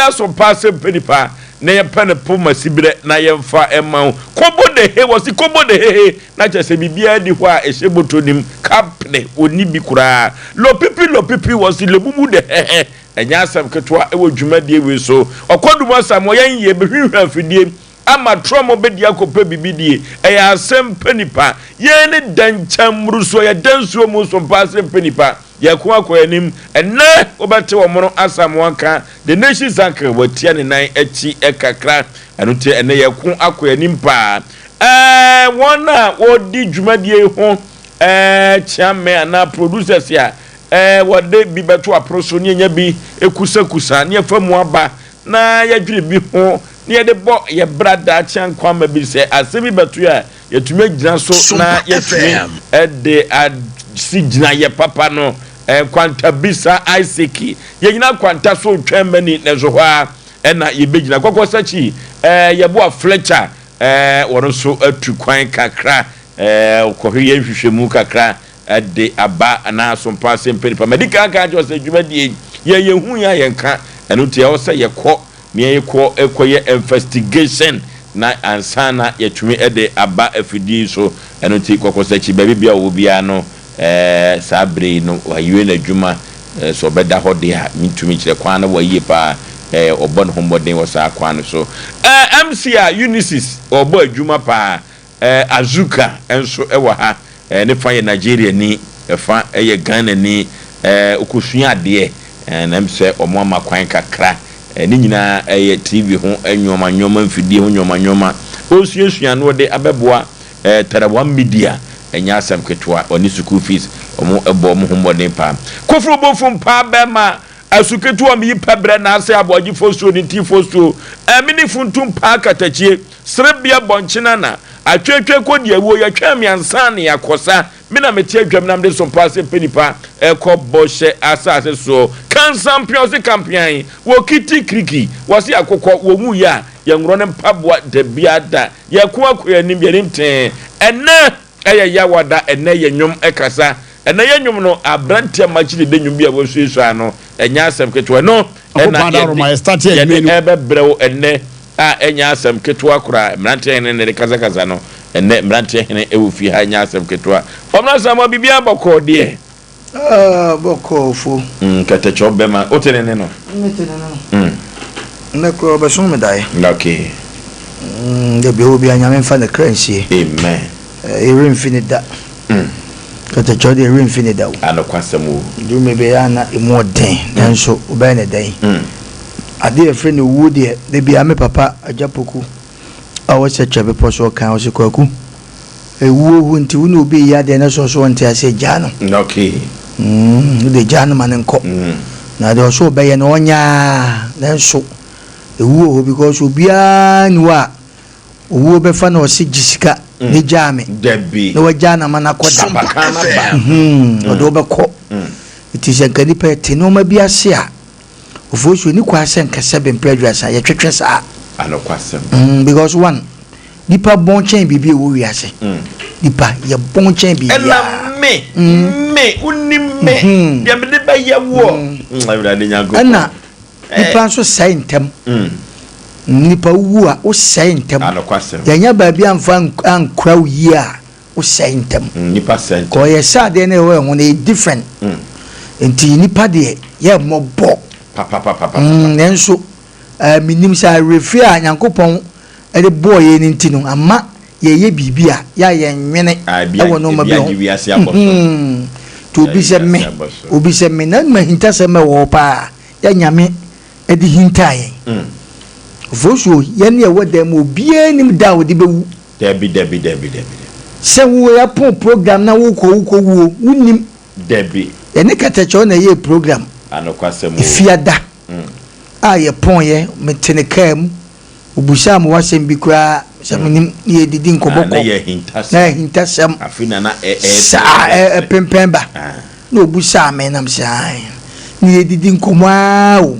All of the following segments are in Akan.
Asompa asɛm pɛ nipa na yɛpɛ no po ma siberɛ na yɛmfa mma wo. Kobo de he, wɔse kobo de he he, na kyerɛ sɛ biribiara nni hɔ a ɛhyɛ bɔtɔ nim, kapene, wɔnni bi koraa. Lopipi lopipi, wɔse lebubu de he he, ɛnyɛ asɛm ketewa wɔ dwumadie wei so. Ɔkwadum Asamoah, yɛn yɛbɛhwinhwin afidie ama trɔmɔ bɛdi akɔpɛ biribi die, ɛyɛ asɛm pɛ nipa. Yɛn ne dɛnkyɛm mmorosoɔ, yɛda nsuo mu sompa asɛm pɛ nipa. Yɛko akɔ yɛn anim. Ɛnnɛ wobɛte wɔn Asamoah nka, The Nation's Uncle, watia ne nan akyi kakra. Ɛno nti ɛnnɛ yɛko akɔ yɛn anim paa. Ɛɛ wɔn a wɔdi dwumadie yi ho ɛɛ kyeame anaa producers a ɛɛ wɔde bi bɛto apono so ne yɛnya bi kusakusa ne yɛfa mu aba na yɛdwene bi ho ne yɛde bɔ yɛ bra daakye ankwamma bi sɛ asɛm bi bɛto yɛ a Yɛatumi agyina so na yɛatumi de asi gyinaeɛ papa no. Nkwantabisa, Isaac, yɛnyina nkwanta so retwɛn mani, nanso hɔ ara na yɛbɛgyina. Kɔkɔ Sakyi, yɛboa Fletcher, wɔn nso atu kwan kakra, kɔhwɛ yɛ nhwehwɛmu kakra de aba anaa asompa ase mpɛ nipa. Madi kan aka akyerɛ wo sɛ dwumadie yi, yɛn yɛhu yɛn a yɛnka, ɛno nti ɛwɔ sɛ yɛkɔ na yɛkɔ kɔyɛ investigation na ansa na yɛatumi de aba afidie yi so. Ɛno nti Kɔkɔsakyi baabi biara ɔwɔ biara no saa berɛ yi no wawie n'adwuma, sɛ ɔbɛda hɔ deɛ a mentumi nkyerɛ kwan no wɔ yie paa, ɔbɔ ne ho mmɔden wɔ saa kwan no so. MC a Unisys ɔbɔ adwuma paa. Azuka nso wɔ ha. Ne fa yɛ Nigeriani, ɛfa yɛ Ghanani. Ɔkɔsua adeɛ, na ɛm sɛ wɔama kwan kakra. Ne nyinaa yɛ TV ho nnoɔma nnoɔma, mfidie ho nnoɔma nnoɔma. Ɔresuasua na ɔde abɛboa Tarawa Media. Ɛnyɛ asɛm ketewa. Ɔne sukuu fees, wɔbɔ wɔn ho mmɔden paa. Koforo Bofum paa bɛrima, asu ketewa meyi pɛ brɛ na asɛ aboagye fosuo ne nti fosuo. Ɛmene funtum paa katakyie. Serebea bɔnkyena na atweetwee kɔ di awuo yɛtwɛn me ansa na yɛakɔsa me na mete adwam na mede sompa ase pɛ nipa ɛkɔ bɔhyɛ asase soɔ kansampean ɔse kampean wɔ kiti kiriki wɔse akokɔ wɔ nwuiɛ a yɛnworɔ ne mpaboa dabiara da yɛko akɔ yɛn anim yɛn anim tee ɛnɛ ɛyɛ yawada ɛnɛ yɛ nnwom ɛkasa ɛnɛ yɛ nnwom no aberanteɛ makyi dede nnwom bi a wɔasuasua no ɛnyɛ asɛm ketewa ɛno ɛna yɛde yɛde ɛbɛbrɛ wo ɛnɛ a ɛnyɛ asɛm ketewa koraa. Mmeranteɛ hene na ɛrekasakasa no ɛnnɛ. Mmeranteɛ hene wɔ fie ha, ɛnyɛ asɛm ketewa. Kwabena Asamoah, biribiara bɔkɔɔ deɛ? Ah, bɔkɔɔ fo. Mm, kɛtɛkyɛw bɛma. Wote ne nne no? Mete ne nne no. Mm. Nnɛ koraa ɔbɛso me daeɛ. Okay. Mm, dabi ɔwɔ bi a Nyame mfa ne kra nsie. Amen. Eh, yɛwerɛ mfi ne da. Mm. Kɛtɛkyɛw deɛ yɛwerɛ mfi ne da o. Anokwasɛm o. Duru me bɛyɛ a na emu ɔden, nanso wobɛyɛ ne dɛn? Mm. Adeɛ a yɛfrɛ no owuo deɛ, da biara me papa Agya Poku a ɔwɔ Sɛkyerɛ bepɔ so ɔka, ɔse Kwaku, ewuo hu nti wo ne obi reyɛ adeɛ na sɛ ɔse ɔnte aseɛ gyaa no. Okay. Mm, wode gyaa no ma no nkɔ. Na deɛ ɔse ɔbɛyɛ no ɔnyɛ ara, nanso ewuo wɔ hɔ because obiara nni hɔ a owuo bɛfa na ɔse gye sika na gyaa me. Dabi. Na wagyaa no ama no akɔ da. Abakan no aba. Mhm, ɔde wo bɛkɔ. Nti sɛ nka nipa yɛte nneɛma bi ase a, Ofosu onni kwan sɛ nka sɛbe mpere aduasa yɛtwetwe saa. Anokwasɛm. Mm, because one, nipa bɔn kyɛn biribi a ɛwɔ wiase. Mm. Nipa yɛ bɔn kyɛn biribi a. Ɛna me, mm. me, wonim me, mm-hmm. deɛ mede bɛyɛ woɔ. Mm. mm. Awurade Nyankopɔn. Ɛna eh. nipa nso sɛe ntɛm. Mm. Nipa wu a wosɛe ntɛm. Anokwasɛm. Yɛnyɛ baabi amfa ankura wo yie a. Wo sɛe ntɛm. Nipa sɛe ntɛm. Kɔ yɛ sɛ adeɛ no ɛwɔ ɛho no ɛyɛ different. Nti nipa deɛ yɛ mmɔbɔ. Papapapapa. Nanso ɛɛ menim sɛ awerɛfie a Nyankopɔn ɛde bɔɔ yɛn no nti no ama yɛyɛ biribi a yɛ a yɛn nwene ɛwɔ nneɛma bi ho. Ebi agye wiase abɔ so. Nti obi sɛ me, obi sɛ me na ma ahintasɛm ɛwɔ hɔ paa yɛ Nyame ɛde hintaa yɛn. Ofosuo yɛn ne ɛwɔ dan mu obiara nim da a ɔde bɛwu. Dabi dabi dabi dabi dabi. Sɛ wo yɛpon program na wo kɔ wo kɔ wuo wo nim. Dabi. Yɛne kɛtɛkyɛw na ɛyɛɛ program. Anokwasɛm oo. Efiada a yɛpɔn yɛ me te ne kaa mu obusaa me wasɛm bi koraa sɛ me nim ne yɛ didi nkɔmɔ kɔ. Na yɛ ahintasɛm. Na ahintasɛm. Afei na na ɛ ɛ. Saa ɛ ɛpempɛn ba. Na obusaa me na me sɛ ae ne yɛ didi nkɔmɔ aa o.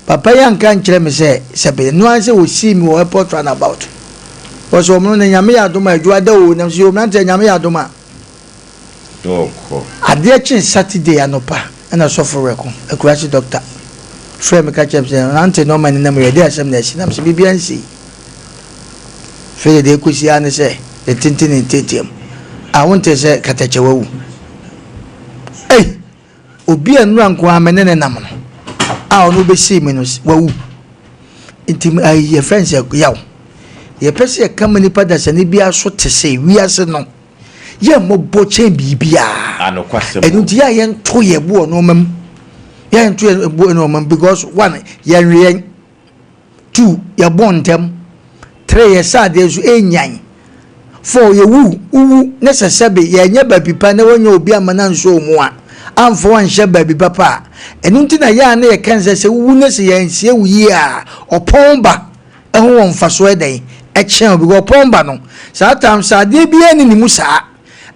Papa yi anka ankyerɛ me sɛ sɛbe ɛno ara sɛ wɔsii me wɔ airport runabout. Wɔsɛ wɔn no na Nyame yɛ adom a adwuma da o, nam sɛ yoo mmeranteɛ Nyame yɛ adom a. Adeɛ kyee Saturday anɔpa ɛna sɔfo reko, Akurase doctor. Frɛ me ka kyerɛ me sɛ, Ante na ɔma nenam yɛ, ɛdeɛn asɛm na asi? Na mese, Biribiara nsii. Afei deɛ deɛ ɛkɔsi ara ne sɛ, ne tenten ne nteatea mu. A wontee sɛ katakyɛ wawu? Ei! Obi a nnura nko ara me ne ne nam no, a ɔno bɛsii me no, wawu. Nti ayi yɛfrɛ no sɛ yaw. Yɛpɛ sɛ yɛka ma nipa dasani biara so te sɛ wiase no. Yɛ mmɔbɔ kyɛn biribiara. Anokwasɛm Ɛno nti yɛ a yɛnto yɛn bo wɔ nneɛma mu. Yɛ a yɛnto yɛn bo wɔ nneɛma mu because one, yɛnwe yɛn. Two, yɛbɔ ntɛm. Three, yɛsɛ adeɛ nso ɛnyan. Four, yɛwu, wowu ne sɛ sɛbe yɛnyɛ baabi pa na woanya obi amma no ansɔ wo mu a, amfa wo anhyɛ baabi papa a. Ɛno nti na yɛ a na yɛka no sɛ sɛ wowu ne sɛ yɛansie wo yie a, ɔpɔn ba. Ɛho wɔ mfasoɔ ɛdɛn ɛkyɛn o because ɔpɔn ba no saa time sɛ adeɛ biara ni ne mu saa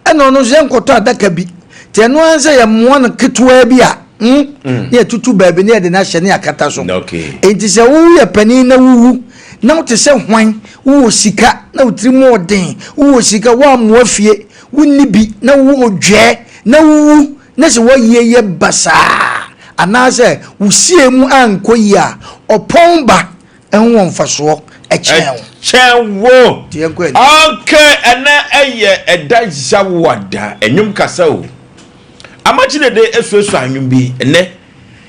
ɛna ɔno nso yɛnkɔtɔ adaka bi nti ɛno ara sɛ yɛmmoa no ketewaa bi a mm, mm. ne yɛtutu baabi ne yɛde no ahyɛ ne yɛakata so nti sɛ woyɛ panin na wowu na wote sɛ hwan wowɔ sika na wo tiri mu ɔden wowɔ sika woammoa fie wonni bi na wowɔ odwɛɛ na wowu na sɛ woayie yɛ basaa anaasɛ wo sie mu ankɔ yie a ɔpɔn ba Ɛho wɔ mfasoɔ kyɛn wo. Kyɛn wo. Nti yɛnkɔ anim. Okay, ɛnɛ ɛyɛ ɛda Yawada, ɛnwom kasa o. Amakye Dede asuasua anwom bi ɛnɛ,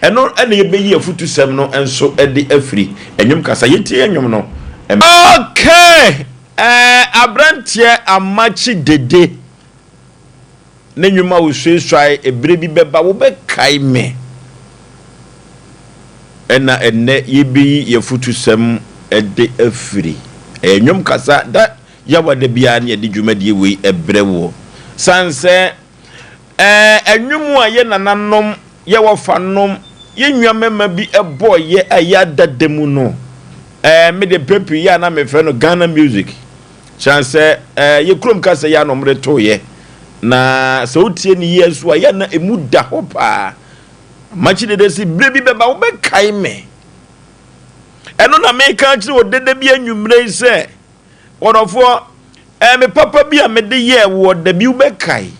ɛno ɛna yɛbɛyi afutusɛm no nso ɛde afiri ɛnwom kasa. Yɛntie ɛnwom no. Okay, ɛɛ aberanteɛ Amakye Dede. Ne nnwom a wosuasuae Bere bi bɛba wobɛkae me Ɛna ɛnnɛ yɛbɛyi y'afutusɛm de afiri Ɛyɛ nnwom kasa da yawa da biara ne yɛde dwumadie wei brɛ woɔ Sane sɛ ɛɛ nnwom a yɛ nananom, yɛ wɔfanom, yɛ nua mmarima bi bɔɔyɛ a ɛyɛ adada mu no ɛɛ me deɛ mpɛn pii yɛ a na mefrɛ no Ghana music Kyerɛ sɛ yɛ kurom kasa yi a na wɔde toeɛ, na sɛ wotie no yie nso a, yɛ na emu da hɔ paa. Amakye dede si berɛ bi bɛba wobɛkae me. Ɛno na meka akyerɛ wɔ dede bi anwummerɛ yi sɛ, wɔdɔfoɔ, ɛɛ me papa bi a mede yɛɛ woɔ da bi wobɛkae.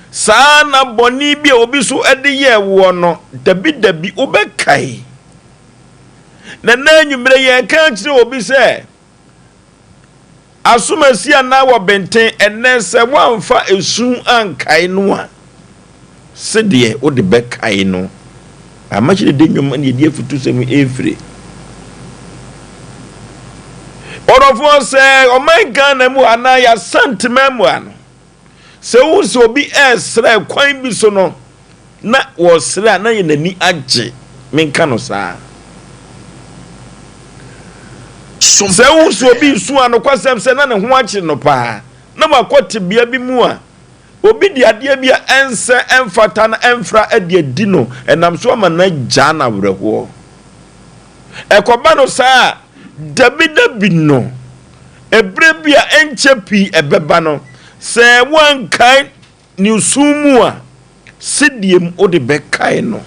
Saa na bɔne bi a obi so de yɛɛ woɔ no, dabi dabi wobɛkae. Na nnɛ anwummere yɛreka akyerɛ obi sɛ, asomasi anaa wɔbenten, ɛnnɛ sɛ woamfa esu ankae no a, sedeɛ wode bɛkae no. Amakyere de nnwom ne yɛde afutusɛm ɛrefiri. Ɔdɔfoɔ sɛ ɔman Ghana mu anaa yɛasanteman mu ano. Sɛ wohu sɛ obi resrɛ kwan bi so no, na wɔresrɛ a na yɛn ani agye. Menka no saa. Sɛ wohu sɛ obi resu a, nokwasɛm sɛ na ne ho akyere no paa, na wakɔ tebea bi mu a obi de adeɛ bi a ɛnsɛ, ɛmfata na ɛmfra de adi no, ɛnam so ama no agyaa no awerɛhoɔ. Ɛkɔba no saa a, dabidabi no, Ɛberɛ bi a ɛnkyɛ pii ɛbɛba no, sɛ woankae ne sum mu a, sedeɛ mu wode bɛkae no.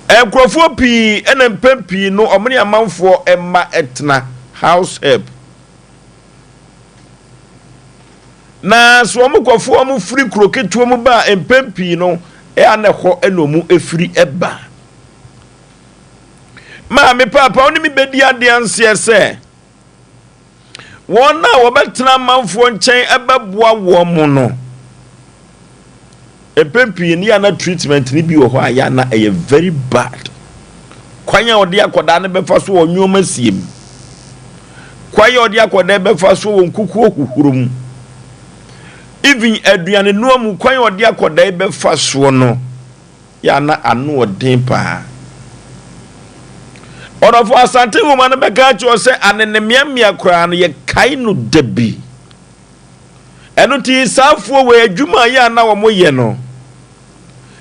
Nkurɔfoɔ pii ɛna mpɛn pii no wɔn ne amanfoɔ mma ɛtena house help. Na sɛ wɔn kɔfo wɔn firi kuro ketewa mu ba a mpɛn pii no ɛyɛ na ɛhɔ ɛna wɔn efiri ɛba. Maame paapa wo ne me bɛdi adeanseɛ sɛ wɔn a wɔbɛtena amanfoɔ nkyɛn ɛbɛboa wɔn mo no mpɛn pii ne yana treatment no bi wɔ hɔ a yana ɛyɛ very bad kwan a ɔde akwadaa no bɛfa so wɔ nneɛma sie mu kwan a ɔde akwadaa bɛfa so wɔ nkukuo huhuro mu even aduane noa mu kwan a ɔde akwadaa bɛfa soɔ no yɛ a na ano ɔden paa. Ɔdɔfo Asante nwoma no bɛka akyerɛ wo sɛ anenemeamea koraa no yɛkae no da bi. Ɛno nti saafoɔ wɔ adwuma a yɛ a na wɔyɛ no,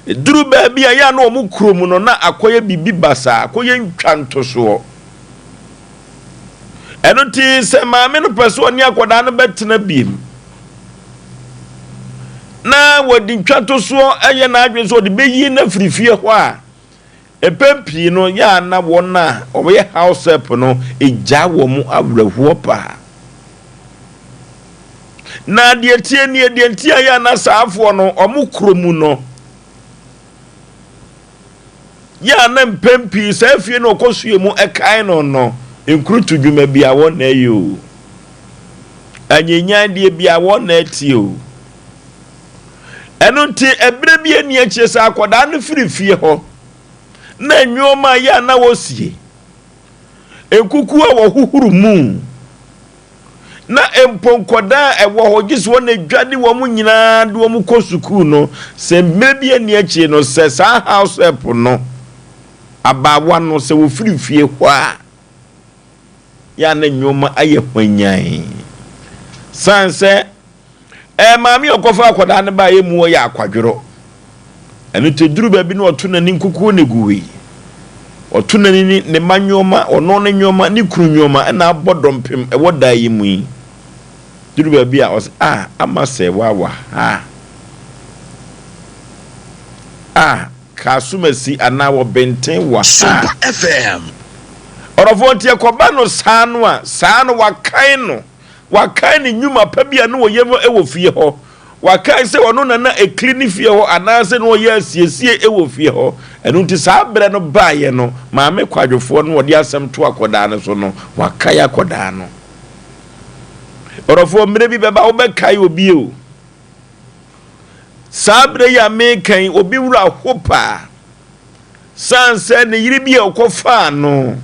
duru baabi a yɛ a na wɔn kurom no na akɔyɛ biribi basaa, akɔyɛ ntwa ntosoɔ. Ɛno nti sɛ maame no pɛ sɛ ɔne akwadaa no bɛtena biem na wɔde ntwatosoɔ yɛ n'adwene sɛ ɔde bɛyi no afiri fie hɔ a, mpɛn pii no yɛ a na wɔn a wɔyɛ house help no gyaa wɔn awerɛhoɔ paa. Na deɛ tie nie, deɛ nti a yɛ a na saafoɔ no wɔn kuro mu no, yɛ a na mpɛn pii saa fie no ɔkɔ sue mu ɛkae no no, nkurutu dwuma bi a wɔn na ɛyɛ o, anyanyan deɛ bi a wɔn na ɛte o. Ɛno nti ɛberɛ bi ani akyire sɛ akwadaa no firi fie hɔ na nneɛma a yɛ a na wɔsie, nkukuo a wɔhohoro mu, na mpo nkwadaa a ɛwɔ hɔ gye sɛ wɔn adwa de wɔn nyinaa de wɔn kɔ sukuu no, sɛ mmerɛ bi ani akyire no sɛ saa house help no abaawa no sɛ wɔfiri fie hɔ a, yɛ a na nneɛma ayɛ hwanyan san sɛ Ɛɛ, maame a ɔkɔfa akwadaa no baeɛ mu ɔyɛ akwadworɔ. Ɛno nti ɛduru baabi na ɔto n'ani nkukuo na ɛgu hɔ yi. Ɔto n'ani ne ne mma nneɛma, ɔno ne nneɛma, ne kunu nneɛma ɛna abɔ dɔmpem ɛwɔ dan yi mu yi. Duru baabi a ɔsɛ a ama sɛ wawa ha. A kaasomasi anaa wɔbenten wɔ ha. Sompa FM. Ɔdɔfoɔ nti ɛkɔba no saa no a, saa no wakan no. Wakae ne nnwuma pa bi a na ɔyɛ no wɔ fie hɔ. Wakae sɛ ɔno na na ɛkli ne fie hɔ anaasɛ na ɔyɛ asiesie wɔ fie hɔ. Ɛno nti saa berɛ no baeɛ no, maame kwadwofoɔ no ɔde asɛm to akwadaa no so no, wakae akwadaa no. Ɔdɔfoɔ, mmerɛ bi bɛba wobɛkae obi o. Saa berɛ yi a meka yi, obi wura ho paa. Sane sɛ ne yere bi a ɔkɔfaa no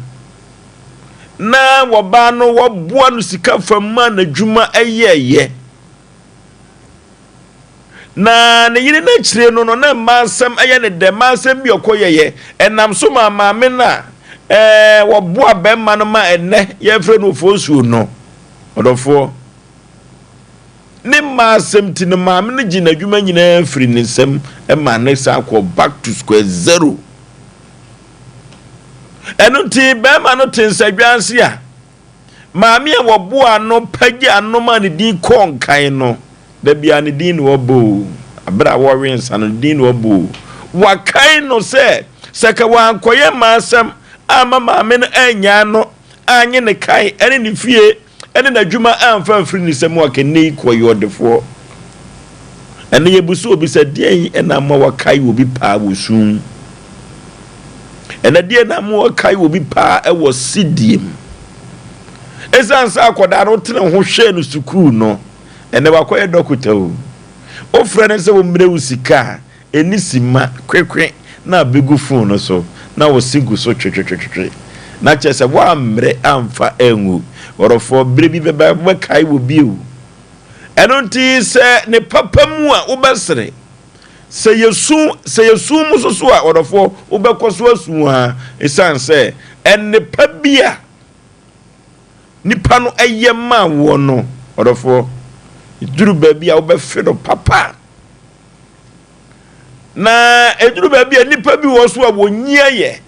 na wɔbaa no wɔboa no sika fam ma n'adwuma yɛɛyɛ. Na ne yere no akyire no no na mmaa nsɛm yɛ ne dɛ, mmaa nsɛm bi ɔkɔyɛyɛ. Ɛnam so maa maame no a ɛɛ wɔboa bɛrima no ma ɛnnɛ yɛfrɛ no ofonsuo no, ɔdɔfoɔ. Ne mma asɛm nti no maame no gye n'adwuma nyinaa firi ne nsam ma ne san kɔ back to square zero. Ɛno nti bɛrima no te nsadwa ase a maame a wɔboa no pagya no ma ne din kɔɔ nkan no, da biara ne din na wɔbɔ o. Abere a wɔwe nsa no ne din na wɔbɔ o. Wakae no sɛ sɛ ka wankɔyɛ mma asɛm amma maame no annyaa no anye ne kae ne ne fie ne n'adwuma amfa amfiri ne nsam a, kɛnnɛ yi kɔyɛ ɔdefoɔ. Ɛnɛ yɛbu so obi sɛ, deɛn na ama wakae obi paa wɔ sum mu? Ɛnɛ deɛn na ama wakae obi paa wɔ sedie mu? Ɛsiane sɛ akwadaa no tene ho hwɛɛ no sukuu no, ɛnɛ wakɔyɛ dɔkota o. Wofrɛ no sɛ wɔmmrɛ wo sika a, Ɛnni simma kwekwe na abɛgu fon no so na wo se gu so twetwetwetwe. Na kyerɛ sɛ woammrɛ amfa angu. Ɔdɔfoɔ, berɛ bi bɛba wobɛkae wɔ bio. Ɛno nti sɛ ne papa mu a wobɛsere, sɛ yɛ su, sɛ yɛ su mu nso so a, ɔdɔfoɔ, wobɛkɔ so asu ara ɛsiane sɛ nnepa bi a nipa no yɛ maa woɔ no, ɔdɔfoɔ, ɛduru baabi a wobɛfe no papa. Na ɛduru baabi a nnipa bi wɔ so a wɔnyia yɛ.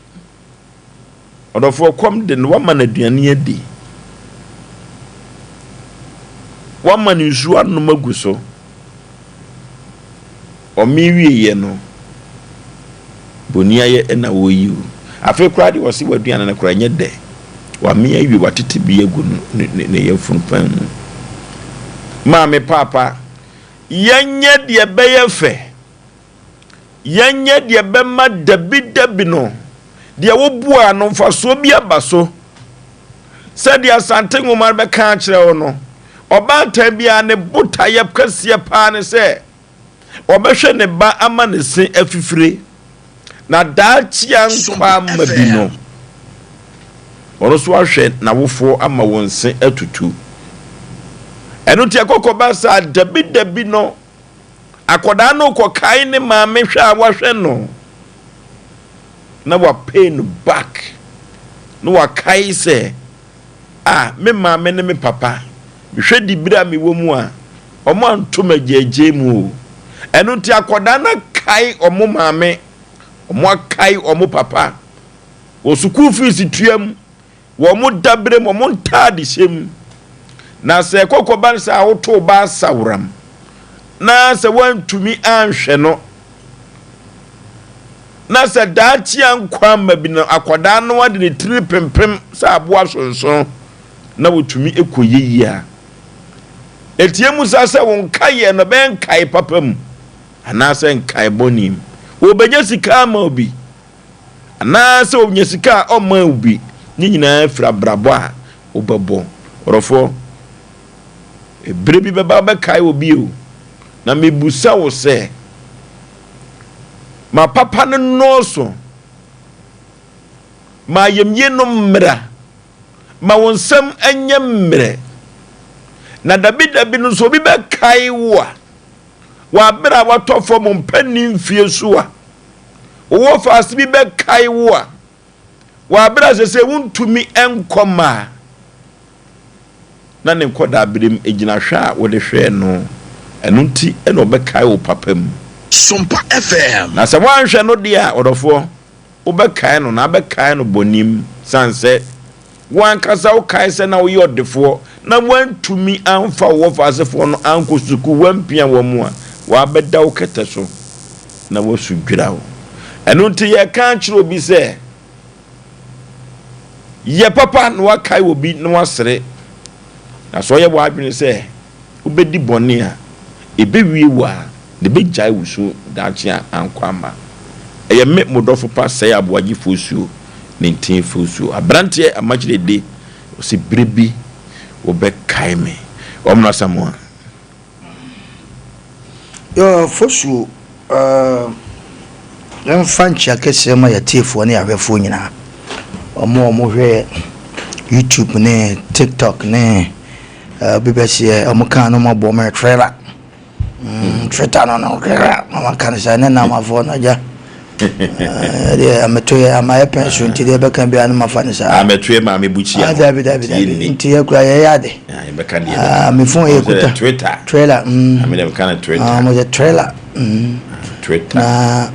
Ɔdɔfoɔ kɔm de no, wama no aduane adi. Wama no nsuo anom agu so. Ɔme wieɛ no, boniayɛ na wɔyi o. Afei koraa deɛ ɔse w'aduane no koraa nyɛ dɛ. Wame awie, watete bi agu ne yafunu pan mu. Maame paapa, Yɛnyɛ deɛ ɛbɛyɛ fɛ. Yɛnyɛ deɛ ɛbɛma dabidabi no, deɛ wobuaa no mfasoɔ bi aba so. Sɛdeɛ Asante Nwoma no bɛka akyerɛ wo no, ɔbaatan biara ne botaeɛ kɛseɛ paa ne sɛ ɔbɛhwɛ ne ba ama ne se afifire. Na daakye a nkwa ama bi no, ɔno nso ahwɛ n'awofoɔ ama wɔn se atutu. Ɛno nti ɛkɔkɔba saa dabidabi no, akwadaa no kɔkae ne maame hwɛ a wahwɛ no, na wapay no back, na wakae sɛ, a me maame ne me papa, mehwɛ dibere a mewɔ mu a, wɔn anto me agyaagyaa mu o. Ɛno nti akwadaa no akae wɔn maame, wɔn akae wɔn papa wɔ sukuu fees tua mu, wɔn dabere mu, wɔn ntaade hyɛ mu. Na sɛ ɛkɔkɔba no sɛ awoto ba asaworam, na sɛ woantumi anhwɛ no, na sɛ daakye a nkwa ama bi no akwadaa no ade ne tiri pempem sɛ aboa sonson na wɔtumi kɔ yie a, Enti emu saa sɛ wo nkaeɛ no bɛyɛ nkae papa mu anaasɛ nkae bɔne mu. Wɔbɛnya sika ama obi anaasɛ ɔnya sika a ɔmma obi. Ne nyinaa firi abrabɔ a wobɛbɔ. Ɔdɔfoɔ, ɛberɛ bi bɛba wobɛkae obi o. Na mebusa wo sɛ, ma papa no nnɔɔso, ma ayamyie no mmra. Ma wo nsam nyɛ mmerɛ, na dabidabi no nso obi bɛkae wo a, wɔ abere a watɔ fam mpanin mfie so a, wowɔ faase bi bɛkae wo a, wɔ abere a sɛ sɛ wontumi nkɔ ma a, na ne nkɔdaaberem gyina hwɛ a wode hwɛɛ no, ɛno nti na ɔbɛkae wo papa mu. Sompa FM. Na sɛ woanhwɛ no deɛ a, ɔdɔfoɔ, Wobɛkae no na abɛkae no bɔne mu, sane sɛ wo ankasa wokae sɛ na woyɛ ɔdefoɔ na woantumi amfa wo wɔfaasefoɔ no ankɔ sukuu, woampia wɔn a, wɔabɛda wo kɛtɛ so na woasu dwira wo. Ɛno nti yɛreka akyerɛ obi sɛ, Yɛ papa na woakae obi na woasere, na sɛ ɔyɛ w'adwene sɛ wobɛdi bɔne a, ɛbɛwie wo a, na ɛbɛgyae wo su daakye a ankɔ amma. Ɛyɛ me, mo dɔfo pa Sɛe Aboagye Fosuo, Nintin Fosuo, aberanteɛ Amakyere De, ɔse berɛ bi wobɛkae me. Ɔmena Asamoah. Yoo Fosuo, eh, yɛmfa nkyea kɛseɛ ma yɛatiefoɔ ne yɛahwɛfoɔ nyinaa. Wɔn a wɔhwɛ YouTube ne TikTok ne Obi bɛseɛ ɔmo kaa no ɔmo abɔ ɔmo trailer. Mm, Twitter no no trailer na waka no sɛ ne namafoɔ no agya. Ɛdeɛ ameto yɛ ama yɛ pɛn so nti deɛ ɛbɛka biara no mafa no saa. Ameto yɛ maame bukyia. Ah, dabi dabi dabi. Nti yɛ kura yɛ yɛ ade. Yɛbɛka deɛ ɛbɛka. Ah, me phone yɛ kuta. Twitter. Trailer. Mm. Ame dɛm ka no Twitter. Ah, mo yɛ trailer. Mm. Twitter. Na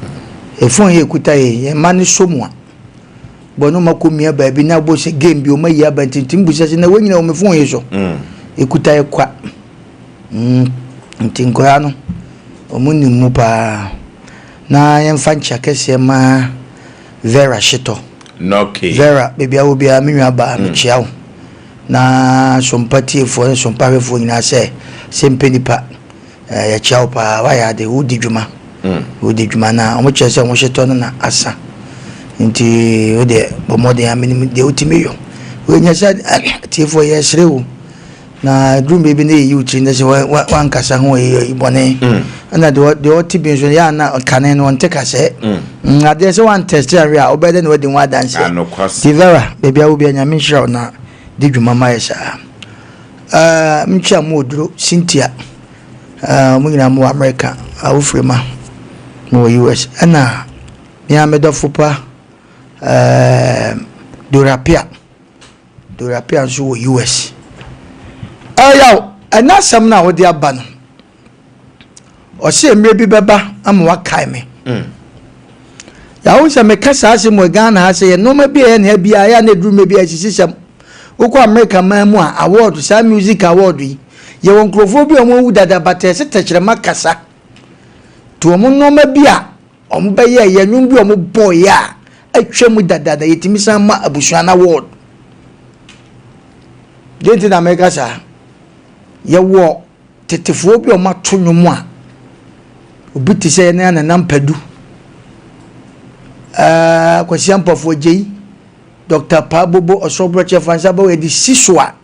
e phone yɛ kuta yɛ yɛ ma ne so mu a. Bɔ no ma kɔ mia baabi na bɔ sɛ game bi ɔma yi aba nti nti mbusa sɛ na wɔnyina wɔ me phone yi so. Ekuta yɛ kwa. Mm, nti nkwadaa no wɔn nim mu paa. Na yɛmfa nkyia kɛseɛ ma Vera Hyetɔ. Okay. Vera, baabi a wɔ biara me nua baa mekyia wo. Na sompa tiefoɔ ne sompa hwɛfoɔ nyinaa sɛ sɛ mpɛ nipa. Eh, yɛkyia wo paa, woayɛ ade, wodi dwuma. Mm. Wodi dwuma na wɔn kyerɛ sɛ wɔn hyetɔ no na asa. Nti wo deɛ bɔ mmɔden a menim deɛ wotumi yɔ. Wonya sɛ atiefoɔ yɛsrɛ wo na duru mmerɛ bi na yɛyi wo tiri na sɛ wankasa ho ɛyɛ bɔne. Mm. Ɛna deɛ deɛ ɔte bi nso yɛ ana kane no ɔnte kasɛɛ. Mm. mm adeɛ sɛ wantɛste ahwɛ a wobɛyɛ dɛ na wadi ho adanseɛ. Nti Vera, baabi a wo bia Nyame nhyira wo na di dwuma ma yɛ saa. Uh, menkyia mo oduro Cynthia. Uh, mo nyinaa mo wɔ America, awofiri ma mo wɔ US. Ɛna me ara me dɔfo pa uh, Dora Pia. Dora Pia nso wɔ US. Ɛyaw, ɛna asɛm no a wode aba no, ɔsɛ mmerɛ bi bɛba ama wakae me. Mm. Yàwó sɛ meka saa asɛm wɔ Ghana ha sɛ yɛ nneɛma bi a ɛyɛ nea bi a ɛyɛ a na ɛduru mmerɛ bi a ɛsisi sɛm. Wokɔ America man mu a award saa music award yi yɛwɔ nkurɔfoɔ bi a wɔn awu dada but ɛsɛ tɛkyerɛma kasa to wɔn nneɛma bi a wɔn bɛyɛ yɛ nnwom bi a wɔn bɔɔyɛ a atwa mu dada na yɛtumi san ma abusua no award. Deɛ nti na meka saa yɛwɔ tetefoɔ bi a wɔn ato nnwom a obi te sɛ yɛn Nana Mpadu ɛɛ Kwasi Ampɔfoɔ Gyei. Dɔkta Paa Bobo Ɔsɔbrɔkyɛ Francis Abawo yɛde si so a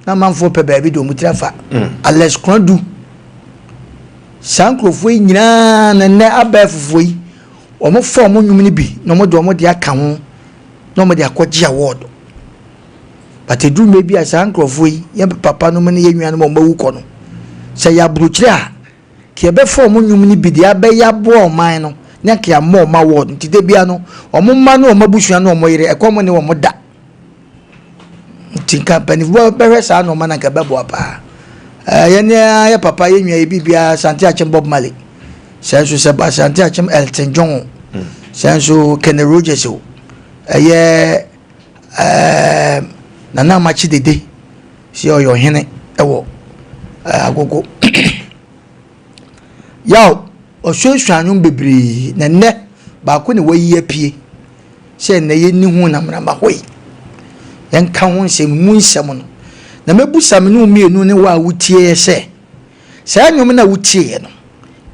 na amanfoɔ pɛ baabi de wɔn tiri afa. Mm. Alex Konadu saa nkurɔfoɔ yi nyinaa na nnɛ abɛɛfofoɔ yi wɔn fa wɔn nnwom no bi na wɔn de wɔn de aka ho na wɔn de akɔgye award. But eduru mmerɛ bi a saa nkurɔfoɔ yi yɛn papa nom ne yɛn nuanom a wɔn awu kɔ no sɛ yɛ aburokyire a Nka yɛbɛfa wɔn nnwom no bi de abɛyɛ aboa ɔman no na nka yɛama wɔn award nti da biara no wɔn mma ne wɔn abusua ne wɔn yere ɛkɔm ne wɔn da nti nka mpanimfoɔ bɛhwɛ saa nneɛma na nka ɛbɛboa paa ɛɛ yɛn yɛ papa yɛn nua yɛ biribiara Asante Akyem Bob Marley sɛ nso sɛ Asante Akyem Elton John o sɛ nso Kenny Rogers o ɛyɛ ɛɛ Nana Amakye Dede sɛ ɔyɛ ɔhene ɛwɔ ɛɛ Agogo. Yaw, ɔsuasua nnwom bebree, na nnɛ baako na wayi apue sɛ nnɛ yɛnni ho namnama hoi. Yɛnka ho nsɛm mu nsɛm no. Na mɛbusa me ne wo mmienu ne wo a wotieɛ sɛ, saa nnwom no a wotieɛ no,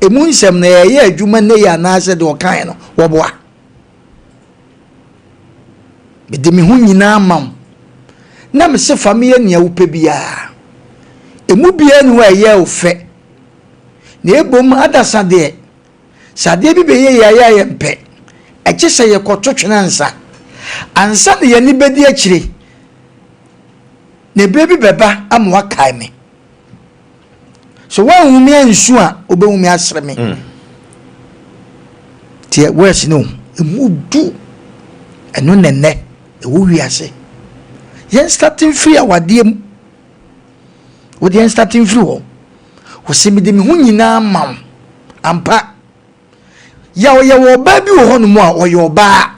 ɛmu nsɛm no ɛyɛ adwuma nnɛ yi anaasɛ deɛ ɔkaeɛ no wɔboa? Mede me ho nyinaa ma wo, na mese fa me yɛ nea wopɛ biara. Emu biara nni hɔ a ɛyɛɛ wo fɛ, na mmom adasa deɛ, sɛ adeɛ bi bɛyɛ yɛn a yɛmpɛ, ɛgye sɛ yɛkɔto twene ansa. Ansa na yɛn ani bɛdi akyire, na ɛberɛ bi bɛba ama woakae me. So woanhu me ansu a, wobɛhu me asere me. Tiɛ words no, emu du. Ɛno na ɛnɛ ɛwɔ wiase. Yɛn starting firi awadeɛ mu. Wode yɛn starting firi hɔ. Wɔsɛ mede me ho nyinaa ma wo. Ampa. Yɛwɔ yɛwɔ ɔbaa bi wɔ hɔnom a ɔyɛ ɔbaa.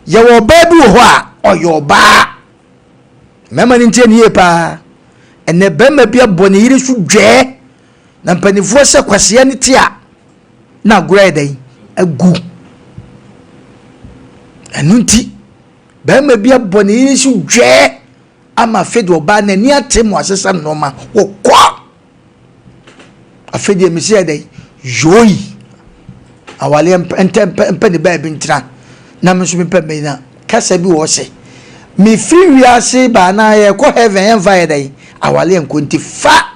Yɛwɔ ɔbaa bi wɔ hɔ a ɔyɛ ɔbaa. Mmarima no ntie ne yie paa. Ɛnɛ barima bi abɔ ne yere so dwɛɛ na mpanimfoɔ sɛ kwasea ne ti a na agorɔ ayɛ dɛn agu. Ɛno nti barima bi abɔ ne yere so dwɛɛ ama afei deɛ ɔbaa n'ani ate mu asesa nneɛma wɔkɔ. Afei deɛ mesi yɛ dɛn? Yoi! Awaleɛ mpɛ mpɛ mpɛ ne baabi ntena na me nso mepɛ me na kasa bi wɔ hɔ sɛ mefiri wiase ba anaa yɛkɔ heaven yɛmfa yɛ dɛn? Awaleɛ nkɔ nti fa!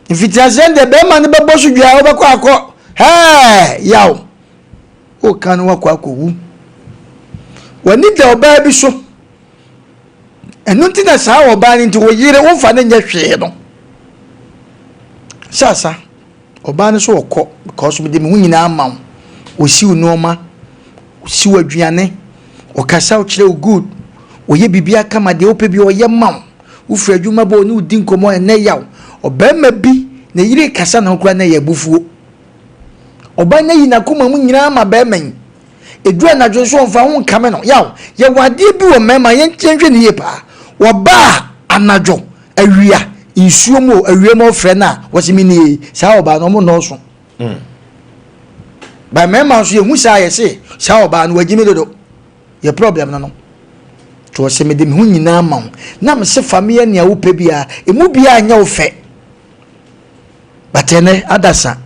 Mfitiaseɛ no deɛ bɛrima no bɛbɔ so dua wobɛkɔ akɔ hɛɛ yaw woka no wakɔ akɔwu. W'ani da ɔbaa bi so. Ɛno nti na saa ɔbaa no nti wo yere womfa no nyɛ hwee no. Sɛ asa, ɔbaa no so ɔkɔ because mede me ho nyinaa ma wo. Ɔsi wo nneɛma, ɔsi wo aduane, ɔkasa ɔkyerɛ wo good, ɔyɛ biribiara kama deɛ wopɛ bi ɔyɛ ma wo. Wofiri adwuma bɔ ɔne wo di nkɔmmɔ ɛnɛ yaw. Ɔbarima bi ne yere kasa ne ho koraa na ɛyɛ abufuo. Ɔbaa no ayi n'akoma mu nyinaa ma barima yi. Ɛduru anadwo nso ɔmfa ho nkame no. Yaw, yɛwɔ adeɛ bi wɔ mmarima, yɛnhwɛ no yie paa. Wɔba a, anadwo, awia, nsuo mu o, awia mu ɔfrɛ no a, wɔse me nie. Saa ɔbaa no, ɔmo nnɔɔso. Mm. Ba mmarima nso yɛhu saa yɛse saa ɔbaa no wagyimi dodo. Yɛ problem no no. To ɔse mede me ho nyinaa ma wo. Na mese fa me yɛ nea wopɛ biara. Emu biara nyɛ wo fɛ. But ɛnɛ adasa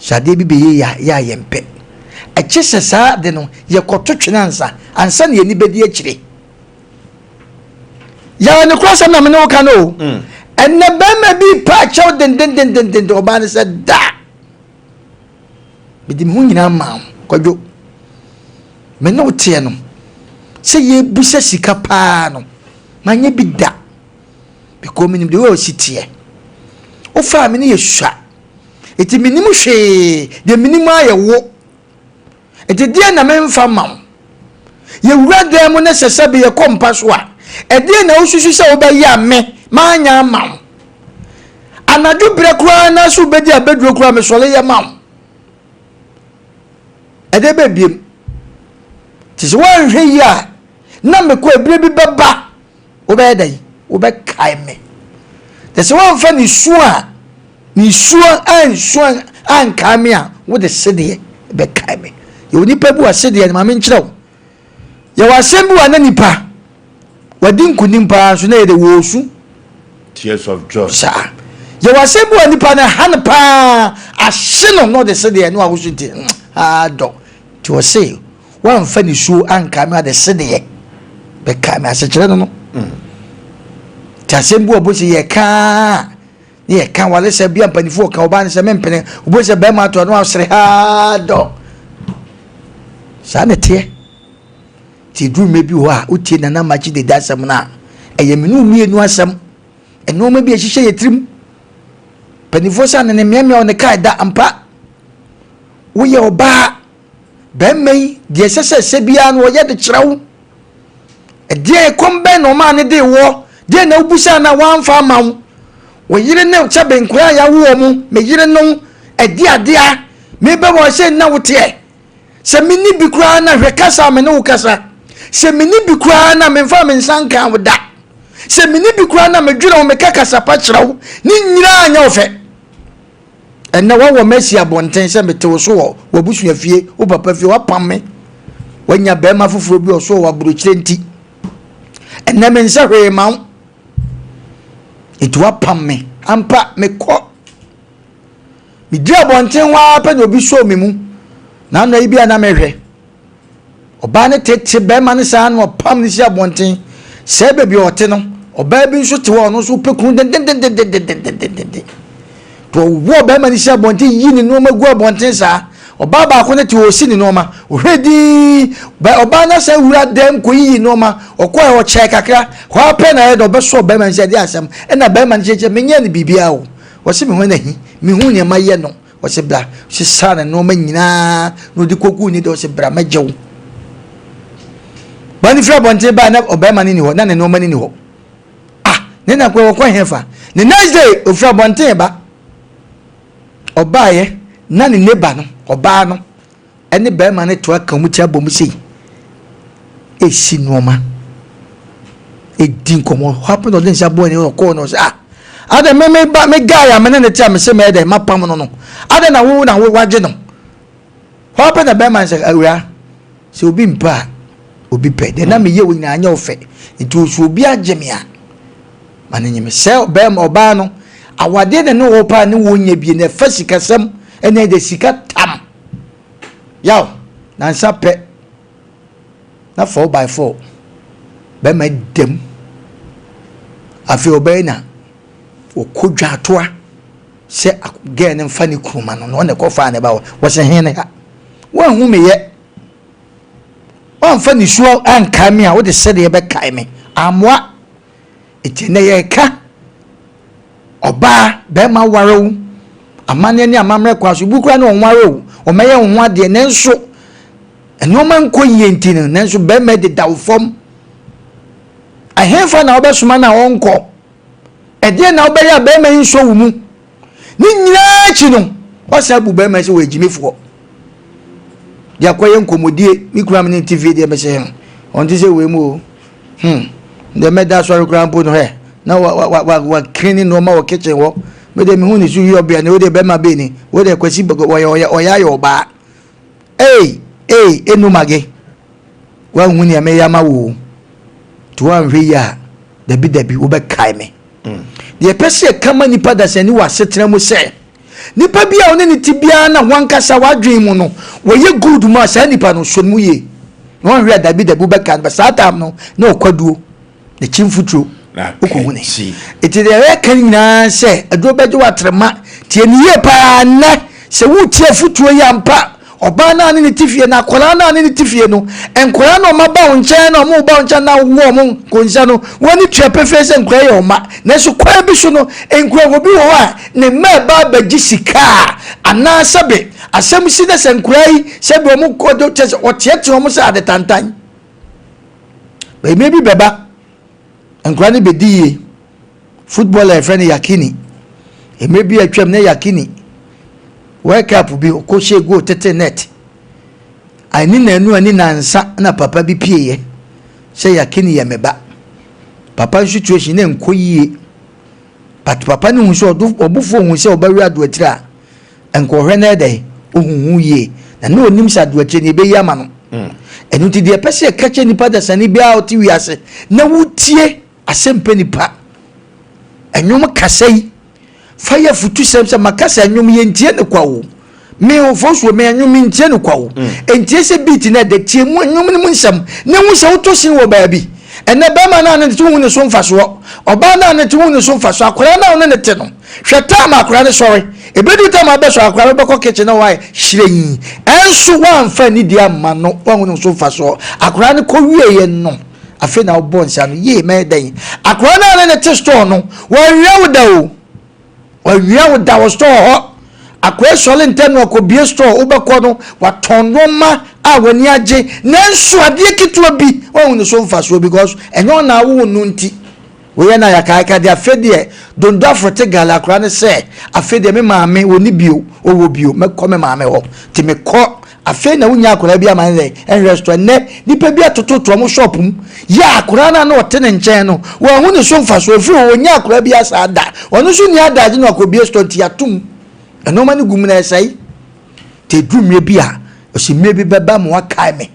Sɛ adeɛ bi bɛyɛ yie a, yɛ a yɛmpɛ. Ɛkye sɛ saa ade no, yɛkɔto twene ansa, ansa na yɛn ani bɛdi akyire. Yɛwɔ ne korasɛm na me ne wo ka no o. Mm. Ɛnɛ bɛrima bi pa akyɛw dendendendenden ɔbaa no sɛ da. Mede me ho nyinaa maa wo, Kwadwo. Me ne wo teɛ no, sɛ yɛbusa sika paa no, manyɛ bi da. Because menim deɛ ɔsi teɛ. Wofaa me no yɛ sua. Enti mennim hwee, deɛ menim ara yɛ wo. Enti deɛn na memfa mma wo? Yɛwura dan mu na sɛ sɛbe yɛkɔ mpa so a, ɛdeɛn na wosusu sɛ wobɛyɛ a me manyɛ ama wo? Anadwo berɛ koraa na so wobɛdi abɛduro koraa mesɔre yɛ ma wo. Ɛdeɛ bɛɛ biem. Nti sɛ woanhwɛ yie a, na mekɔ ɛberɛ bi bɛba wobɛyɛ dɛn? Wobɛkae me. Na sɛ woamfa ne su a ne su ansu ankae me a, wode sedeɛ bɛkae me. Yɛwɔ nipa bi wɔ sedeɛ no, ma menkyerɛ wo. Yɛwɔ asɛm bi wɔ na nipa wadi nkonim paa nso na yɛde wɔɔsu. Tears of joy. Saa. Yɛwɔ asɛm bi wɔ nipa no ha no paa ahye no na ɔde sedeɛ no ahosuo nti adɔ. Nti ɔse Woamfa nisuo ankae me ade sedeɛ bɛkae me asekyerɛ no no. Nti asɛm bi wɔ bo sɛ yɛka ne yɛka wale sɛ bia mpanimfoɔ ɔka ɔbaa ne sɛ mempene wobɔ sɛ bɛrima ato ano asere haa dɔ saa na ɛteɛ. Nti ɛduru mmerɛ bi wɔ hɔ a wotie Nana Makye Dede asɛm no a ɛyɛ me ne wo mmienu asɛm. Nneɛma bi a ɛhyehyɛ yɛ tirim. Mpanimfoɔ sɛ anene mmeammea wɔ ne kaa da ampa. Woyɛ ɔbaa Barima yi, deɛ ɛsɛ sɛ ɛsɛ biara no, ɔyɛ de kyerɛ wo. Ɛdeɛn, ɛkɔm bɛn na ɔmaa no dee woɔ? Deɛn na wobusaa no a wamfa amma wo? Wo yere ne sɛbe nkoraa a yɛawo wɔn, me yere no, ɛde adeɛ a mebɛ wɔ sɛ nna wo teɛ. Sɛ menni bi koraa na hwɛ kasa a me ne wo kasa. Sɛ menni bi koraa na memfa me nsa nkaa wo da. Sɛ menni bi koraa na medwene wo meka kasa pa kyerɛ wo. Ne nyinaa nyɛ wo fɛ. Ɛnnɛ woawɔ me asi abɔnten sɛ mete wo so wɔ w'abusua fie, wo papa fie, woapam me. Woanya barima foforɔ bi ɔso wɔ w'aburokyire nti. Ɛnnɛ mensɛ hwee ma wo. Nti woapam me. Ampa, mekɔ. Meduru abɔnten hɔ ara pɛ na obi sɔɔ me mu. Na anɔ yi bi a na mehwɛ. Ɔbaa no tete bɛrima no saa na ɔpam no si abɔnten. Sɛ baabi a ɔte no, ɔbaa bi nso te hɔ a ɔno nso pɛ kunu dendendendendendenden. Nti ɔwɔ bɛrima no si abɔnten yi ne nneɛma gu abɔnten saa. Ɔbaa baako no te hɔ ɔsi ne nneɛma. Ɔhwɛ dinn, ɔbaa no asan wura dɛm kɔyiyi nneɛma. Ɔkɔɛ ɔkyɛɛ kakra. Hɔ ara pɛ na ayɛ dɛ ɔbɛsɔ bɛrima no sɛ ɛde asɛm. Ɛna bɛrima no kyerɛkyerɛ menyɛ no biribiara o. Ɔse me ho na hi, mehu nea mayɛ no. Ɔse bra, ɔsesaa ne nnoɔma nyinaa na ɔde kɔguu ne deɛ, ɔse bra mɛgye wo. Baa no firi abɔnten baa na ɔbarima no ni hɔ, na ne nnoɔma no ni hɔ. Ah, ne na kɔ wɔkɔ hefa? Ne next day, ɔfiri abɔnten ba. Ɔbaeɛ na ne neighbor no, ɔbaa no, ɛne barima no to aka wɔn ti abɔ mu sei ɛsi nneɛma ɛdi nkɔmmɔ hɔ apɛ na ɔde nsa bɔ ne ɔkɔɔ no sɛ ah adɛ me me ba me guy a me ne ne te a me se mɛyɛ dɛ mapam no no adɛ na wo na wo wagye no hɔ apɛ na bɛrima no sɛ awura sɛ obi mpɛ a obi pɛ deɛ na meyɛ wo nyinaa nyɛ wo fɛ nti osu obi agye me a ma no nye me sɛ bɛrima ɔbaa no awadeɛ na ne wɔ paa ne wɔ nyɛ bie na ɛfa sikasɛm ɛna ɛde sika tam Yaw, nansa pɛ na 4x4 bɛma dam. Afei ɔbɛyɛ na ɔkɔ dwatoa sɛ gɛɛ no mfa ne kunu ma no na ɔna ɛkɔfaa ne ba hɔ. Wɔsɛ he ne ha. Woanhu me yɛ. Woamfa nisuo ankae me a wode sɛdeɛ bɛkae me. Ammoa. Enti ɛnnɛ yɛreka ɔbaa, bɛrima ware wo, amanneɛ ne amammerɛ kwan so, obi koraa ne ɔnware wo, ɔmɛyɛ wo ho adeɛ, nanso nneɛma nkɔ yie nti no, nanso bɛrima deda wo fam. Ɛhefa na wobɛsoma no a ɔnkɔ? Ɛdeɛ na wobɛyɛ a bɛrima yi nsɔ wo mu? Ne nyinaa akyi no, wasan abu bɛrima yi sɛ wɔyɛ gyimifoɔ. De akɔyɛ nkɔmmɔdie, me kura me ne nte fie deɛ mesɛ ho, ɔnte sɛ wei mu o. Hmm, deɛ mɛda asɔre koraa mpo no hɛ, na wa wa wa wa clean nneɛma wɔ kitchen hɔ. Me deɛ mehu ne so yi ɔbea ne wo deɛ bɛrima bɛn ni, wo deɛ kwasi wɔyɛ ɔyɛ ɔyɛ ayɛ ɔbaa. Ei, ei, enumage, woanhu nea meyɛ ama wo o. Nti woanhwɛ yie a, dabi dabi wobɛkae me. Deɛ ɛpɛ sɛ yɛka ma nipa dasani wɔ asetena mu sɛ, nipa bi a ɔne ne te biara na wankasa w'adwene mu no wɔyɛ good mu a saa nipa no sɔ ne mu yie na wɔnhwɛ a dabi dabi wobɛka no saa time no na ɔkwaduo n'akyi mfuturo wokɔhu ne ɛti deɛ yɛka nyinaa sɛ aduro bɛgye w'atrema tie ne yie paa nnɛ sɛ wotie afotuo yi ampa Ɔbaa no a ne ne te fie no, akwadaa no a ne ne te fie no, nkwadaa no a wɔaba wo nkyɛn na wɔreba wo nkyɛn na wowɔ wɔn nkonsa no, wɔn ani tua pefee sɛ nkwadaa yɛ wɔn mma. Nanso kwan bi so no, nkwadaa obi wɔ hɔ a ne mma reba abɛgye sika a, anaa sɛbe asɛm si na sɛ nkwadaa yi sɛbe wɔn kɔ de kyɛ sɛ wɔteɛteɛ wɔn sɛ adetantan. Bɛmɛ bi bɛba, nkwadaa no bɛdi yie. Footballer a yɛfrɛ no Yakini. Mmerɛ bi a atwam na Yakini World Cup bi ɔkɔhyɛɛ goal tete net. Anni nnanu anni nnansa na papa bi pieeɛ sɛ Yakini yɛ me ba. Papa no situation na ɛnkɔ yie. But papa no hu sɛ ɔbofoɔ hu sɛ ɔba wi adoatire a, nka ɔhwɛ no ɛdɛn ɔhu ho yie. Na na ɔnim sɛ adoatire no ɛbɛyi ama no. Ɛno nti deɛ ɛpɛ sɛ yɛka kyerɛ nipa dasani biara a ɔte wiase na wotie Asɛmpɛ nipa ɛnwom kasa yi fa yɛ afutusɛm sɛ maka sɛ ɛnwom yɛ ntie ne kwa o me ofosuo me ɛnwom ntie ne kwa o ntie sɛ beat na ɛdɛ tie mu ɛnwom no mu nsɛm na ehu sɛ wotɔ sin wɔ baabi ɛnɛ bɛrima no a ne te hu ne so mfasoɔ ɔbaa no a ne te hu ne so mfasoɔ akwadaa no a ne ne te no hwɛ taam akwadaa no sɔre ebedu taam abɛsɔre akwadaa no bɛkɔ kitchen na wayɛ hyerɛn ɛnso wamfa anidie amma no wahu ne so mfasoɔ akwadaa no kɔ wieɛ no Afei na wobɔ nsa no, yie mɛyɛ dɛn? Akwadaa no a ne ne te store no, wɔawia wo da o. Wɔawia wo da wɔ store hɔ. Akwadaa sɔre ntɛm na ɔkɔbie store, wobɛkɔ no, watɔn nneɛma a w'ani agye. Nanso adeɛ ketewa bi, wahu ne so mfasoɔ because ɛnyɛ ɔna awo no nti. Woyɛ no ayakaayaka deɛ afei deɛ Dondo Afrote Gale akwadaa no sɛ afei deɛ me maame ɔnni bio, ɔwɔ bio, mɛkɔ me maame hɔ. Nti mekɔ Afei na wonya akwadaa bi ama ne dɛn ɛnhwɛ so. Ɛnnɛ nipa bi atototo wɔn shop mu yɛ akwadaa no a na ɔte ne nkyɛn no wɔahu ne so mfasoɔ ɛfiri hɔ wɔnya akwadaa bi asaa da ɔno nso nni adagye na wakɔbie store nti yɛatom nneɛma no gu mu na ɛsɛe nti ɛduru mmerɛ bi a ɔsi mmerɛ bi bɛba ma wakae me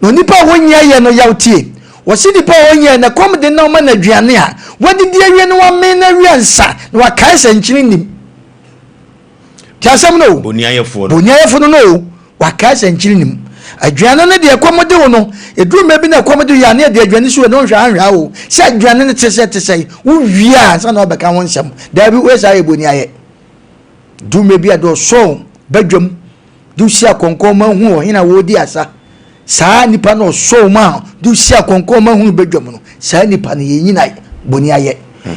na onipa a wɔnyia yɛ no yaw tie. Wɔse nipa a ɔnyɛɛ na kɔm de no na ɔma no aduane a, wadidi awie na wamee no awie ansa na wakae sɛ nkyene nnim. Te asɛm no o. Boniayɛfoɔ no. Boniayɛfoɔ no no o. Wakae sɛ nkyene nnim. Aduane no deɛ ɛkɔm de wo no, ɛduru mmerɛ bi na ɛkɔm de wo yɛ a na yɛde aduane si hɔ na wonhwɛ anhwɛ o. Sɛ aduane no te sɛ te sɛn, wowie a ansa na wabɛka ho nsɛm. Daabi, woyɛ saa yɛ boniayɛ. Duru mmerɛ bi a deɛ ɔsɔɔ badwam de wo si akɔnkɔn ma hu ɔhene a wɔredi asa. Saa nipa no ɔsɔɔ mu a de si akɔnkɔn ma hunu badwam no, saa nipa no yɛn nyina boni ayɛ.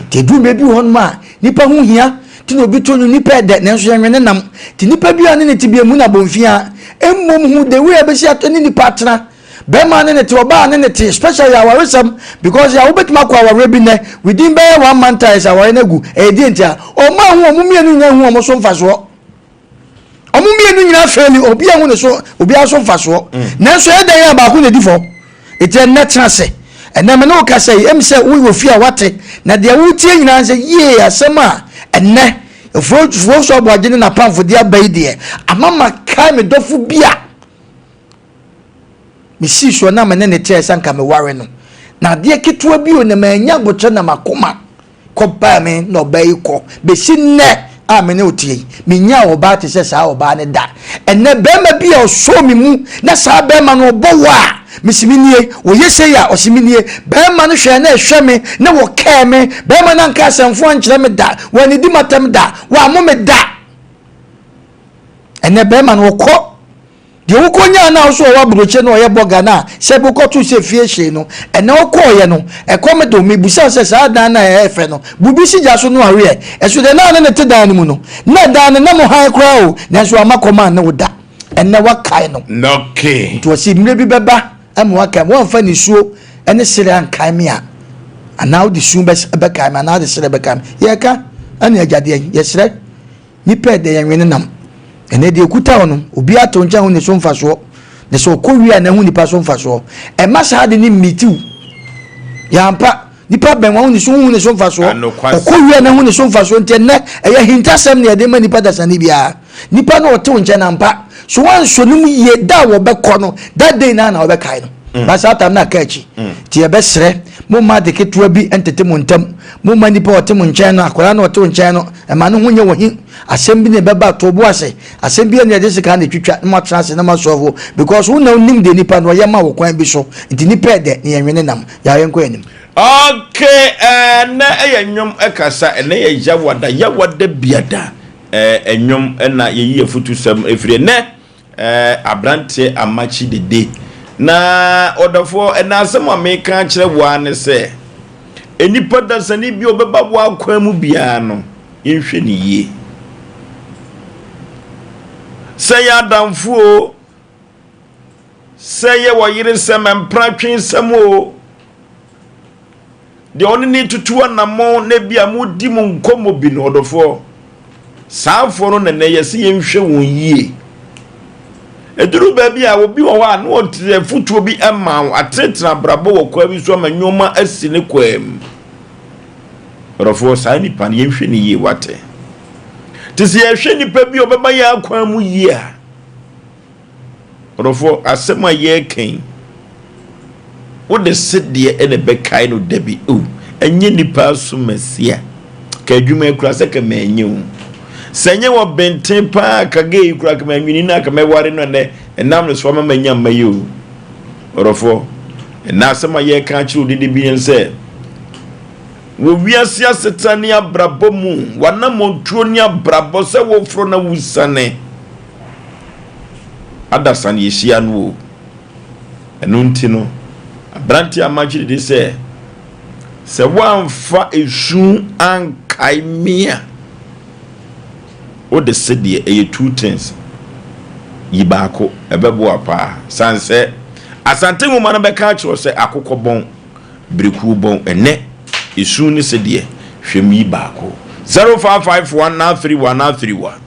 Nti ɛduru mmerɛ bi wɔ hɔnom a, nipa ho hia, nti na obi to no nipa ɛdɛ nanso yɛnwe ne nam. Nti nipa bi a ne ne te bi emu no abomfiaa, mmom hu the way a bɛsi atɔ ne nipa atena. Bɛrima ne ne te, ɔbaa ne ne te, especially awaresɛm, because yɛ a wobɛtumi akɔ awareɛ bi nnɛ, within bɛyɛ one month a yɛsɛ awareɛ no agu, ɛyɛ deɛ nti a, ɔma hu ɔmo mmienu nyinaa hu ɔmo so mfasoɔ. Wɔn mmienu nyinaa fɛli, obiara hu ne so, obiara so mfasoɔ. Nanso ɛyɛ dɛn a baako na edi fɔ. Eti ɛnnɛ tena ase. Ɛnnɛ me ne wo kasa yi, ɛm sɛ woyɛ ofie a wate, na deɛ woretie nyinaa sɛ yie asɛm a ɛnnɛ Ofosu Aboagye ne n'apamfo de aba yi deɛ, ama makae me dɔfo bi a mesii soɔ na me ne ne teɛ sɛ anka meware no. Na adeɛ ketewa bi o na manya abokyɛ na makoma kɔ baa me na ɔbaa yi kɔ. Bɛsi nnɛ a me ne wo teɛ yi, menyaa ɔbaa te sɛ saa ɔbaa no da. Ɛnnɛ barima bi a ɔsɔɔ me mu na saa barima no ɔbɔ wo a, mese me nie, ɔyɛ sei a, ɔse me nie. Barima no hwɛɛ na ɛhwɛ me na wɔkɛɛ me. Barima no anka asɛmfo ankyerɛ me da, wannidi m'atɛm da, wammo me da. Ɛnnɛ barima no ɔkɔ. Deɛ wokɔnyaa no a wo so ɔwɔ aburokye no ɔyɛ bɔga no a sɛ wokɔtoo sɛ fie hyee no ɛnɛ wokɔɔyɛ no ɛkɔm de wo. Mebisa wo sɛ saa dan no a ɛyɛ fɛ no bubi si gya so no aweɛ ɛso deɛ na ne ne te dan no mu no na dan no na mo hann koraa o nanso wamma kɔm anne wo da ɛnɛ woakae no. Okay. Nti ɔse mmerɛ bi bɛba ama woakae me woamfa nisuo ne sere ankae me a anaa wode su bɛkae me anaa wode sere bɛkae me yɛka ɛne agyadeɛ yɛsrɛ Nnipa ɛdɛ yɛn nwene nam. Ɛnɛ deɛ ɛkuta wo no, obiara te wo nkyɛn hu ne so mfasoɔ. Na sɛ ɔkɔ wie a na ahu nipa so mfasoɔ. Ɛma saa ade no mmiti wo. Yɛampa, nipa bɛn wɔn ne so hu ne so mfasoɔ. Ɔkɔ wie a na ahu ne so mfasoɔ nti ɛnɛ ɛyɛ ahintasɛm na yɛde ma nipa dasani biara. Nipa no ɔte wo nkyɛn ampa. So wansɔ ne mu yie da a wɔbɛkɔ no, that day naa na wɔbɛkae no. Ba saa tam no aka akyi. Nti yɛbɛsrɛ, momma ade ketewa bi ntete mo ntam. Momma nipa a ɔte mo nkyɛn no, akwadaa no a ɔte wo nkyɛn no, mma ne ho nyɛ wo he. Asɛm bi na ɛbɛba, to wo bo ase. Asɛm biara na yɛde sika na ɛtwitwa, na moatena ase na moasɔlvo. Because wo na wonim deɛ nipa no ɔyɛ ma wo kwan bi so. Nti nipa ɛdɛ na yɛnwene nam. Yaw yɛnkɔ yɛn anim. Okay, ɛnɛ ɛyɛ nnwom ɛkasa, ɛnɛ yɛ Yawada, Yawada biada, ɛɛ nnwom ɛna yɛyi afutusɛm ɛfiri ɛnɛ. Eh, aberanteɛ Amakye Dede. Na ɔdɔfoɔ, ɛna asɛm a meka akyerɛ wo ara ne sɛ, nnipa dasani bi a ɔbɛba wo akwan mu biara no, yɛnhwɛ ne yie. Sɛ yɛ adamfo o, sɛ yɛ wɔyere sɛm, mpratwe nsɛm o, Deɛ ɔne no retutu anammɔn na ebia moredi mo nkɔmmɔ bi no, ɔdɔfoɔ, saa afoɔ no na nnɛ yɛse yɛnhwɛ wɔn yie. Ɛduru baabi a obi wɔ hɔ a na ɔte afotuo bi ma wo, atenetene abrabɔ wɔ kwan bi so ama nneɛma asi ne kwan mu. Ɔdɔfoɔ, saa nipa no yɛnhwɛ no yie, wate? Te sɛ yɛhwɛ nipa bi a ɔbɛba yɛn akwan mu yie a, Ɔdɔfoɔ, asɛm a yɛreka yi, wode sedeɛ na ɛbɛkae no da bi. O, ɛnyɛ nnipa asomasia. Ka adwuma yi koraa sɛ ka manyɛ o. Sɛ ɛnyɛ wɔ benten paa ka gay yi koraa ka manwini no a ka mɛware no ɛnɛ ɛnam ne so ama manya mma yi o. Ɔdɔfoɔ, ɛnɛ asɛm a yɛreka akyerɛ wo dede bi ne sɛ, wɔ wiase asetena ne abrabɔ mu, w'anammɔntuo ne abrabɔ sɛ woforo na wosiane. Adasa na yɛhyia no o. Ɛno nti no, aberanteɛ a makyere de sɛ, sɛ woamfa esu ankae me a, wode sedeɛ ɛyɛ two things yi baako ɛbɛboa paa. San sɛ Asante nwoma no bɛka akyerɛ sɛ akokɔ bɔn, birikuo bɔn, ɛnɛ esu ne sedeɛ hwɛm yi baako. 0551 931 931.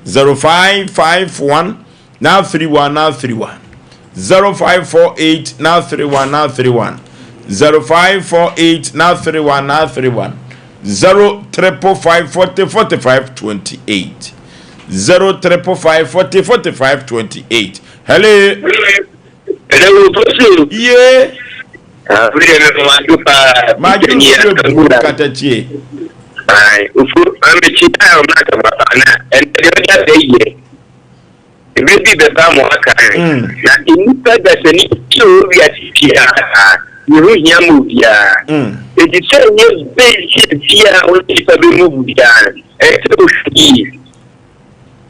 0551 931 931 0548 931 931 0548 931 931 0 triple 5 40 45 28 0 triple 5 40 45 28. Hello. Hello, Tosu. Yeah. Ah, mi de mi ma do paa. Madwo nsuo bu katakyie. Ayi, ofu, amekyi a ɔmo aka papa na ɛnna deɛ ɔde asɛ yie. Ebi bi bɛba mo aka. Na nnipa dasani tí o wiase biara, ne ho hia ma obiara. Eti sɛ nyɛ bɛnsi fie a wɔn nipa bɛ mu biara, ɛsɛ ohwɛ yie.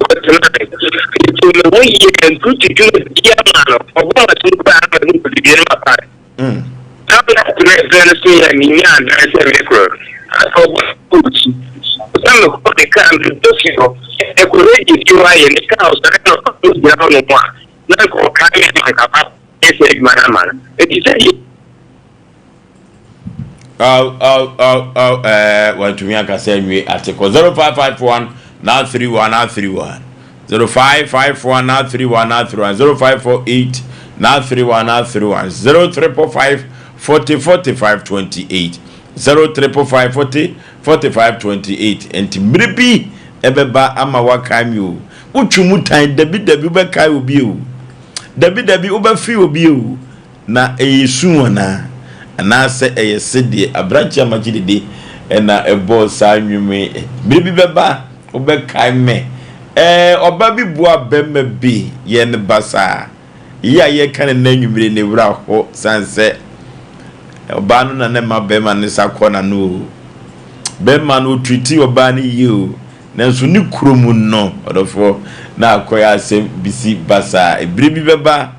Ɔtena nti me ho yie ntutu dwuma biara ma no ɔbɔ ma so koraa ma no kɔdidie no ma pa. Saa na tena ɛberɛ no so yɛ menya adan sɛ me korɔ asa ɔbɔ akyi sɛ mekɔ ne kaa medɔ fi hɔ ɛkɔ regye fi hɔ ayɛ ne kaa ɔsɔre na ɔno gyina hɔ nom a na nka ɔkae me ama nka pa ɛsɛ adwuma no ama no ɛti sɛ yɛ Aw aw aw aw ɛɛ wantumi ankasa anwie atekɔ 0551 931 931 0551 931 931 0548 931 931 0345 40 45 28 0345 40 45 28. Nti mmere bi ɛbɛba ama wakae mi o, wotwi mu tan dabi dabi, wobɛkae obi o, dabi dabi, wobɛfi obi o. Na ɛyɛ su anaa? Anaasɛ ɛyɛ sedeɛ? Aberanteɛ a magye dede na ɛbɔɔ saa nnwom yi. Bere bi bɛba, wobɛkae me. Ɛɛ, ɔbaa bi boaa barima bi yɛɛ no basaa. Eyi a yɛreka no nnɛ anwummere yi, ne werɛ aho sane sɛ ɔbaa no na na ɛma barima no nsa kɔ n'ano o. Barima no, ɔtreatii ɔbaa no yie o, nanso ne kuro mu no, ɔdɔfoɔ, na akɔyɛ asɛm bisi basaa. Bere bi bɛba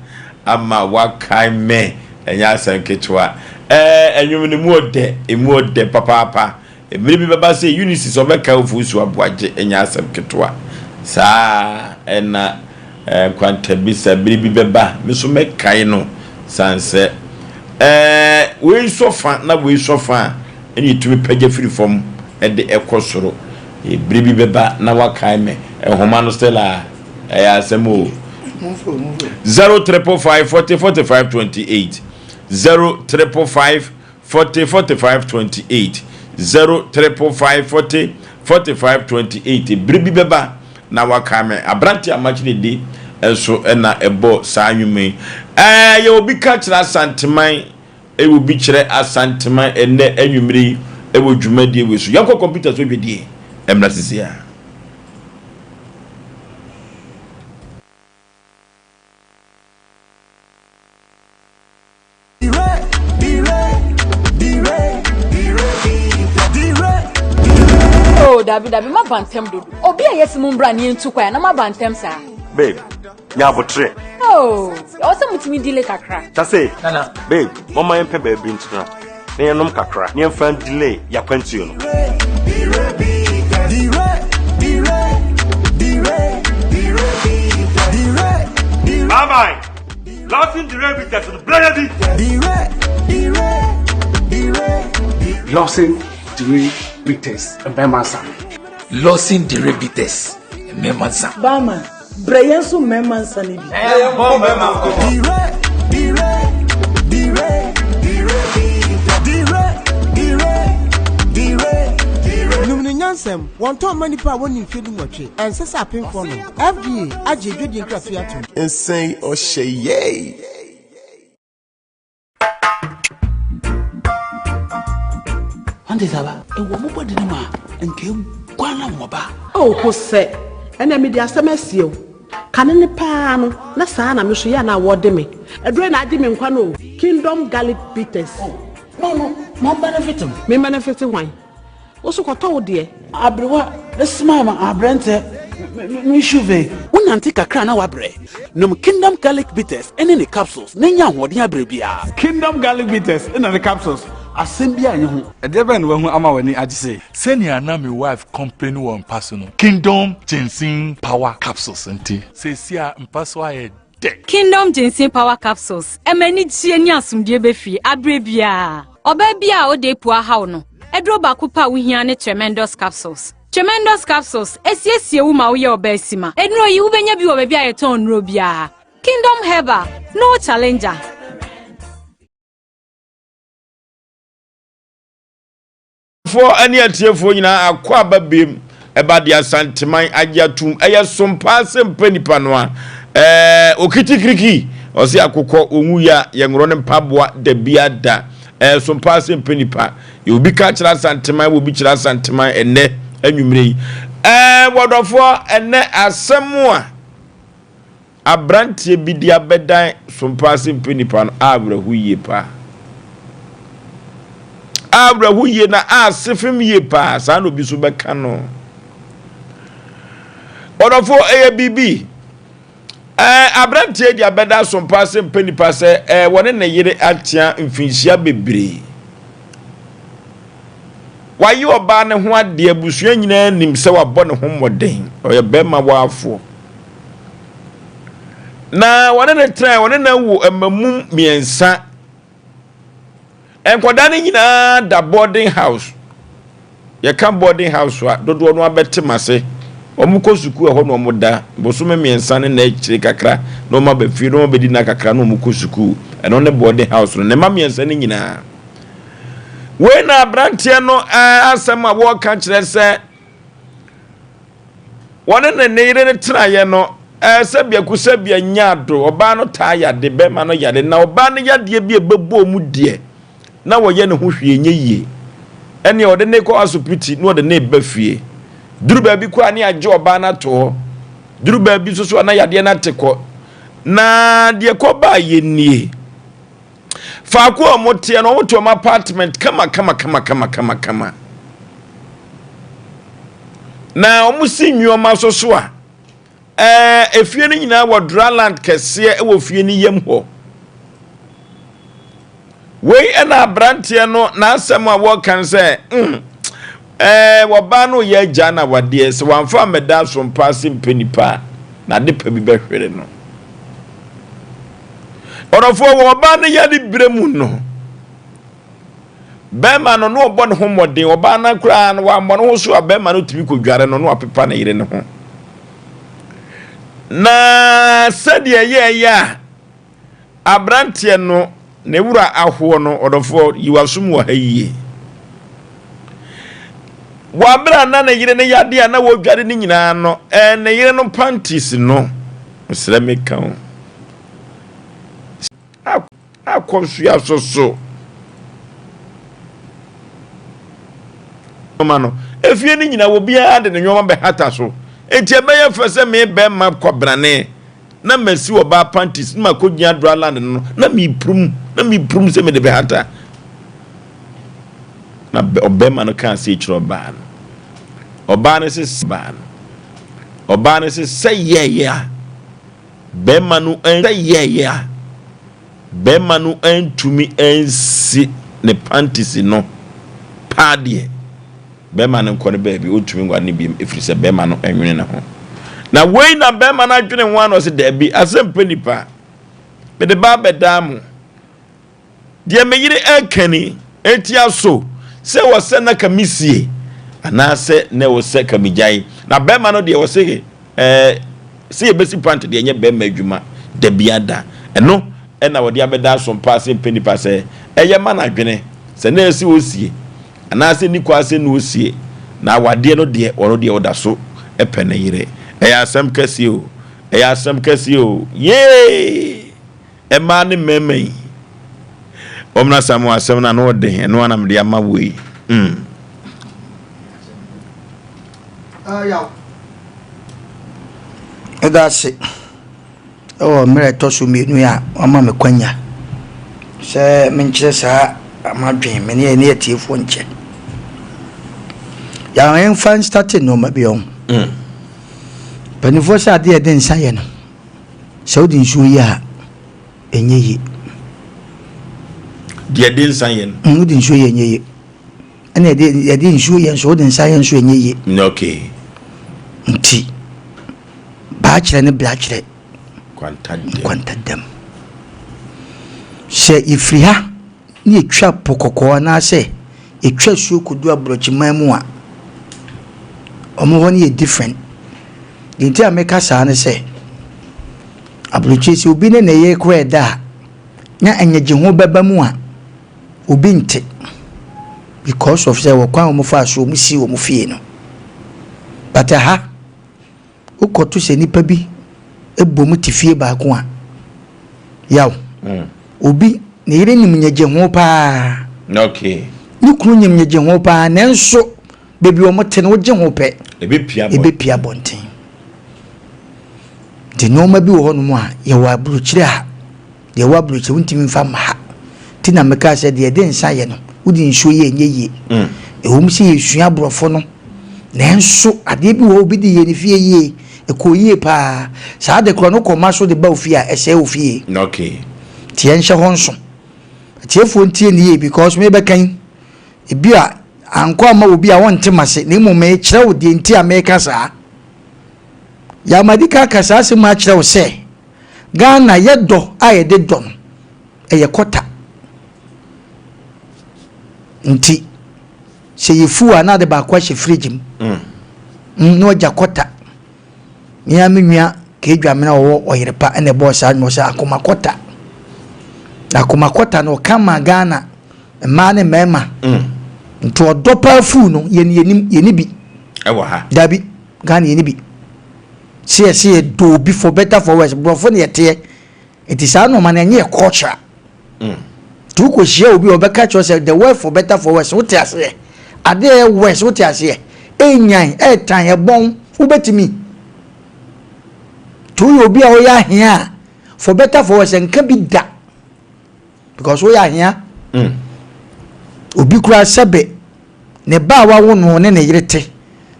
ama wakae me, ɛnyɛ asɛm ketewa. Ɛɛ, ɛnwom no, emu ɔdɛ, emu ɔdɛ papaapa. Mmere bi bɛba sɛ Eunice sɛ ɔbɛkae Ofosu Aboagye, ɛnyɛ asɛm ketewa. Saa ara na Nkwantabisa, bere bi bɛba, me nso mɛkae no, sane sɛ ɛɛ, wei sɔ fa na wei sɔ fa a, ɛna ɛtumi pagya firi fam de ɛkɔ soro. Bere bi bɛba na wakae me. Nhoma no still a. Ɛyɛ asɛm o. 0 triple 5 40 45 28 0 triple 5 40 45 28 0 triple 5 40 45 28. Bere bi bɛba na waka me. Aberante a makyere di nso na ɛbɔ saa nnwuma yi. Ɛɛ yɛ obi ka kyerɛ Asanteman, ɛwɔ bi kyerɛ Asanteman ɛnɛ anwummere yi ɛwɔ dwumadie wei so. Yɛnkɔ kɔmputa so dwadie mmra sisi a. Oh, dabi dabi, maba ntɛm dodo. Obi a yɛsi mu mbra ne yɛntu kwan na maba ntɛm saa. Babe, nya abotrɛ. Oh, ɛwɔ sɛ mutumi delay kakra. Tase, Nana. Babe, mama yɛmpɛ baabi ntena na yɛnom kakra na yɛmfa delay yɛakwantuo no. Bye bye. Lawson Dire Bitters no brɛ bi. Lawson Dire Bitters mmarima nsa. Lawson Dire Bitters mmarima nsa. Barman, brɛ yɛn nso mmarima nsa no bi. Ɛyɛ bɔ mmarima nkɔmmɔ. Nom no nyansam, wɔntɔn mma nnipa a wɔnni mfeɛ 18. Ɛnsɛ sɛ apemfoɔ nom. FDA agye adwadie nkratoɔ yi atom. Nsɛn ɔhyɛ yɛi. Ɔnte saa ba? Ɛwɔ mo bɔde no mu a, nka eguan na wɔba. Oh, Hosɛ, ɛnna mede asɛm asie wo. Kane no paa no, na saa na me nso yɛ a na wɔde me. Aduro na agye me nkwa no o. Kingdom Garlic Bitters. Oh, no, no, ma benefit m. Me benefit hwan? Wo so kɔtɔ wo deɛ. Aberewa, smile ma aberɛntɛ, me shuve. Wonante kakra na wabrɛ. Nom Kingdom Garlic Bitters ne ne capsules na nya ahoɔden abrɛ biara. Kingdom Garlic Bitters ne ne capsules, asɛm biara nni ho. Ɛdeɛ bɛn na wahu ama w'ani agye sei? Sɛnea na me wife complain wɔ mpa so no, Kingdom Ginseng Power Capsules nti, seesei a mpa so ayɛ dɛ. Kingdom Ginseng Power Capsules, ɛma anigyeɛ ne asomdwoeɛ ba fie aberɛ biara. Ɔbaa bi a ɔda epu ahaw no, aduro baako pɛ a wohia ne Tremendous Capsules. Tremendous Capsules, esiesie wo ma woyɛ ɔbaa sima. Nnuro yi, wobɛnya bi wɔ baabi a yɛtɔn nnuro biara. Kingdom Herbal, no challenger. Foɔ ne atiefoɔ nyinaa akɔ aba biem ɛba de Asanteman agye atum. Ɛyɛ som paa sɛ mpɛ nipa no a ɛɛ okitikiriki. Ɔse akokɔ ɔnwu yɛ a yɛnworɔ ne mpaboa dabia da. Ɛɛ so mpaa sɛ mpɛ nipa. Yɛ obi ka kyerɛ Asanteman wɔ obi kyerɛ Asanteman ɛnnɛ anwummerɛ yi. Ɛɛ wɔdɔfoɔ ɛnnɛ asɛm a abranteɛ bi de abɛdan so mpaa sɛ mpɛ nipa no awerɛho yie paa. Awerɛho yie na asefem yie paa saa na obi so bɛka no. Wɔdɔfoɔ ɛyɛ biribi. Ɛɛ, aberanteɛ yi de abɛda asompa ase mpɛ nipa sɛ ɛɛ wɔne ne yere atea mfinhyia bebree. Wayɛ ɔbaa ne ho adeɛ, abusua nyinaa nim sɛ wabɔ ne ho mmɔden, ɔyɛ bɛrima waafoɔ. Na wɔne ne tenae, wɔne no awo mmamum mmiɛnsa. Nkwadaa no nyinaa da boarding house. Yɛka boarding house a, dodoɔ no abɛte m'ase. Wɔkɔ sukuu ɛhɔ na wɔda. Bosome mmiɛnsa ne na akyire kakra na wɔn aba fie na wɔn abɛdi nna kakra na wɔkɔ sukuu. Ɛno ne boarding house no. Ne mma mmiɛnsa no nyinaa. Wei na aberanteɛ no eh, asɛm a wɔreka kyerɛ sɛ Wɔne ne ne yere no tenaeɛ no, ɛɛ sɛ biako sɛ bia nyaa do, ɔbaa no taa yade, bɛrima no yade, na ɔbaa no yadeɛ bi a ɛbɛbɔɔ mu deɛ, na wɔyɛ ne ho hwee nyɛ yie. Ɛneɛ ɔde ne kɔ asopiti na ɔde ne ba fie. Duru baabi koraa ne agye ɔbaa no ato hɔ. Duru baabi nso so a na yadeɛ no ate kɔ. Na deɛ kɔ baa yɛ nie. Faako a wɔteɛ no, wɔte wɔn apartment kama kama kama kama kama kama. Na wɔsi nneɛma so so a, ɛɛ efie no nyinaa wɔ dryland kɛseɛ wɔ fie no yam hɔ. Wei ɛna aberanteɛ no n'asɛm a wɔka no sɛ mm ɛɛ wɔbaa no yɛ agya na wadeɛ sɛ wɔamfa ammɛda asompa ase mpɛ nipa a n'ade pa bi bɛhwere no. Ɔdɔfoɔ, wɔ ɔbaa no yare berɛ mu no, bɛrima no na ɔbɔ ne ho mmɔden. Ɔbaa no koraa no wammɔ ne ho so a, bɛrima no tumi kɔdware no na wapepa ne yere no ho. Na sɛdeɛ ɛyɛɛyɛ a aberanteɛ no ne wura ahoɔ no, ɔdɔfoɔ, yi w'asom wɔ ha yie. Wɔ abere a na ne yere no yadeɛ a na wɔdware no nyinaa no, ɛɛ ne yere no panties no, mesrɛ meka o. Akɔsoa so so. Nneɛma no, efie no nyinaa obiara de ne nneɛma bɛhata so. Enti ɛbɛyɛ fɛ sɛ me bɛrima kwabrane na masi ɔbaa panties na makɔgyina dryland no na mepurum na mepurum sɛ mede bɛhata. Na ɔbɛrima no kaa sei kyerɛ ɔbaa no. Ɔbaa no se baa no. Ɔbaa no se sɛ yɛyɛ a Bɛrima no yɛeɛ a, bɛrima no antumi ansi ne panties no paa deɛ, bɛrima no nkɔ ne baabi, ɔntumi nware no biom ɛfiri sɛ bɛrima no nwene ne ho. Na wei na bɛrima no adwene ho a na ɔse daabi, asɛm pɛ nipa, mede ba abɛdaa mo. Deɛ me yere reka ni, enti aso sɛ ɛwɔ sɛ na ka mesie anaasɛ na ɛwɔ sɛ ka megyae? Na bɛrima no deɛ ɔse ɛɛ sɛ yɛbɛsi pant deɛ ɛnyɛ bɛrima adwuma da biara da. Ɛno na wɔde abɛda asompa ase mpɛ nipa sɛ ɛyɛ ma no adwene sɛ na ɛsɛ ɔsie anaasɛ ɛni kwan sɛ na ɔsie. Na awadeɛ no deɛ ɔno deɛ ɔda so pɛ ne yere. Ɛyɛ asɛm kɛseɛ o, ɛyɛ asɛm kɛseɛ o, yee! Mmaa ne mmarima yi, wɔn asɛm wɔ asɛm no ano ɔden, ɛno ara na mede ama wo yi. Mm. Ɛda ase wɔ mmerɛ ɛtɔ so mmienu yi a wama me kwanya sɛ menkyerɛ saa m'adwene me ne ne atiefoɔ nkyɛ. Yɛmfa nstate nneɛma bi ho. Mm. Mpanimfoɔ sɛ adeɛ a yɛde nsa yɛ no, Sɛ wode nsuo yɛ a, ɛnyɛ yie. Deɛ ɛde nsa yɛ no. Mm, wode nsuo yɛ ɛnyɛ yie. Ɛna yɛde yɛde nsuo yɛ nso wode nsa yɛ nso ɛnyɛ yie. Okay. Nti baakyerɛ ne blakyerɛ. Kwanta dɛm. Kwanta dɛm. Sɛ yɛfiri ha ne yɛtwa po kɔkɔɔ anaasɛ yɛtwa asuo kɔdu aborɔkyiman mu a, wɔn hɔ no yɛ different. Deɛ nti a meka saa ne sɛ, aburokyire sɛ obi ne ne yere koraa ɛda a, na anyagyehoo bɛba mu a, obi nte because of sɛ wɔ kwan a wɔfaa so wɔn sii wɔn fie no. But ɛha, wokɔto sɛ nnipa bi bɔ mu te fie baako a, Yaw. Obi ne yere nim nyegye ho paa. Okay. Ne kunu nim nyegye ho paa nanso baabi wɔn te no wogye ho pɛ. Ebepia bɔnten. Ebepia bɔnten. Nti nneɛma bi wɔ hɔnom a yɛwɔ aburokyire a deɛ ɛwɔ aburokyire wontumi mfa mma ha. Nti na mekaa sɛ deɛ yɛde nsa yɛ no wode nsuo yɛ ɛnyɛ yie. Ɛwom sɛ yɛsua aborɔfo no nanso adeɛ bi wɔ hɔ obi de yɛ ne fie yie ɛkɔɔ yie paa. Saa ade korɔ no wokɔ ma so de ba wo fie a ɛsɛe wo fie. Okay. Nti yɛnhyɛ hɔ nso. Atiefoɔ ntie ne yie because mebɛka yi ebi a ankɔ amma obi a ɔnte m'ase na mmom mekyerɛ wo deɛ nti a meka saa. Yaw madi kan aka saa asɛm akyerɛ wo sɛ Ghana yɛ dɔ a yɛde dɔ no ɛyɛ kɔta nti sɛ yɛfu a na ade baako ahyɛ fridge mu na wagya kɔta. Me ara me nua Kedwamena a ɔwɔ Ɔyerepa na ɛbɔɔ saa nnwom sɛ akoma kɔta. Na akoma kɔta no ɔka ma Ghana mmaa ne mmarima. Nti ɔdɔ paa fuu no yɛn yɛnim yɛni bi. Ɛwɔ ha. Dabi Ghana yɛni bi. Sɛ yɛsɛ yɛdɔ obi for better for worse borɔfo ne yɛteɛ. Nti saa nnoɔma no ɛnyɛ yɛ culture. Nti wokɔhyia obi a ɔbɛka kyerɛ sɛ the word for better for worse wote aseɛ. Adeɛ ɛyɛ worse wote aseɛ. Ɛnyan, ɛtan, ɛbɔn, wobɛtumi. Nti woyɛ obi a woyɛ ahea a for better for worse nka bi da. Because woyɛ ahea. Obi koraa sɛbe ne ba a wawo no ne ne yere te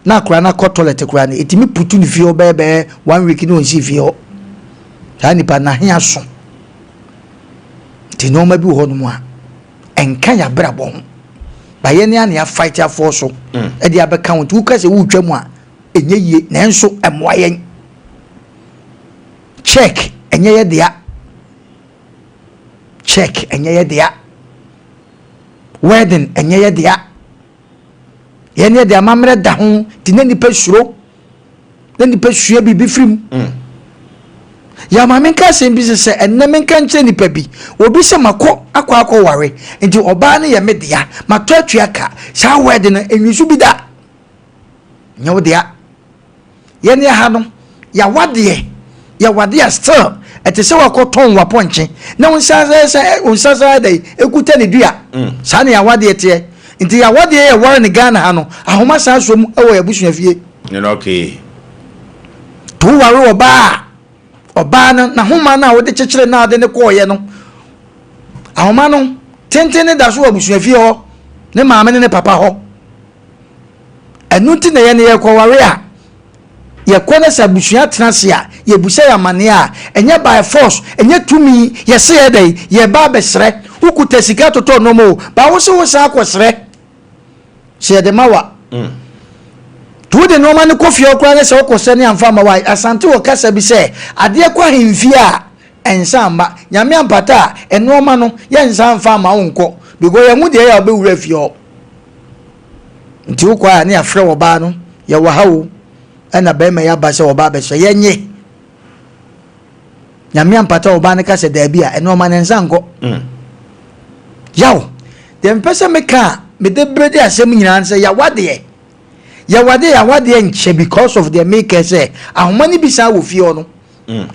na akwadaa no akɔ toilet koraa no ɛtumi putu ne fie hɔ bɛyɛ bɛyɛ one week na ɔnsii fie hɔ. Saa nipa no n'ahea so. Nti nneɛma bi wɔ hɔnom a ɛnka yɛn abrabɔ ho. Ba yɛn ne ana yɛafight afɔ so ɛde abɛka ho. Nti woka sɛ woretwa mu a ɛnyɛ yie nanso ɛmmoa yɛn. Check ɛnyɛ yɛ dea. Check ɛnyɛ yɛ dea. Wedding ɛnyɛ yɛ dea. Yɛn yɛ de amammerɛ da ho nti na nipa suro na nipa sua biribi firi mu. Yɛ maame nka asɛm bi sɛ sɛ ɛnnɛ menka nkyerɛ nipa bi obi sɛ makɔ akɔ akɔ ware nti ɔbaa no yɛ me dea matɔ atua ka saa wedding no enwi so bi da nyɛ wo dea. Yɛn ha no, yɛawadeɛ, yɛwadeɛ a still ɛte sɛ wakɔtɔn wapɔnkye na wo nsa sɛ wo nsa sɛ dɛ ekuta ne dua. Saa na yɛawadeɛ teɛ. Nti yɛawadeɛ yɛ ware ne Ghana ha no, ahoma san so mu wɔ yɛabusua fie. Okay. To ware ɔbaa a, ɔbaa no n'ahoma no a wode kyekyere na ade ne kɔɔyɛ no, ahoma no tenten ne da so wɔ abusua fie hɔ, ne maame ne ne papa hɔ. Ɛno nti na yɛn yɛkɔware a, yɛkɔ na sɛ abusua tena ase a, yɛbusa yɛn amanneɛ a, ɛnyɛ by force, ɛnyɛ tumi, yɛse yɛ dɛn, yɛreba abɛsrɛ. Wokuta sika totɔ nneɛma o, ba wo se wo san akɔsrɛ sɛ yɛde ma wa. Nti wode nneɛma no kɔ fie hɔ koraa ne sɛ wokɔsrɛ ne amfa amma wa. Asante wɔ kasa bi sɛ, adeɛ kɔ ahemfie a, ɛnsan mma. Nyame ampata a, nneɛma no, yɛnsan mfa mma wo nkɔ. Because yɛn ho deɛ ɛyɛ a wobɛwura fie hɔ. Nti wokɔ a ne yɛafrɛ ɔbaa no, yɛwɔ ha o, ɛna bɛrima yi aba sɛ ɔba abɛsɔ, yɛnye. Nyame ampata ɔbaa no ka sɛ daabi a, ɛno ɔma ne nsa nkɔ. Yaw, deɛ mepɛ sɛ meka a mede bere de asɛm nyinaa ne sɛ yawadeɛ, yawadeɛ, yawadeɛ nkyɛ because of deɛ meka sɛ ahoma no bi san wɔ fie hɔ no.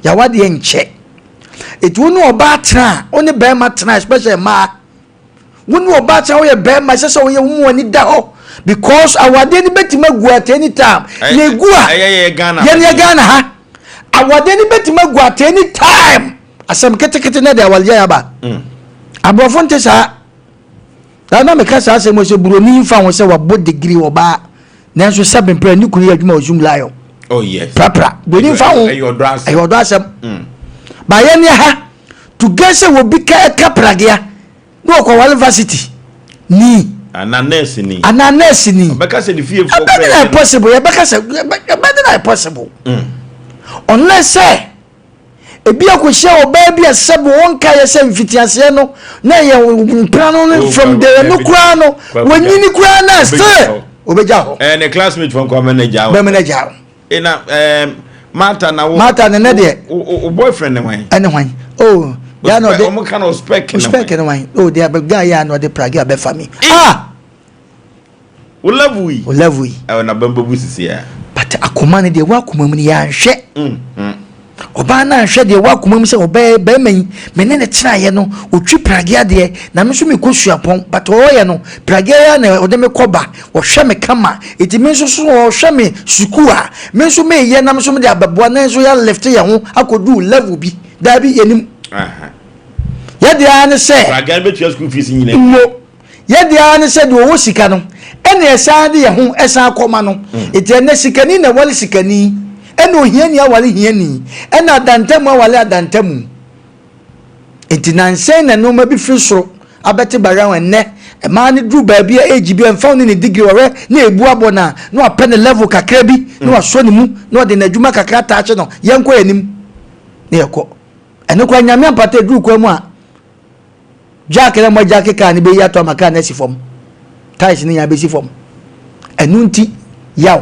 Yawadeɛ nkyɛ. Ɛti wo ne ɔbaa tena a, wo ne bɛrima tena especially mmaa, Wo ne ɔbaa kyɛ woyɛ bɛrima ɛsɛ sɛ woyɛ wo mu ani da hɔ because awadeɛ no bɛtumi agu at any time. Na egu a yɛn yɛ Ghana ha awadeɛ no bɛtumi agu at any time. Asɛm ketekete na de awaregyaeɛ aba. Aborɔfo nte saa. Na na meka saa asɛm sɛ buroni mfa ho sɛ wabɔ degree ɔbaa nanso sɛbe mpɛ ne kunu yɛ adwuma wɔ Zoom Lion. Oh yes. Prapra buroni mfa ho ɛyɛ ɔdɔ asɛm. Ba yɛn ha to get sɛ obi ka ɛka pragea na ɔkɔware varsity ni. Anaa nurse ni. Anaa nurse ni. Ɔbɛka sɛ ne fie fo kura yɛ. Possible yɛbɛka sɛ ɛbɛde na possible. Unless sɛ ebi akɔhyia ɔbaa bi a sɛbi wɔn nka yɛ sɛ mfitiaseɛ no na yɛ mpena no no from there no koraa no wɔnyini koraa na still ɔbɛgya hɔ. Ɛɛ ne classmate fɔ nkɔ mɛnɛ gya hɔ. Bɛmɛnɛ gya hɔ. Ena ɛɛm Martha na wo. Martha ne ne deɛ. O boyfriend ne hwan? Ɛne hwan? Oh, ya na ɔde. Ɔmo ka na ɔspɛk ne hwan? Ɔspɛk ne hwan? Oh, deɛ abɛ guy ya na ɔde pragi abɛfa mi. Ah! O level yi. O level yi. Ɛwɔ na bɛn bɛbu sisi ya. But akoma ne deɛ wɔ akoma mu ne yɛanhwɛ. Ɔbaa no anhwɛ deɛ ɛwɔ akoma mu sɛ ɔbɛyɛ bɛrima yi, me ne no tenaeɛ no, ɔtwi pragea deɛ, na me nso mekɔ suapɔn, but ɔyɛ no, pragea yi ara na ɔde me kɔ ba, ɔhwɛ me kama, enti me nso so ɔhwɛ me sukuu a, me nso meyɛ na me nso mede abɛboa na nso yɛalifte yɛn ho akɔduru level bi. Daabi, yɛnim. Yɛ deɛ ara ne sɛ. Pragea no bɛtua school fees nyinaa. Mmo. Yɛ deɛ ara ne sɛ deɛ ɔwɔ sika no ɛna ɛsan de yɛn ho san kɔma no. Nti ɛnnɛ sikani na ɛware sikani, ɛna ohiani aware hiani, ɛna adantamu aware adantamu. Nti nansɛn na nneɛma bi firi soro abɛte baran ɛnnɛ mmaa no duru baabi a age bi a ɛmfa wo ne ne degree ɔhwɛ na ebu abɔ no a na wapɛ ne level kakra bi na wasɔ ne mu na ɔde n'adwuma kakra ataakye no yɛnkɔ yɛn anim na yɛkɔ. Ɛno koraa Nyame ampata eduru kwan mu a Jack na mo jack car no bɛyi ato ama car no asi fam. Tiles no nyinaa bɛsi fam. Ɛno nti, yaw.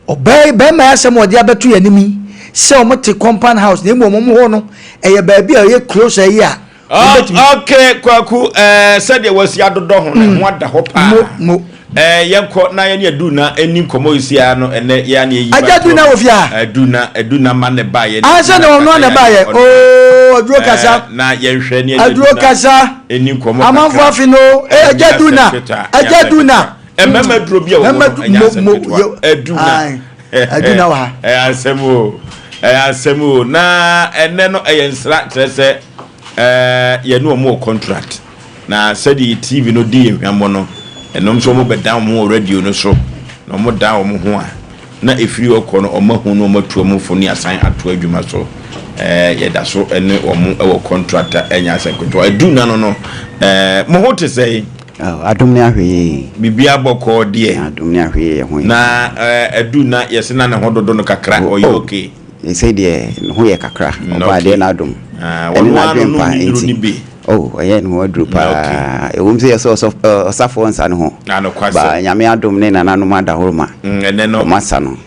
Ɔbaa bɛrima yi asɛm a ɔde abɛto yɛn anim yi sɛ wɔn te compound house na emu wɔn hɔ no ɛyɛ baabi a ɛyɛ close ayi a. Okay, Kwaku, eh, sɛdeɛ wasi adodɔ ho no, ɛho ada hɔ paa. Mo, mo. Eh, yɛnkɔ na yɛne Aduna ɛni nkɔmmɔ yi siaa no ɛnɛ yɛ ane yɛyi Agya Aduna wɔ fie ha? Aduna, Aduna ma ne ba yɛ. Ansa na ɔno na ba yɛ. Oo, Aduro kasa. Na yɛnhwɛ ne Aduro kasa. Ɛni nkɔmmɔ kakra. Amanfo afi no. Eh, Agya Aduna. Agya Aduna. Mmarima duro bi a wɔwɔ no ɛnyɛ asɛm ketewa. Aduna. Aduna wɔ ha. Ɛyɛ asɛm o. Ɛyɛ asɛm o. Na ɛnɛ no ɛyɛ nsra kyerɛ sɛ ɛɛ yɛne wɔn wɔ contract. Na sɛdeɛ yɛ TV no di yɛn hwammɔ no, ɛnom nso wɔbɛdan wɔn ho wɔ radio no so, na wɔdan wɔn ho a, na ɛfiri hɔ kɔ no, wɔahu na wɔatu wɔn fo ne asan ato adwuma so. Ɛɛ, yɛda so ne wɔn wɔ contract a ɛnyɛ asɛm ketewa. Ɛdu nna no no, ɛɛ, mo ho te sɛn? Oh, adom ne ahwɛyie. Biribiara bɔkɔɔ deɛ. Adom ne ahwɛyie yɛ ho yɛ. Na ɛɛ, ɛdu nna yɛse na ne ho dodo no kakra, ɔyɛ Oh, okay. Seesei deɛ ne ho yɛ kakra. Mm, Ɔbaa okay. deɛ n'adom. Ah, Ɛne wɔn ara n'adwen no pa nom ne nnuro nti. no bi. Oh, ɔyɛ ne ho aduru paa. Ɛwom sɛ yɛsɛ ɔsɔf, ɛ, ɔsafoɔ nsa no ho. Na nokwasɛm. Ba Nyame adom ne nananom adahoroma. Mm, ɛnɛ no. Wɔn asa no.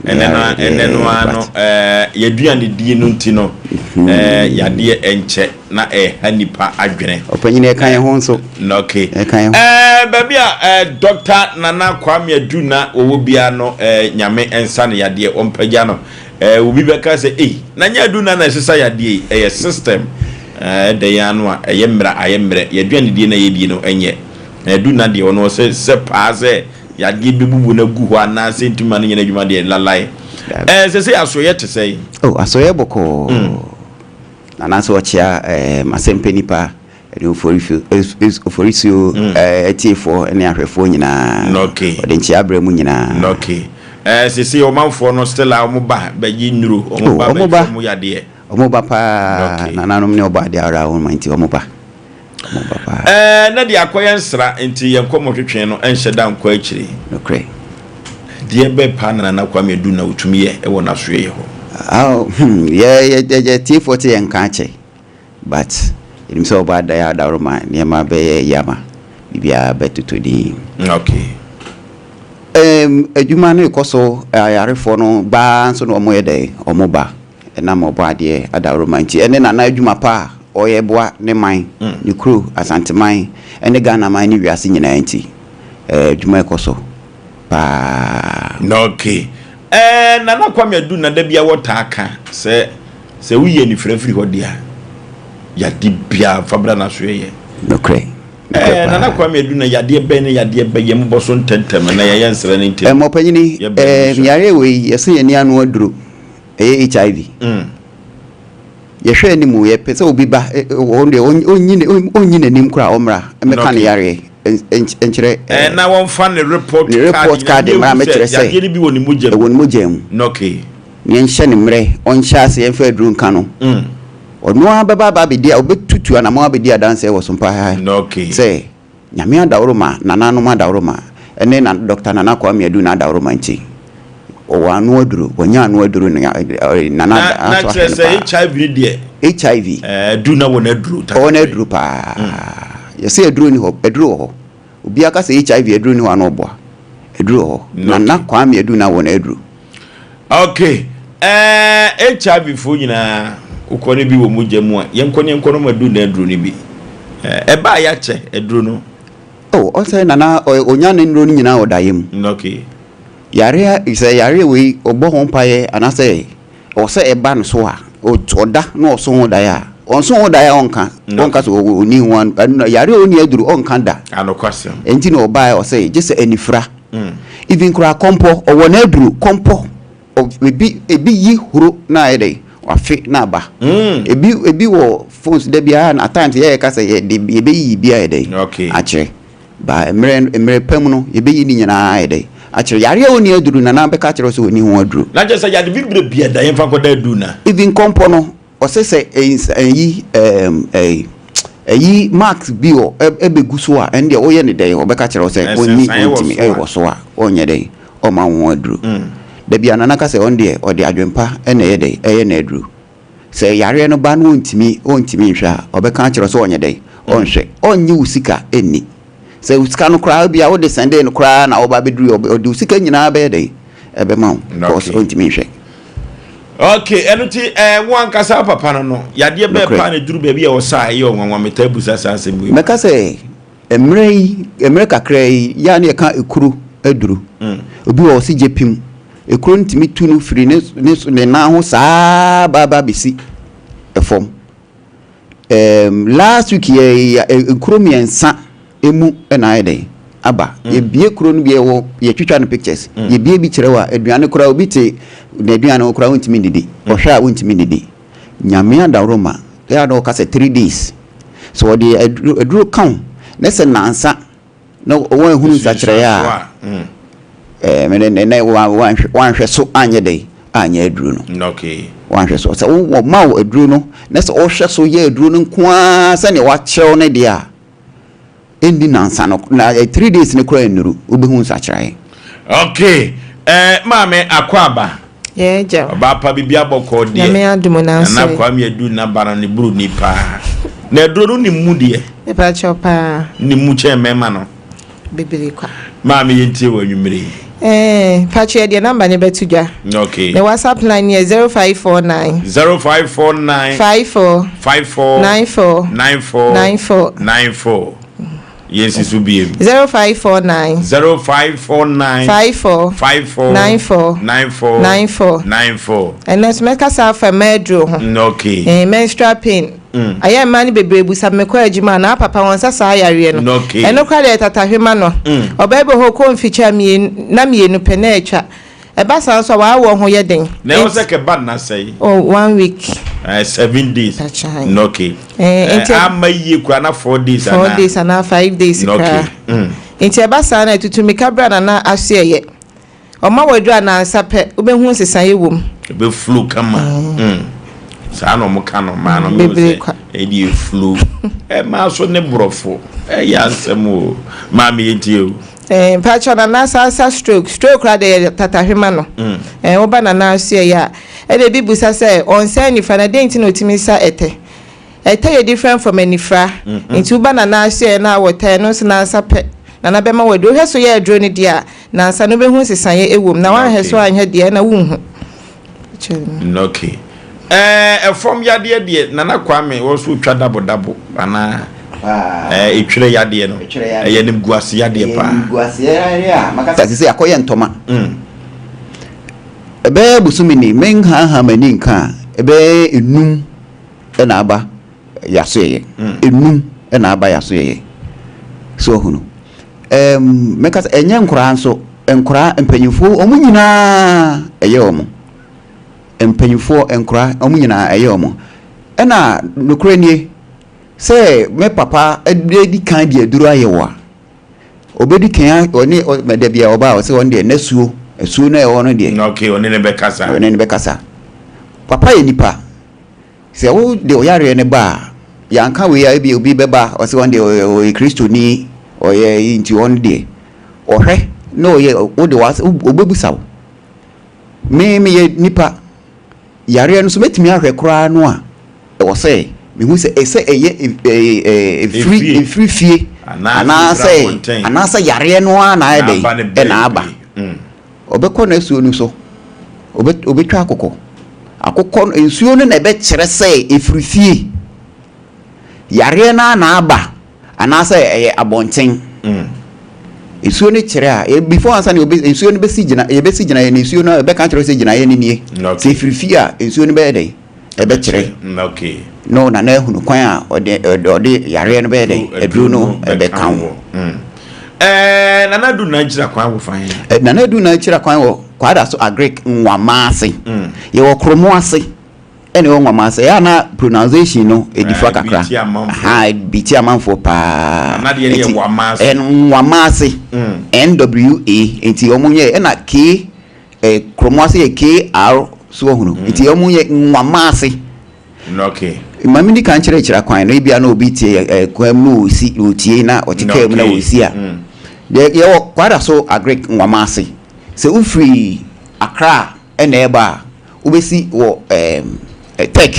Ɛnɛ no, ɛnɛ no ara no, ɛɛ, yɛaduane die no nti no, ɛɛ, yadeɛ ɛnkyɛ na ɛha nipa adwene. Ɔpanyin ɛka yɛn ho nso. Na okay. Ɛka yɛn ho. Ɛɛ, baabi a ɛɛ, Dɔkta Nana Kwame Adu na wɔwɔ biara no, ɛɛ, Nyame nsa no yadeɛ, ɔmpagya no. Ɛɛ, obi bɛka sɛ, ei, na nyɛ adu na na ɛsesa yadeɛ yi, ɛyɛ system. Ɛɛ, ɛdɛ yɛn ano a, ɛyɛ mmerɛ a, ayɛ mmerɛ. Yɛn aduanedie no a yɛdie no nyɛ. Na adu na deɛ, ɔno ɔsɛ sɛ paa sɛ yadeɛ bɛbubu no agu hɔ anaasɛ ntumi ma no nyɛ n'adwuma deɛ, lalae. Ɛɛ, sɛsei asoɛeɛ te sɛn? Oh, asoɛeɛ bɔkɔɔ. Nana nso ɔkyea ɛɛ, m'asɛmpɛ nipa. Ɛne Oforisuo atiefoɔ ne ahwɛfoɔ nyinaa. Ɔde nkyea brɛ mo nyinaa. Okay. Eh, sese ɔmanfoɔ no still a wɔn ba bɛgye nnuro, wɔn ba bɛgye wɔn yadeɛ. Wɔn ba paa, nananom ne ɔbɔ adeɛ ara wɔn nti wɔn ba. Wɔn ba paa. Eh, na deɛ akɔyɛ nsra nti yɛn nkɔmmɔ twetwe no nhyɛ da nkɔ akyire. Nokorɛ. Deɛ bɛn paa na Nana Kwame Adu na ɔtumi yɛ wɔ n'asoɛeɛ hɔ? Ah, hmm, yɛ yɛ yɛ tiefoɔ te yɛn nka akyɛ. But yɛnim sɛ ɔba da yɛ adaworoma nneɛma bɛyɛ yie ama biribiara bɛtotɔ din. Okay. Um, adwuma no rekɔ so, ayarefoɔ no baa nso na wɔyɛ dɛ, wɔn ba ɛnam ɔbɔ adeɛ adaworoma nti ɛne nana adwuma pa a ɔyɛ boa ne man, ne kuro, Asanteman ɛne Ghana man ne wiase nyinaa nti, eh, adwuma ɛkɔ so paa. Okay. Eh, Nana Kwame Adu na da bia wɔtaa ka sɛ Sɛ woyi anifira firi hɔ deɛ a, yadeɛ biara fa bra n'asoɛeɛ yɛ. Nokorɛ, nokorɛ Ɛɛ paa. Nana Kwame Adu na yadeɛ bɛn ne yadeɛ bɛn yɛn bɔ so ntɛntɛm na yɛyɛ nsra no ntɛm. Ɛɛ ɔpanyini, Yɛ brɛ no ɛɛ sua. yareɛ wei yɛse yɛn ni ano aduro, ɛyɛ HIV. Yɛhwɛ anim yɛpɛ sɛ obi ba ɛ ɔno deɛ ɔnyi ɔnyi n'anim koraa ɔmmra mmɛka ne yareɛ nkyerɛ Ɛɛ na wɔmfa ne report ne report card card mmra nyinaa ne mmɛkyerɛ yɛhu sɛ sɛ yadeɛ no bi wɔ ne mogya mu. ɛwɔ ne mogya mu. Okay. Na yɛnhyɛ no mmerɛ, ɔnhyɛ aseɛ mfa aduro nka no. Ɔno ara bɛba aba abɛdi, ɔbɛtutu anamɔn abɛdi adanseɛ wɔ Sompa ha sɛ Nyame adaworoma, nananom adaworoma, ne na Dɔkta Nana Kwame Adu n'adaworoma nti, ɔwɔ ano aduro, wanya ano aduro no, Nana Na, na aso kyerɛ ahwɛ no sɛ paa. HIV no deɛ. HIV. Ɛɛ, aduru na wɔ n'aduro. Ɔwɔ n'aduro paa. Yɛsɛ aduro ni hɔ, aduro wɔ hɔ. Obiara ka sɛ HIV aduro ni hɔ a na ɔboa. Aduro wɔ hɔ. Nana Kwame Adu na wɔ n'aduro. Ok ɛɛ HIV foɔ nyinaa wokɔ no bi wɔ mogya mu a yɛnkɔ ne yɛnkɔ nom aduru na aduro no bi ɛɛ ɛbaa yɛakyɛ aduro no. Oh ɔsɛ nana ɔnya ne nnuro no nyinaa wɔ daeɛ mu. Ok. Yareɛ sɛ yareɛ wei ɔbɔ ho mpaeɛ anaasɛ ɛwɔ sɛ ɛba no so a Ɔda na ɔso ho daeɛ a, ɔnso ho daeɛ a ɔnka, ɔnka sɛ ɔni ho an, yareɛ a ɔnni aduro ɔnka da. Anokwasɛm. Ɛnti na ɔbaeɛ ɔsɛ gye sɛ anifira. Even koraa kɔmpɔ, ɔwɔ n'aduro, kɔmpɔ, ebi, ebi yi huro na ayɛ dɛn, wafe na aba. Ebi, ebi wɔ phones da biara na at times yɛyɛ ka sɛ yɛde, yɛbɛyiyi bi ayɛ dɛn, akyerɛ. Ba mmerɛ, mmerɛ pa mu no, yɛbɛyi ne nyinaa ayɛ dɛn, akyerɛ. Yareɛ a ɔnni aduro, Nana bɛka akyerɛ wo sɛ ɔnni ho aduro. Na kyerɛ sɛ yade bibire bia da yɛmfa nkɔda aduru na. Even kɔmpɔ no, ɔse sɛ ɛyi, ɛyi, ɛɛm, ɛyi, ɛyi marks bi wɔ, ɛbɛgu so a, ɛno deɛ woyɛ no dɛn, ɔbɛka akyerɛ wo sɛ ɔnni, Nsensan wɔ ɔntumi, so a. ɛwɔ so a, ɔnyɛ dɛn, ɔmma wo ho aduro. Da biara Nana ka sɛ ɔno deɛ ɔde adwempa na ɛyɛ dɛn, ɛyɛ n'aduro. Sɛ yareɛ no ba na ɔntumi ɔntumi nhwɛ a, ɔbɛka akyerɛ wo sɛ ɔnyɛ dɛn? Ɔnhwɛ. Ɔnnye wo sika nni. Sɛ wo sika no koraa ebia wode sɛndee no koraa na woba abɛduru yi, ɔde wo sika nyinaa bɛyɛ dɛn? Ɛbɛma wo because Okay. ɔntumi nhwɛ. Okay, ɛno nti ɛɛ wo ankasa wo papa no no, yadeɛ bɛɛ Nokorɛ. paa na ɛduru baabi a ɔsa a ɛyɛ ɔnwanwa metaa busa saa asɛm wei. Mɛka sɛ mmerɛ yi, mmerɛ kakra yi, yɛ a na yɛka ekuro aduru. Obi wɔ hɔ ɔse gye pim. Ekuro no tumi tu no firi ne ne ne nan ho saa ba ba bɛsi fam. Um, last week yɛ nkuro mmiɛnsa emu na ayɛ dɛn aba. Mm. Yɛbie kuro no bi yɛwɔ yɛtwitwa no pictures. Mm. Yɛbie bi kyerɛ wɔ a aduane koraa obi te n'aduane ho koraa wontumi nnidi. Mm. Ɔhwɛ a wontumi nnidi. Nyame adaworoma ɛyɛ a na ɔka sɛ 3 days. So ɔde aduro aduro ka wo na sɛ nansa na wɔanhunu nsakyeraeɛ a, ɛɛ mene ne na wanhwɛ so anyɛ dɛn anyɛ aduro no. Okay. Wanhwɛ so sɛ wɔma wo aduro no na sɛ ɔhwɛ so yɛ aduro no nko ara sɛnea wakyerɛw no deɛ a ɛnni nansa no na 3 days no koraa nnuru wobɛhu nsakyeraeɛ. Okay. Eh, maame akɔ aba. Yɛɛ gya. Ɔbaa pa bibi abɔkɔɔ deɛ. Nyame adom na asɔre. Nana Kwame Adu naba no ne buru ni paa. Na aduro no ne mu deɛ. Mepa kyɛw paa. Ne mu kyɛn mɛma no. Bebree kwa. Maame yɛn tie wɔ anwummere yi. Ɛɛ mpakyɛ yɛ deɛ number ne bɛto dwa. Okay. Ne WhatsApp line yɛ 0549. 0549. 54. 54. 94. 94. 94. 94. Yɛnsi so biem. 0549. 0549. 54. 54. 94. 94. 94. 94. Ɛnɛ nso mɛkasa afa mmaa aduro ho. Okay. Eh, menstrual pain. Ayɛ mmaa no bebree busa mekɔ adwuma a na papa wɔn nsa saa yareɛ no. Okay. Ɛno koraa deɛ tatahwe ma no. Ɔbaa bi wɔ hɔ kɔ mfikyia mmienu na mmienu pɛ na atwa. Ɛba saa nso a w'awoɔ ho yɛ den. Na ɛwɔ sɛ kɛba nna sɛn? Oh, one week. 7 days. Pakyan. Okay. Eh, nti ama yie koraa na 4 days 4 anaa? days anaa 5 days koraa. Nti ɛba saa na ɛtutu mmirika bra na na aso ɛyɛ. Ɔma wɔ aduru anansa pɛ, wobɛhu nsesaeɛ wɔ mu. Ebe flow kama. Saa na ɔmo ka no maa no mi Bebree sɛ kwa. ɛdi eflow. Ɛmaa so ne borɔfo ɛyɛ asɛm o. Maame yɛn tie o. Eh, mpakyɛ nana saa stroke stroke koraa deɛ yɛ tatahwe no. Eh, woba nana aso ɛyɛ a ɛna ebi busa sɛ ɔnsa nifa na den nti na otumi sa ɛtɛ. Ɛtɛ yɛ different from anifra. Nti woba nana aso ɛyɛ na awɔ tɛ ɛno nso nansa pɛ. Nana bɛma wɔ aduro. Wohwɛ so yɛ aduro no deɛ a nansa no wobɛhu nsesaeɛ ɛwɔ mu. Na woanhwɛ so anhwɛ deɛ ɛna wonhu. Okay. Ɛɛ ɛfam yadeɛ deɛ Nana Kwame wɔ so twa dabo dabo anaa ɛɛ etwerɛ yadeɛ no ɛyɛ nimguase yadeɛ paa. Nimguase yadeɛ a maka sɛ sɛ akɔyɛ ntɔma. Ɛbɛyɛ bosome ni menhaha m'ani nka a ɛbɛyɛ enum ɛna aba yaso yɛyɛ enum ɛna aba yaso yɛyɛ so ɔhunu ɛɛm mɛka sɛ ɛnyɛ nkoraa nso nkoraa mpanyinfoɔ wɔn nyinaa ɛyɛ wɔn. Mpanyinfoɔ, nkora, wɔn nyinaa ɛyɛ wɔn. Ɛna nokorɛ nie, sɛ me papa bɛdi kan de aduro ayɛ wo a, ɔbɛdi kan ɔne ɔ da bi a ɔba a ɔsɛ ɔno deɛ n'asuo, asuo no a ɛwɔ no deɛ. Okay, ɔne ne bɛkasa. Ɔne ne bɛkasa. Papa yɛ nipa. Sɛ wo de ɔyareɛ no ba a, yɛanka wei a ebi obi bɛba ɔsɛ ɔno deɛ ɔyɛ Kristoni, ɔyɛ nti ɔno deɛ ɔhwɛ na ɔyɛ wo de ɔbɛbusa wo. Me meyɛ nipa, yareɛ no so mɛtumi ahwɛ koraa no a, ɛwɔ sɛ mehu sɛ ɛsɛ ɛyɛ ɛfiri ɛfiri fie anaasɛ anaasɛ yareɛ no ara na ayɛ dɛn ɛna aba. Ɔbɛkɔ n'asuo no so, ɔbɛ ɔbɛtwa akokɔ. Akokɔ no nsuo no na ɛbɛkyerɛ sɛ ɛfiri fie. Yareɛ no ara na aba anaasɛ ɛyɛ abɔnten. Nsuo no kyerɛ a, before ansa na nsuo no bɛsi gyina yɛbɛsi gyinaeɛ no nsuo no ɛbɛka kyerɛ sɛ gyinaeɛ no nie. Sɛ ɛfiri fie a nsuo no bɛyɛ dɛn? Ɛbɛkyerɛ. No na na ahunu kwan a ɔde ɔde yareɛ no bɛyɛ dɛ aduro no ɛbɛka ho. Ɛɛ Nana Adu na akyira kwan wɔ fan. Nana Adu na akyira kwan wɔ Kwada so Agric Nwama ase. Yɛwɔ Kromo ase ɛna ɛwɔ Nwama ase. Ɛyɛ na pronunciation no ɛdifa kakra. Ha bi ti amanfoɔ paa. Nana deɛ yɛ Nwama ase. Nwama ase. NWA nti wɔn nyɛ ɛna K Eh, kurom ase yɛ KR so wahunu. Mm. Nti wɔn yɛ nwama ase. Okay. Maame di kan kyerɛkyerɛ kwan no ebia na obi tie eh, kwan mu na osi otie na ɔte kaa mu na osi a. Mm. Deɛ yɛwɔ kwada so agric nwama ase. Sɛ wofiri Accra ɛna ɛba a wobɛsi wɔ ɛɛm eh, tech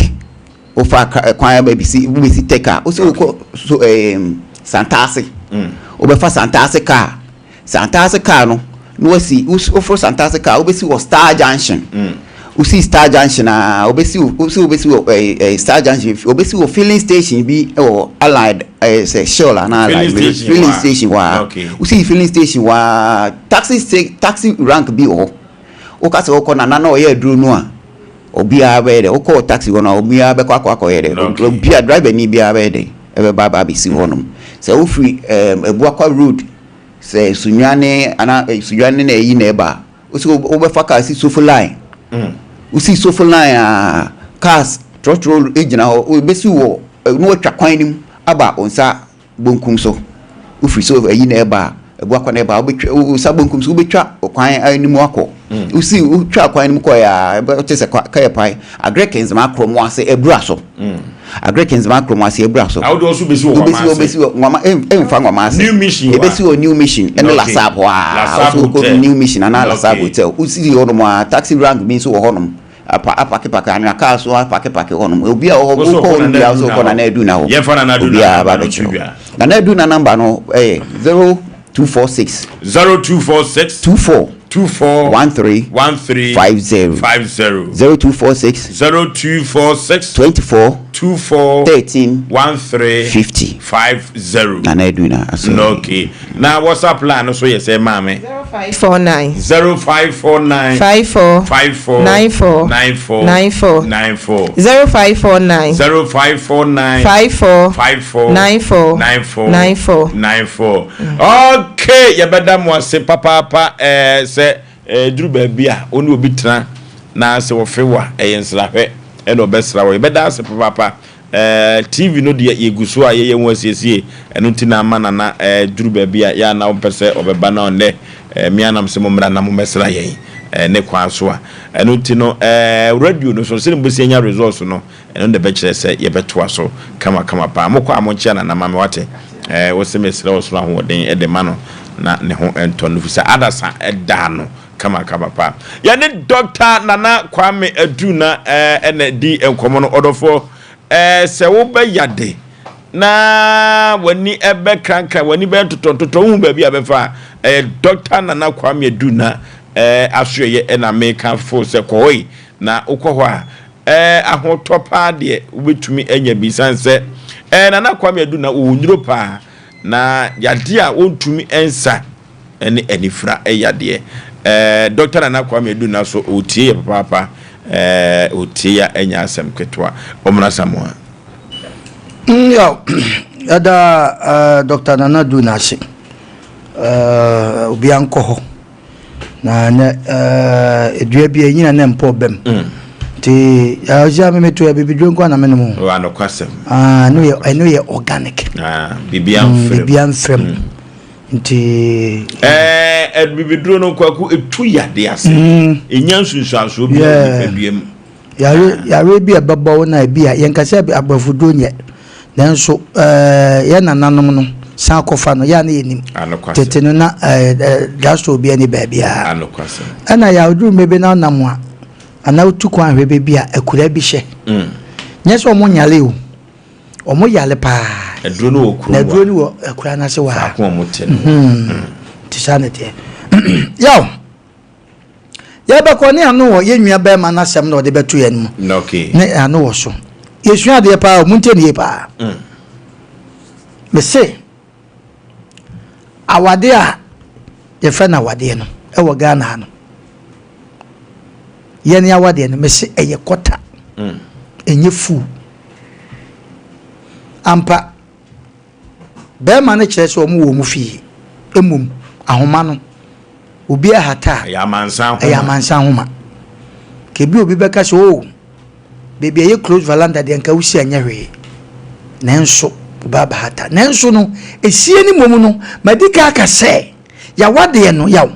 wofa kwan bɛsi wobɛsi tech a wosɛ wokɔ so ɛɛm Santase. Mm. Wobɛfa Santase kaa. Santase car no na wasi woforo Santase car wobɛsi wɔ Star Junction mm. wosi Star Junction a wobɛsi wosi wobɛsi wɔ ɛɛ eh, eh, Star Junction wobɛsi wɔ filling station bi wɔ Allied ɛɛ eh, sɛ Shell anaa Allied filling station hɔ a wosi filling station hɔ a taxi taxi rank bi wɔ hɔ woka sɛ wokɔ nana na ɔyɛ aduro no a obiara bɛyɛ dɛ wokɔ taxi hɔ no a obiara bɛkɔ akɔ akɔyɛ dɛ obiara driver ni biara bɛyɛ dɛ ɛbɛba aba abɛsi hɔnom sɛ wofiri ɛɛm Abuakwa road Sɛ Sunyani anaa Sunyani na ɛyi na ɛba a, wosi wobɛfa car si Sofo line. Mm. Wosi Sofo line a, cars trɔtrɔ gyina hɔ, wobɛsi wɔ na watwa kwan no mu aba wo nsa bonkum so. Wofiri so ayi na ɛba a, Abuakwa na ɛba a, wobɛtwa wo nsa bonkum so wobɛtwa kwan no mu akɔ. Mm. Wosi wotwa kwan no mu kɔɛ a, ɛbɛte sɛ kaya pae. Agric Nzema Kurom ase abura so. Mm. Agric Nzema Kurom ase abura so. Awo de ɔso besi wɔ Nwama ase. Wobesi wɔ Nwama ɛnfa Nwama ase. New Mission wa. Ebesi wɔ New Mission ɛne Lasab hɔ a. Ɔso kɔ New Mission anaa Lasab Hotel. Wosi hɔ nom a taxi rank bi nso wɔ hɔ nom. Apa apake pake anwea kaa so apake pake hɔ nom. Obi a ɔwɔ hɔ wokɔ hɔ nom biara ɔso kɔ Nana Adu na hɔ. Yɛnfa Nana Adu na number no nto dwa. Nana Adu na number no ɛyɛ 0246. 0246. 24. 24. 13. 13. 50. 50. 0246. 0246. 24. 24. 13. 13. 50. 50. Nana Adu na aso. Okay. Na WhatsApp line no so yɛ sɛ maame. 0549. 0549. 54. 54. 94. 94. 94. 94. 0549. 0549. 54. 54. 94. 94. 94. 94. Okay, yɛbɛda mo ase papaapa ɛɛ sɛ ɛduru baabi a wo ne obi tena na sɛ wɔfe wo a ɛyɛ nsrahwɛ ɛna ɔbɛsra wɔ yɛbɛda ase papaapa ɛɛ TV no deɛ yɛgu so a yɛyɛ ho asiesie ɛno nti na ama nana ɛɛ duru baabi a yɛ a na wɔmpɛ sɛ ɔbɛba na ɔnnɛ ɛɛ me anam sɛ mo mmra na mommɛsra yɛn ɛɛ ne kwan so a ɛno nti no ɛɛ radio no so sɛdeɛ mobɛsi anya results no Ɛno na ɛbɛkyerɛ sɛ yɛbɛtoa so kamakama paa. Mokɔ a monkyea Nana ma me wate? Ɛɛ, wose mesrɛ ɔsoro ahoɔden de ma no na ne ho ntɔ no efisɛ adasa da no kamakama paa. Yɛne Dɔkta Nana Kwame Aduna ɛɛ na di nkɔmmɔ no. Ɔdɔfoɔ, ɛɛ sɛ wobɛyade na w'ani ɛbɛkrankran, w'ani bɛyɛ ntotɔntotɔ, wohu baabi a bɛfa a, ɛyɛ Dɔkta Nana Kwame Aduna ɛɛ asoɛyɛ ɛna meka fo sɛ kɔ hɔ yi na wokɔ hɔ a Ɛɛ ahotɔ paa deɛ wobɛtumi anya bi sane sɛ ɛɛ Nana Kwame Adu na ɔwɔ nnuro paa na yadeɛ a wɔntumi nsa ne anifira yadeɛ. Ɛɛ Dɔkta Nana Kwame Adu na so ɔtie yɛ papaapa ɛɛ ɔtie yɛ a ɛnyɛ asɛm ketewa. Ɔmmra Samoa. Mm, yaw, yɛda uh, Dr. Nana Adu no ase. Uh, obia nkɔ hɔ. Na nɛ eh, dua bi ɛnyina nɛ mpɔ bɛm. Mm. Nti ɔsi a memeto yɛ bibiduro nko na menom o. Wa nokwasɛm. Ah, ɛno yɛ ɛno yɛ organic. Ah, bibia mm, mfrɛ. Bibia mfrɛ mu. Mm. Nti. Ɛɛ eh, bibiduro no kwaku etu yade ase. Mm. Enya nsunsuansoɔ bi wɔ nipadua mu. Yare yare bi a ɛbɛbɔ wo na ebi a yɛnka sɛ aborɔfoduro nyɛ nanso ɛɛ yɛn nananom no san kɔfa no yɛ a na yɛnim tete no na ɛɛ drugstore bi ani baabiara ɛna yɛaduru mmɛ bi na ɔnam a anaa wotu kwan ahwɛ baabi a akuraa bi hyɛ mm. nyɛ sɛ ɔmo nyale o ɔmo yale paa aduro no wɔ kurom na aduro no wɔ akuraa no ase wɔ ha faako ɔmo te no hmm. nti saa na ɛteɛ yaw Yɛbɛkɔ ne ano wɔ yɛn nua bɛrima no asɛm na ɔde bɛto yɛn mu. Ne ano wɔ so. Yɛsua adeɛ paa o, montie ne yie paa. Mm. Mese, awadeɛ a yɛfrɛ no awadeɛ no ɛwɔ Ghana ha no, yɛne awadeɛ no, mese ɛyɛ kɔta. Mm. Ɛnyɛ full. Ampa, bɛrima no kyerɛ sɛ wɔn wɔ wɔn fie. Mmom, ahoma no, obi ahata a, Ɛyɛ amansan ahoma. Ɛyɛ amansan ahoma. Kebi obi bɛka sɛ, oh, baabi a ɛyɛ close veranda deɛ nka wosi anyɛ hwee. Nanso, ɔbaa bɛhata. Nanso no, esie no mmom no, madi kan aka sɛ, yawadeɛ no, yaw.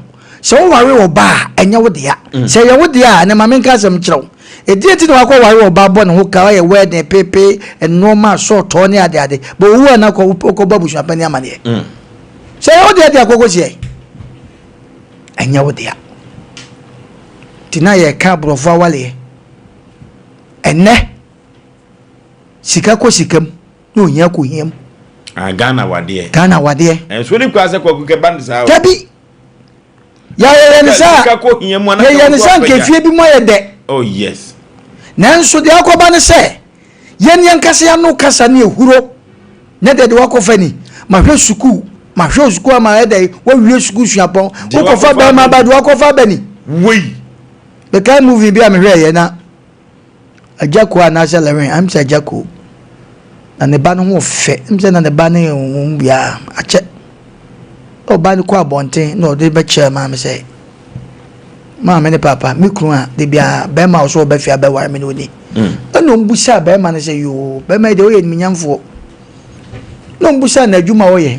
Sɛ woware ɔbaa a, ɛnyɛ wo dea. Mm. Sɛ ɛyɛ wo dea a, ɛnɛ ma menka asɛm nkyerɛ wo. Ɛdeɛ nti na wakɔware ɔbaa bɔ ne ho ka, ɔyɛ wedding, pepe, nnoɔma, asɔɔtɔɔ ne adeade. Bɛ owu a na wokɔbɔ abusuapanin amaneɛ. Mm. Sɛ ɛyɛ wo dea deɛ akɔkɔsiɛ. Ɛnyɛ wo dea. Nti na yɛka aborɔfo awaleɛ. Ɛnɛ, sika kɔ sika mu na ohia kɔ ohia mu. Ah, Ghana wadeɛ. Ghana wadeɛ. Ɛnso ne kura sɛ kwaku kɛba ne saa. Dabi. Yɛyɛ ne saa. Yɛyɛ ne saa nka efie bi mu ayɛ dɛ. Oh yes. Nanso deɛ akɔba ne sɛ yɛn yɛn kasa yɛn ano kasa ne ehuro ne deɛ de wakɔfa ni mahwɛ sukuu mahwɛ sukuu ama ayɛ dɛ wawie sukuu suapɔn wokɔfa bɛrima ba de wakɔfa bɛ ni. Wei. Mekae movie bi a mehwɛɛ yɛ na Agya Koo anaasɛ Lewin, ɛm sɛ Agya Koo. Na ne ba no ho fɛ, ɛm sɛ na ne ba no yɛ wɔn mu biara akyɛ. Ɔba no kɔ abɔnten na ɔde bɛkyerɛ maame sɛ, maame ne papa, me kunu a de biara bɛrima a ɔsɛ ɔbɛ fie abɛware me no ni. Mm. Ɛna ɔmbusaa bɛrima no sɛ yoo, bɛrima yi deɛ ɔyɛ nimnyamfoɔ. Na ɔmbusaa n'adwuma a ɔyɛ.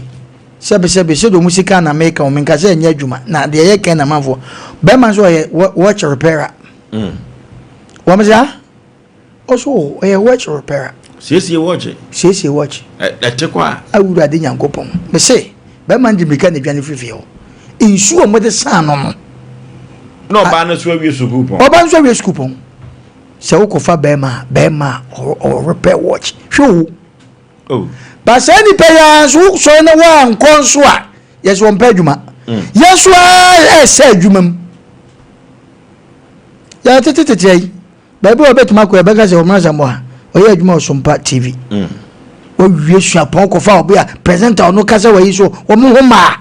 Sɛbesɛbe, sɛdeɛ wɔn sika na meka wɔn, menka sɛ ɛnyɛ adwuma, na deɛ ɛyɛ kɛn na manfoɔ. Bɛrima nso ɔyɛ watch repairer. Mm. Wɔn sɛ ah, ɔso ɔyɛ watch repairer. Siesie watch. Siesie watch. Ɛte kɔ a. Awurade Nyankopɔn, mese bɛrima no de mirika na adwane firi fie hɔ. Nsuo a wɔde san no no. Na ɔbaa no nso awie sukuu pɔn. Ɔbaa no nso awie sukuu pɔn. Sɛ wokɔfa bɛrima a, bɛrima a ɔrepair watch. Hwɛ o. Oh. Ba saa nipa yi ara nso wosɔre na woankɔ nso a yɛsɛ wɔmpɛ adwuma. Mm. Yɛn nso ara ɛsɛ adwuma mu. Yɛtetetete yi baabi a wɔbɛtumi akɔ yɛbɛka sɛ wɔn asɛm a ɔyɛ adwuma wɔ Sompa TV. Mm. Wɔwie suapɔn kɔfa obi a presenter ɔno kasa wɔ yi so wɔn ho maa.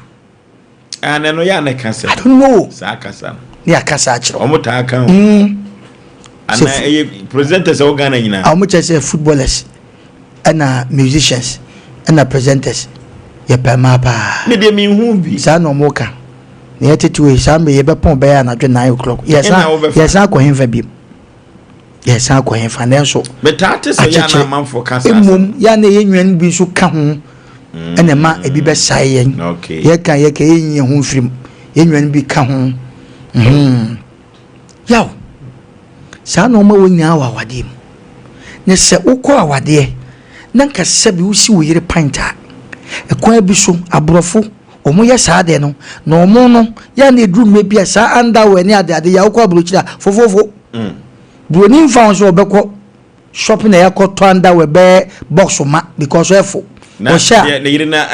Ah, na ɛno yɛ a na ɛka sɛ. I don't know. Saa kasa no. Ne akasa akyerɛ. Wɔn taa ka o. Mm. Ana ɛyɛ presenters ɛwɔ Ghana nyinaa. Wɔn kyerɛ sɛ footballers ɛna musicians ɛna presenters yɛ pɛ maa paa. Mi deɛ mi hu bi. Saa na wɔn ka. Na yɛ tete wei saa mbɛ yɛ bɛ pɔn bɛyɛ anadwo 9 o'clock. Yɛ san yɛ san akɔ henfa bi mu. Yɛ san akɔ henfa nanso. Metaa te sɛ yɛ ana amanfoɔ ka saa. Mmom yɛ ana yɛ nnuane bi nso ka ho. Ɛna ɛma ebi bɛsae yɛn. Yɛka yɛka yɛnyi yɛn ho mfiri mu. Yɛn nuanom bi ka ho. Mhm. Yaw. Saa nneɛma wɔ nyinaa wɔ awadeɛ mu. Na sɛ wokɔ awadeɛ na nka sɛbi wosi wo yere pint a, ɛkwan bi so aborɔfo wɔn yɛ saa adeɛ no na wɔn no yɛ na eduru mmerɛ bi a saa underwear ne adeade yɛ wokɔ aburokyire a fofofo. Mm. Buroni nfa ho sɛ ɔbɛkɔ Shop na yɛkɔ tɔ underwear bɛyɛ box ma because ɛfo. Na deɛ ne yere na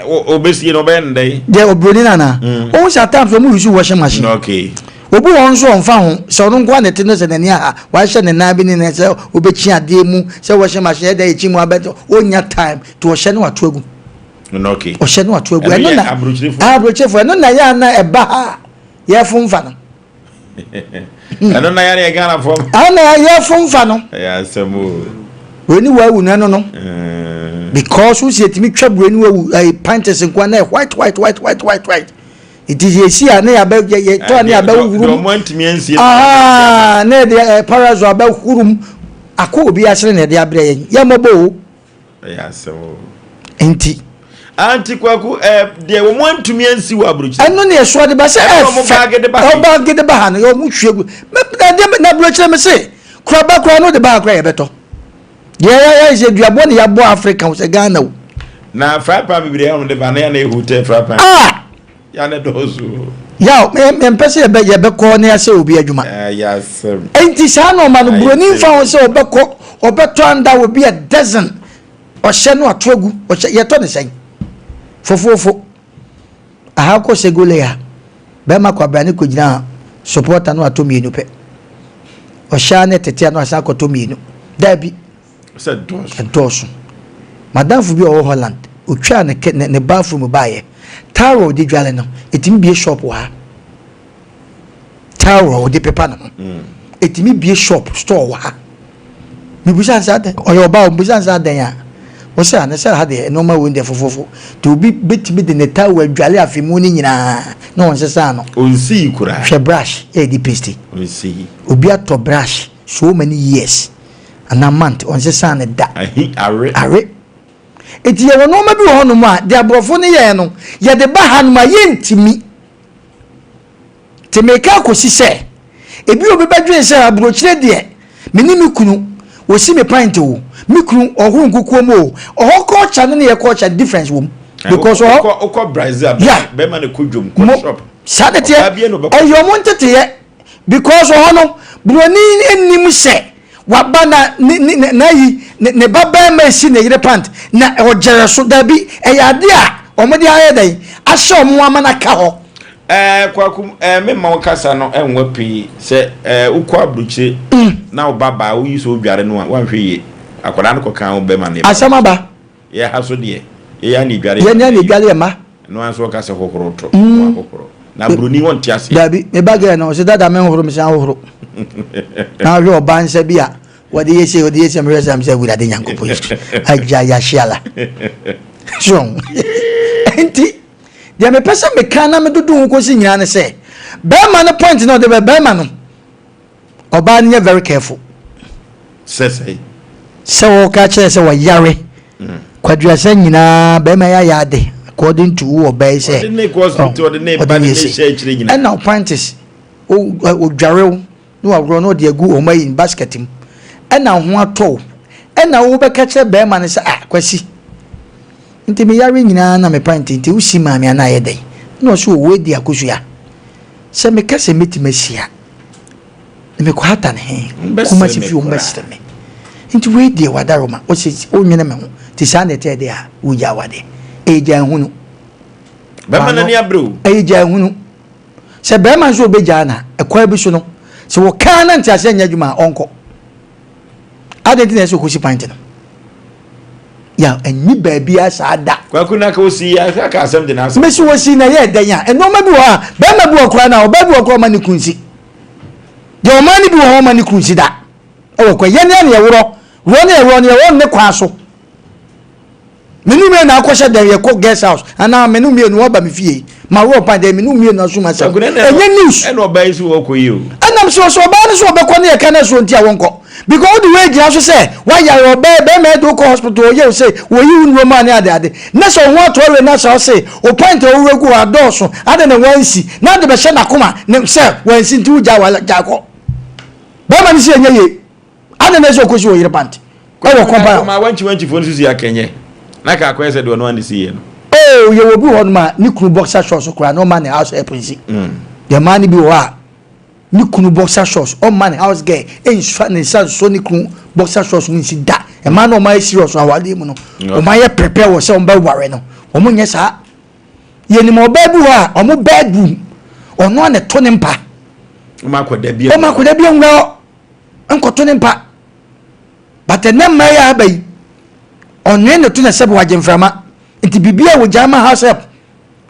ɔbɛsie no ɔbɛyɛ no dɛn? Deɛ oburoni no anaa? Ohun sɛ at times wɔn use washing machine. Okay. Obi wɔ hɔ nso ɔnfa ho sɛ ɔno nko ara na ɛte no sɛ n'ani aha wahyɛ ne nan bi ne ne sɛ ɔbɛkyi adeɛ mu sɛ washing machine ɛda yɛkyi mu abɛtɔ ɔnya time nti ɔhyɛ no ato agu. Okay. Ɔhyɛ no ato agu. Ɛno na aburokyerefo ɛno na yɛ ana ɛba ha yɛfo nfa no. Ɛno na yɛne yɛ Ghana fam. Ɛna yɛ fomfa no. Ɛyɛ asɛm o. Wei ni wawu no ɛno no. Because wosi etimi twa buroni wawu ɛyɛ panties nkoa na white white white white white white. Nti yɛ si a ne yɛ abɛ yɛ yɛ tɔ a ne yɛ abɛ hurum. Deɛ ɔmo ntumi ansie. Aa ne yɛ de ɛɛ parasol abɛ hurum. Akɔ obi asere na yɛde abrɛ yɛn. Yɛ mɔbɔ o. Ɛyɛ asɛm o. Nti. Aunty Kwaku, eh, deɛ wɔn antumi ansi wɔ aburokyire. Ɛno ne ɛsoɔ de ba sɛ ɛfɛ. Ɛno wɔn baage de ba ha. Ɔbaage de ba ha no, wɔn hwie gu. Na deɛ na aburokyire mi se, kuraba kura no de ba ha kura yɛ bɛtɔ. Deɛ yɛ yɛ sɛ duabɔ ne yɛabɔ Africa sɛ Ghana o. Na fry pan bebree a wɔn de ba na yɛ na ehu tɛ fry pan. Ah! Yɛ na dɔɔso. Yaw, mempɛ sɛ yɛbɛ yɛbɛkɔ na yɛasɛ obi adwuma. Ɛyɛ asɛm. Enti saa nneɛma no buroni nfa ho sɛ ɔbɛkɔ ɔbɛtɔ anda wɔ bi a dozen ɔhyɛ no ato agu ɔhyɛ yɛtɔ ne sɛn fofoofo aha kɔ segole a bɛrima kwabra ne kɔgyina supporter no atɔ mmienu pɛ ɔhyɛ a ne tete a no asan akɔtɔ mmienu daabi Sɛ dɔɔso. Ɛdɔɔso. Madamfo bi a ɔwɔ Holland, otwaa ne ne ne bathroom baeɛ. Towel a ɔde dware no, ɛtumi bue shop wɔ ha. Towel a ɔde pepa ne ho, ɛtumi bue shop, store wɔ ha. Mebisa no sɛ adɛn, ɔyɛ ɔbaa o, mebisa no sɛ adɛn a, ɔsɛ a ne sɛ ha deɛ nneɛma wei deɛ fofofo, nti obi bɛtumi de ne towel adwale afe mu no nyinaa na ɔnsesaa no. Ɔnsii koraa. Hwɛ brush ɛredi paste. Ɔnsii. Obi atɔ brush so many years anaa month ɔnsesaa no da. Ahi awe. Awe. Nti yɛwɔ nneɛma bi wɔ hɔnom a deɛ aborɔfo no yɛɛ no yɛde ba hanom a yɛntumi. Nti meka akɔsi sɛ, ebi obi bɛdwene sɛ aburokyire deɛ, me ne me kunu, wɔsi me pint o, me kunu ɔhoro nkukuo mu o, ɔhɔ culture ne ne yɛ culture difference wɔ mu. Because ɔhɔ. Wokɔ Brazil, yeah. bɛrima ne kɔ dwom, kɔ shop. Saa de teɛ, ɛyɛ ɔmo nteteyɛ. Because ɔhɔ no, buroni nnim sɛ waba na ne ne ne n'ayi ne ne ba barima esi ne yere pant na ɔgyɛrɛ so dabi ɛyɛ ade a wɔn de ayɛ dɛn ahyɛ wɔn ama no aka hɔ. Ɛɛ kwaku ɛɛ me ma wo kasa no ɛnwa pii sɛ ɛɛ wokɔ aburukyire mm. na wo ba baa woyi so odware no a wanhwɛ yie akwadaa no kɔka wo bɛma ne. Asɛm aba. Yɛ ha so deɛ, yɛyɛ a na edware yɛn mma. Yɛn na edware yɛn mma. Ɛno ara nso ɔka sɛ hohoro to, na wahohoro. Na buroni wɔnte aseɛ. Dabi, me ba girl no, ɔse dada menhohoro, mese ahohoro. Na ɔhwɛ ɔbaa nsa bi a wɔde yɛ sei, wɔde yɛ sei, mehwɛ sɛ mesɛ Awurade Nyankopɔn Yesu, agya yɛahyeala. So, nti, deɛ mepɛ sɛ meka na medodo ho kɔsi nyinaa ne sɛ, bɛrima no point na ɔde bɛ bɛrima no, Ɔbaa no nyɛ very careful. Sɛ sɛe. Sɛ wɔka kyerɛ sɛ wɔyare. Mm. Kwaduasa nyinaa bɛrima yɛ ayɛ ade according to wo ɔbaa yi sɛ. Ɔde ne kɔ hospital ɔde ne ba ne ne hyɛ akyire nyinaa. Ɛna ɔpantis odware wo na waworɔ na ɔde agu wɔn ayi basket mu. Ɛna ho atɔ wo. Ɛna wobɛka kyerɛ bɛrima no sɛ ah Kwasi nti me yare nyinaa na me pant nti wosi maame anaa ayɛ dɛn? Ɛna ɔsɛ owó adi akosua. Sɛ meka sɛ mɛtumi asi a, na mekɔhata ne he? Kumasi fie wɔbɛsere me. Nti wei deɛ wadaroma, ɔsɛ wonwene me ho. Nti saa na ɛteɛ deɛ a, wogya awadeɛ. Ɛyɛ gyaa hunu. Bɛrima n'ani abere o. Ɛyɛ gyaa hunu. Sɛ bɛrima nso ɔbɛgyaa na ɛkwan bi so no, sɛ wɔkaa na nteaseɛ nyɛ adwuma a, ɔnkɔ. Adɛn nti na ɛsɛ ɔkɔsi pint no? Ya ɛnni baabiara saa da. Kwaku na ka osi ya ka asɛm de n'asɛm. Mesi wɔsi na ɛyɛ dɛn a nneɛma bi wɔ hɔ a bɛrima bi wɔ koraa na ɔbaa bi wɔ koraa ɔma ne kunu nsi. Deɛ ɔmaa no bi wɔ hɔ ɔma ne kunu nsi da. Ɛwɔ kwan yɛn ne yɛworɔ worɔ ne yɛworɔ ne yɛworɔ ne kwan so. Me ne mmienu na akɔhyɛ dɛm yɛkɔ guest house anaa me ne mmienu wɔba me fie ma worɔ pan dɛ me ne mmienu asom asɛm. Ɛnyɛ news. Ɛna ɔbaa yi so wɔkɔ yi o. Ɛnam sɛ ɔsɛ ɔbaa no so ɔbɛkɔ ne yɛka no so nti a wɔnkɔ. Because wode wei gyina so sɛ woayare ɔbaa bɛrima ɛde wokɔ hospital ɔyɛ wo sɛ wɔyi wo nnuro ma ne ade ade na sɛ wo ho atɔ awie na sɛ ɔse wo pint a wowura gu hɔ adɔɔso ade na wansi na ade bɛhyɛ n'akoma ne sɛ wansi nti wogyaa wa gyaa kɔ bɛrima no si ɛnyɛ yie ade na ɛsɛ ɔkɔsi wɔ yere pant ɛwɔ kɔmpa ma wankyi wankyi fo no sisi akɛnyɛ na ka akɔyɛ sɛ deɛ ɔno ane si yɛ no. Oo yɛwɔ bi hɔ nom a ne kunu boxer shorts koraa na ɔma ne house help nsi deɛ maa no bi wɔ hɔ a Ne kunu boxer shorts ɔmma ne house girl nsua ne nsa nsɔ ne kunu boxer shorts mu nsi da. Mmaa no wɔn ayɛ serious wɔ awareɛ mu no, wɔn ayɛ prepare wɔ sɛ wɔn bɛ ware no, wɔn nyɛ saa. Yɛnim ɔbaa bi hɔ a wɔn bedroom ɔno a na ɛto ne mpa. Wɔn akɔda bi wɔn akɔda bi nwura hɔ nkɔto ne mpa. But ɛnɛ mmaa yi a aba yi, ɔnoe ne to na sɛbi wagye mframa. Nti biribi a wɔgya ma house help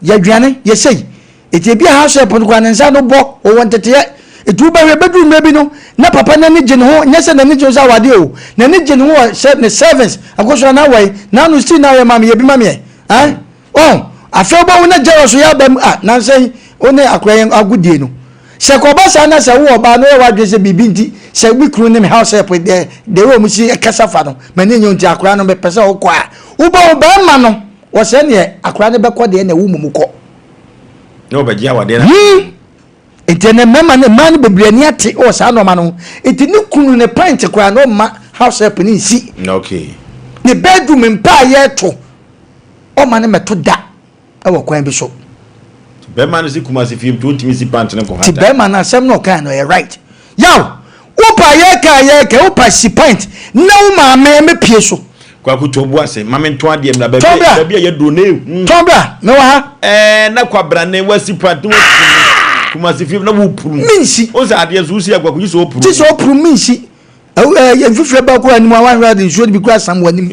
Yɛ aduane, yɛ sei. Eti ebi a house help no koraa ne nsa ano bɔ, ɔwɔ nteteɛ. Eti wobɛhwɛ bɛduru mmerɛ bi no, na papa no ani gye ne ho, nyɛ sɛ n'ani gye ho sɛ awadeɛ o, n'ani gye ne ho wɔ sɛ ne servants, akosua na awɔe, n'ano stew na ɔyɛ ma me, yɛ bi ma me ɛ. Ɛn? Wɔn? Afei wobɛhu na jealous yɛ aba mu, ah, nansa yi, wo ne akora yɛn agodie no. Sɛ kɔba saa na sɛ wo ɔbaa no yɛ w'adwene sɛ biribi nti, sɛ me kunu ne me house help deɛ, the way wɔn si kasa fa no, m'ani nnye ho nti akora no mepɛ sɛ ɔkɔ a, wobɛhu barima no, Wɔ sɛ neɛ akora no bɛkɔ deɛ na wo mmom kɔ. Na ɔbɛgye awadeɛ no. Hmm. Nti ɛnɛ mmarima ne mmaa no bebree ani ate wɔ saa nneɛma no ho. Nti ne kunu ne pint koraa na ɔmma house help no nsi. Okay. Ne bedroom mpa a yɛreto ɔmma no mmɛto da wɔ kwan bi so. Bɛrima no si Kumasi fie nti ɔntumi si pant no nkɔ hata. Ti bɛrima no asɛm na ɔkae no ɔyɛ right. Yaw! Wopa yɛka yɛka wopa si pint na wo maame mɛpie so. Kwaku tɔ bu ase ma me ntɔn adeɛ mmra baabi a baabi a yɛduro na ehu. Tɔn bra mewɔ ha. Ɛɛ na kwabrane wasi pant na wasi Kumasi fie na wopuru. Mensi. O sɛ adeɛ so wosi a kwaku gye sɛ opuru. Gye sɛ opuru mensi. Ɛɛ mfifire ba kura anim a wahwɛ ade nsuo de bi kura sam wɔ anim.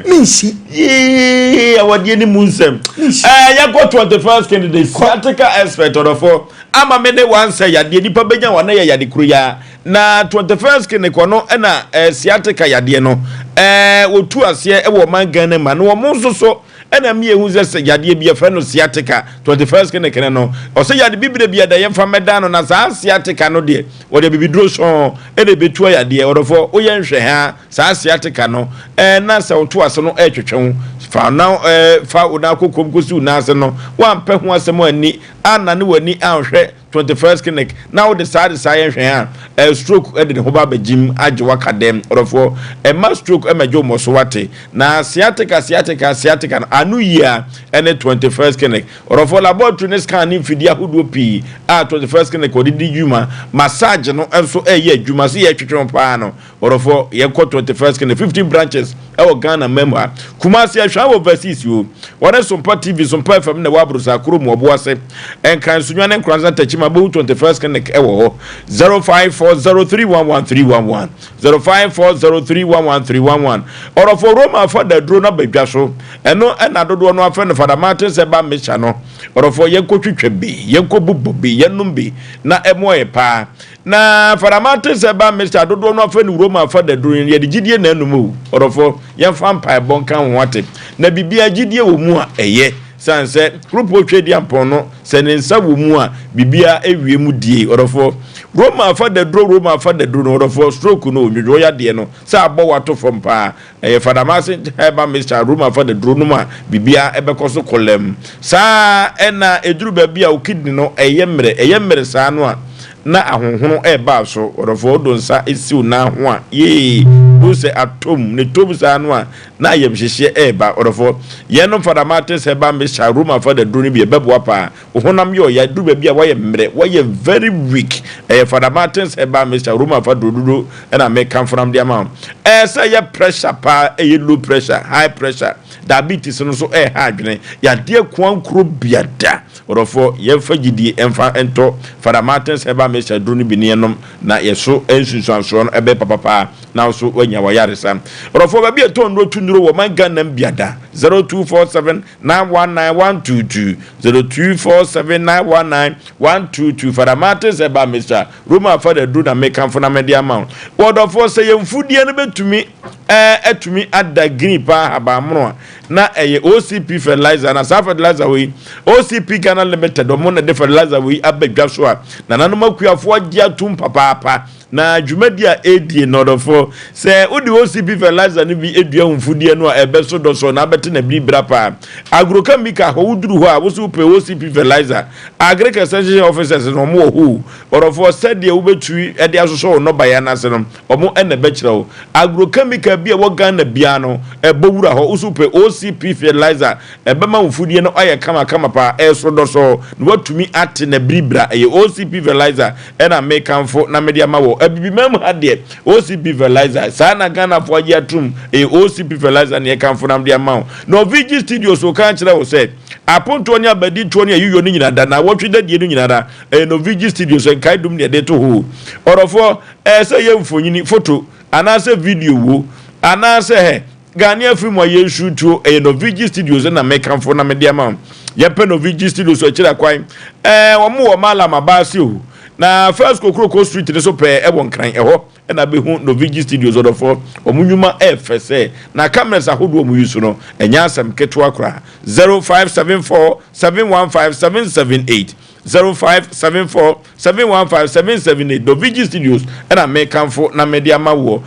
Mensi. Yee awadeɛ ne mu nsɛm. Ɛɛ yɛkɔ 21st candidate sciatica expert ɔdɔfoɔ ama me ne wansɛ yadeɛ nipa bɛnya wɔn yɛ yade koro ya na 21st clinic ɔno ɛna ɛɛ sciatica yadeɛ no ɛɛ wɔtu aseɛ ɛwɔ ɔman Ghana mu na wɔn nso so ɛna mi ehu sɛ sɛ yadeɛ bi yɛfrɛ no sciatica. 21st clinic no no ɔsɛ yade bibire bi ɛda yɛmfa mɛdan no na saa sciatica no deɛ wɔde bibiduro sɔn ɛna ebetu yadeɛ. Ɔdɔfoɔ, woyɛ nhwɛ ha saa sciatica no ɛɛ na sɛ woto ase no ɛɛtwetwe ho fa na ɛɛ fa wo nan kokom kosi wo nan ase no, wampɛ ho asɛm ani anane w'ani anhwɛ 21st Clinic na wode saa de saa yɛn hwɛ a ɛɛ stroke ɛde ne ho ba abɛgyim agye waka dɛm. Ɔdɔfoɔ, ɛma stroke ɛmɛgye wo mmɔ so wate. Na sciatica, sciatica, sciatica no ano yie a ɛne 21st Clinic. Ɔdɔfoɔ, laboratory ne scan ne mfidie ahodoɔ pii a 21st Clinic wɔde di dwuma, massage no nso ɛyɛ adwuma so yɛtwetwe ho paa no. Ɔdɔfoɔ, yɛkɔ 21st Clinic, 15 branches ɛwɔ Ghana mɛmu ha. Kumasi ahwɛ wɔ overseas o, wɔne Sompa TV, Sompa FM na ɛwɔ Aburosa kuro mu ɔbo ase, Nkran, Sunyani ne Nkoranza, Tɛkyima bohu 21st Clinic ɛwɔ hɔ. 0540311311, 0540311311. Ɔdɔfoɔ, Roma afa daduro no abadwa so, ɛno ɛna dodoɔ no afɛ no Fada Martin sɛ ba mehyɛ no. Ɔdɔfoɔ, yɛnkɔ twitwa bi, yɛnkɔ bubɔ bi, yɛnom bi na ɛmoa yɛ paa. Na Fada Martin sɛ ba mehyɛ dodoɔ no afɛ no Roma afa daduro no, yɛde gyidie na ɛnum o. Ɔdɔfoɔ, yɛmfa mpaebɔ nka ho ate na biribiara gyidie wɔ mu a ɛyɛ san sɛ kuropɔn twa di ampɔn no sɛ ne nsa wɔ mu a biribiara ewie mu die. Ɔdɔfoɔ, Roma afa daduro, Roma afa daduro no, ɔdɔfoɔ, stroke no, odwodwo yadeɛ no sɛ abɔ wato fam paa, ɛyɛ Fada Martin herbal mixture, Roma afa daduro no mu a biribiara ɛbɛkɔ so kɔlɛm saa. Ɛna eduru baabi a o kidney no ɛyɛ mmerɛ, ɛyɛ mmerɛ saa no a na ahohono ɛreba so. Ɔdɔfoɔ, ɔdo nsa esiw nan ho a yee do sɛ atom ne tom saa no a na ayamhyehyeɛ ɛreba. Ɔdɔfoɔ, yɛn no Fada Martin herbal mixture, Roma afa daduro no bi ɛbɛboa paa. Honam yɛ ɔya duru baabi a wayɛ mmerɛ, wayɛ very weak, ɛyɛ Fada Martins herbal mixture, Roma fa durodudo ɛna meka mfonam de ama wo. Ɛyɛ sɛ ɛyɛ pressure paa, ɛyɛ low pressure, high pressure, diabetes no nso ɛɛha adwene, yadeɛ koankuro biada. Ɔdɔfoɔ, yɛmfa gyidie ɛmfa ntɔ Fada Martins herbal mixture duro no bi ne yɛnom na yɛso nsunsuansoɔ no ɛbɛyɛ papapaa na nso wanya wayaresa. Ɔdɔfoɔ, baabi a ɛtɔn nnuro tu nnuro wɔ man Ghana biada, 0247 919122, 0247919122. Fada Martins herbal mixture, Roma afa duro na mekamfo na mede ama wo. Wɔdɔfoɔ, sɛ yɛn mfudeɛ no bɛtumi ɛɛ atumi ada green paa habanmono a na ɛyɛ OCP fertilizer. Na saa fertilizer wei, OCP Ghana Limited ɔmo na de fertilizer wei aba dwa so a nananom akuafoɔ agye atum papaapa na dwumadi a ɛredie no. Ɔdɔfoɔ, sɛ wode OCP fertilizer no bi edua wo mfudeɛ no a ɛbɛso dɔsɔ na abɛte na biribira paa. Agrochemical hɔ woduru hɔ a woso wopɛ OCP fertilizer, agric extension officers no ɔmo wɔ hɔ. Ɔdɔfoɔ, sɛdeɛ wobɛtumi de asosɔ wo nnɔbaeɛ no ase no, ɔmo ɛna ɛbɛkyerɛ wo. Agrochemical bi a ɛwɔ Ghana biara no, ɛbɔ wura hɔ woso wopɛ OCP fertilizer, ɛbɛma wo mfudeɛ no ayɛ kamakama paa, ɛso dɔsɔ na watumi ate na biribira. Ɛyɛ OCP fertilizer ɛna mekamfo na mede ama wɔ abibimam ha deɛ. OCP fertilizer saa na Ghanafoɔ agye atom, ɛyɛ OCP fertilizer ne yɛkamfo na mede ama wo. Na OVG Studios wɔka kyerɛ wo sɛ apontoɔ ne abaditoɔ ne ayiyɔ no nyinaa da na wɔtwe dadie no nyinaa da, ɛyɛ Novg Studios nkae dum ne yɛde to hɔ. Ɔdɔfoɔ, ɛyɛ sɛ yɛ mfonyini photo anaasɛ video wo anaasɛ hɛ Ghanaian film a yɛnsu tuo, ɛyɛ Novg Studios na mekamfo na mede ama wo. Yɛpɛ Novg Studios akyiri akwan, ɛɛ wɔn wɔ Malam Abaase o, na First Kokroko Street ne so pɛɛ ɛwɔ Nkran ɛhɔ ɛna bɛhu Novg Studios. Ɔdɔfoɔ, wɔn nnwuma ɛɛfɛ sɛ na cameras ahodoɔ wɔn yi so no ɛnyɛ asɛm ketewa koraa. 0574 715 778, 0574 715 778. Novg Studios ɛna mekamfo na mede ama woɔ.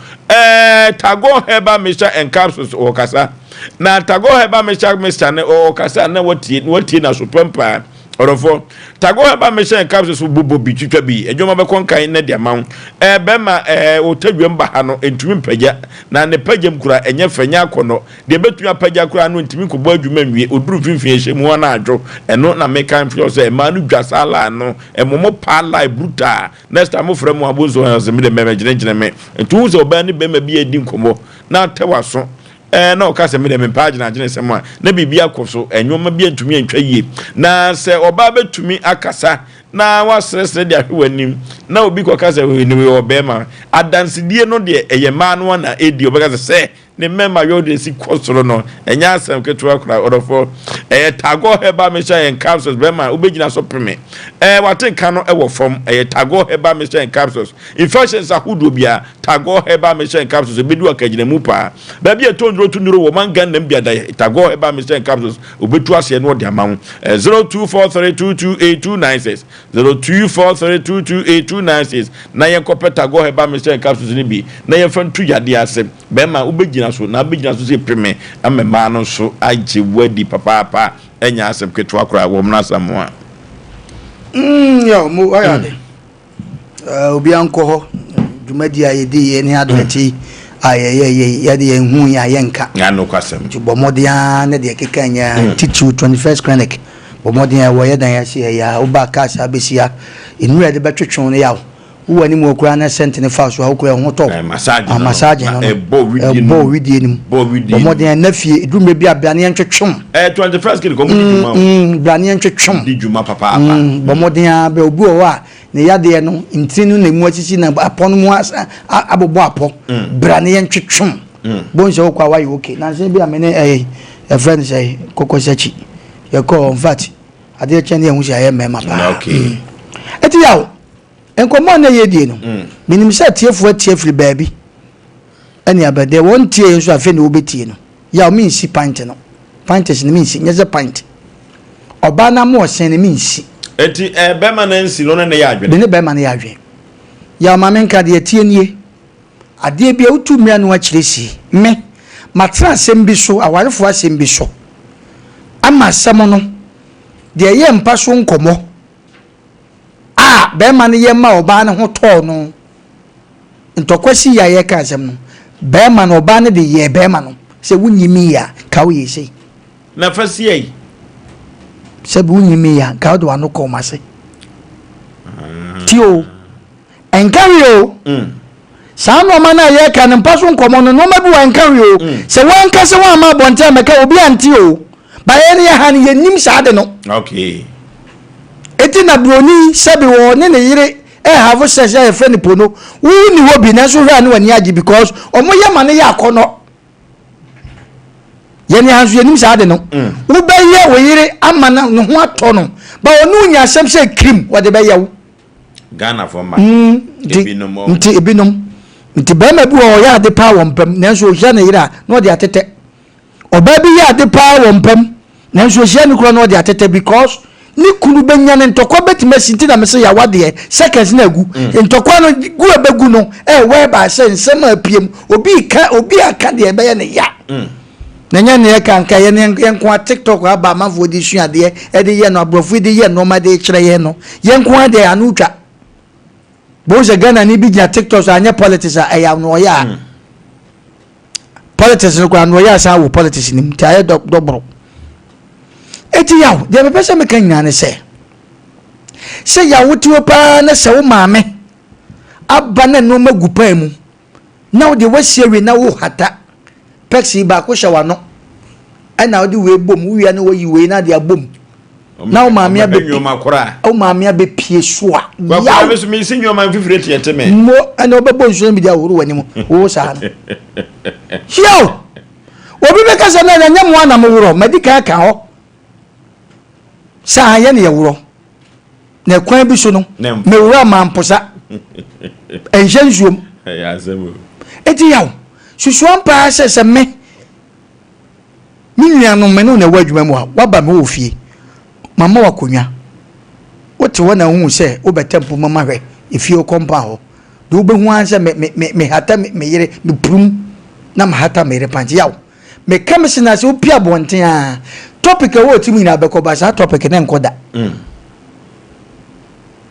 Tago herbal mixture and capsules ɔkasa na Tago herbal mixture ne ɔkasa na watie na watie na so pɛmpaa. Ɔdɔfoɔ, Tago herbal mixture and capsules bobɔ bi, twitwa bi, adwuma bɛkɔ nkan na de ama wo. Bɛrima ɔtadwam ba ha no ntumi mpagya na ne pagyam kura ɛnyɛ fɛ, nyɛ akɔnɔ deɛ bɛtumi apagya koraa no ntumi nkɔbɔ adwuma nwie, ɔduru mfimfini ɛhyɛ mu hɔ no adwo. Ɛno na meka mfrɛ sɛ mmaa no dwa saa line no ɛmɔmɔ paa, line brutal. Next time mofrɛ mu abonso sɛ mede mmɛmɛ gyinagyina me nti wohu sɛ ɔbaa ne bɛrima bi adi nkɔmmɔ na atɛ w'aso na ɔka sɛ mede mempɛ agyinagyina sɛm a na biribi akɔ so, ɛnwoma bi antumi antwa yie na sɛ ɔbaa bɛtumi akasa. na woaseresere de ahwɛ w'anim na obi kɔka sɛ nim yɛ ɔbɛrima. Adansedie no deɛ ɛyɛ mmaa no na ɛdi ɔbɛka sɛ sɛ ne mmarima yɛ ɔde si kɔ soro no ɛnyɛ asɛm ketewa koraa ɔdɔfoɔ. Ɛyɛ Tagore Herbal Mixture and Capsules bɛrima wobɛgyina so peme. Ɛɛ wate nka no ɛwɔ fam. Ɛyɛ Tagore Herbal Mixture and Capsules. Infections ahodoɔ biara Tagore Herbal Mixture and Capsules ɛbɛdu akagyinamu paa. Baabi a ɛtɔ nnuro to nnuro wɔ man Ghana mu biada Tagore Herbal Mixture and Capsules obetu aseɛ na ɔde ama wo. 0243228296 0243228296 na yɛnkɔpɛ Tagore Herbal Mixture and Capsules no bi na yɛmfa ntu yadeɛ ase. Bɛrima wobɛgyina so na wobɛgyina so sɛ peme ama mmaa no nso agye wo adi papaapa ɛnyɛ asɛm ketewa koraa wɔ mmra Asamoah. Yɛ mo wayɛ ade. Obiara nkɔ hɔ. Dwumadi a yɛdi yɛ ne advert yi a yɛyɛ yɛ yɛde yɛn hu yɛ a yɛnka. Nya nokwasɛm. Nti bɔ mmɔden ara ne deɛ keka nyɛ titiriw 21st Clinic. Bɔ mmɔden a ɛwɔ yɛ dan ase yɛ a woba cars abɛsi ha. Nnura yɛde bɛtwetwe no yaw. Wowɔ anim wɔ koraa na sɛnte ne fa so a wokora ɛho tɔ. Massage no. Massage no. Ɛbɔ widie no mu. Bɔ mmɔden a na fie eduru mmerɛ bi a bra ne yɛntwetwem. 21st Clinic ɔmo di dwuma o. Bra ne yɛntwetwem. Di dwuma papaapa. Bɔ mmɔden a bra obi wɔ hɔ a ne yadeɛ no ntini no na emu asisi na apɔ no mu asa abobɔ apɔ. Bra ne yɛntwetwem. Bon sɛ wokɔ a wayɛ okay. Nansa bi a me ne ɛyɛ yɛfrɛ no sɛ kɔkɔsakyi yɛkɔ in fact adeɛ kyɛn ne yɛn ho sɛ ayɛ mmarima paa. Eti yaw nkɔmmɔ a na yɛdie no menim sɛ atiefoɔ atie firi baabi ɛne abɛdeɛ wɔn tie nso afei na wɔbɛtie no. Yaw mensi pint no pint no mensi nyɛ sɛ pint ɔbaa no ama ɔsɛn no mensi. Eti bɛrima no nsi no ne ne yɛ adwene. Ne bɛrima no yɛ adwene. Yaw ma menka deɛ tie nie. Adeɛ bi a wotu mmira no akyerɛ sie. Me, matena asɛm bi so, awarefoɔ asɛm bi so, ama asɛm no, deɛ ɛyɛ mpa so nkɔmmɔ a bɛrima no yɛ ma ɔbaa no ho tɔɔ no. Ntɔkwa si yɛ a yɛka asɛm no, bɛrima no, ɔbaa no de yɛɛ bɛrima no sɛ wonyi mi yɛ a, ka woyɛ sei. Na fa sie yi. Sɛ bi wonyi mi yɛ a, ka wode w'ano kɔɔ m'ase. Ti o. Ɛnka hwee o. Saa nneɛma no a yɛreka no mpa so nkɔmmɔ no, nneɛma bi wɔ ɛnka hwee o. Sɛ wanka sɛ wamma abɔnten ammɛka obi ante o. Ba yɛn yɛ ha no yɛnnim saa de no. Okay. Eti na buroni sɛbi wɔ ne ne yere ɛhave sex a yɛfrɛ no pono. Wo ni hɔ bi nanso hwɛ a ne w'ani agye because ɔmo yɛ ma no yɛ akɔnɔ. Yɛn ha nso yɛnim saa de no. Wobɛyɛ wo yere ama ne ho atɔ no. Ba ɔne wo nya asɛm sɛ kirim wɔde bɛyɛ wo. Ghanafoɔ mma mm, ebinom ɔ. Nti ebinom nti barima bi wɔ ɔyɛ ade paa wɔ mpam nanso ohyia ne yere a na ɔde atetɛ. Ɔbaa bi yɛ ade paa wɔ mpam nanso ohyia ne kunu na ɔde atetɛ because ne kunu bɛnya ne ntɔkwa bɛtumi asi nti na mese yawa deɛ seconds na agu mm. ntɔkwa no gu ɛbɛgu no ɛwɔ ɛba sɛ nsɛm a apue obi ka obi aka deɛ ɛbɛyɛ ne ya. Mm. Na nyɛ nea ɛka nka yɛn yɛn nko ara TikTok aba amanfoɔ de sua adeɛ de yɛ no aborɔfo de yɛ nneɛma de kyerɛ yɛn no yɛn nko ara deɛ ano twa bohu sɛ Ghana ni bi gyina TikTok so anyɛ politics a ɛyɛ anoɔyɛ a mm. politics no koraa anoɔyɛ a san wɔ politics nim nti ayɛ dɔboro eti yaw deɛ mepɛ sɛ meka nyinaa ne sɛ sɛ yaw wotiwo paa na sɛ wo maame aba na nneɛma gu pan mu na wo deɛ woasi awie na wohata pɛksi baako hyɛ w'ano ɛna wode wei bom wowia ne woyi wei na de abom na wo maame abɛpie wo maame abɛpie so a yaw mo ɛna wobɛbɔ nsuo no bi de ahohoro w'anim wo saa no yaw obi bɛka sɛ na ɛnyɛ mo a na moworɔ madi kan aka hɔ sɛ anyɛ ne yɛworɔ na ɛkwan bi so no mewura mamposa ɛnhyɛ nsuom eti yaw susuan paa sɛ sɛ me me nuanom me ne na ɛwɔ adwuma mu a waba me wɔ fie mama wakonnwa wote hɔ na wohu sɛ wobɛtɛ mpo mama hwɛ efie kɔmpa hɔ de wobɛhu ara sɛ me me me mehata me yere mepurum na mahata me yere pante yaw Meka me se na sɛ wopie abɔnten a topic a ɛwɔ ti mu nyinaa bɛkɔ ba saa topic ne nkɔ da.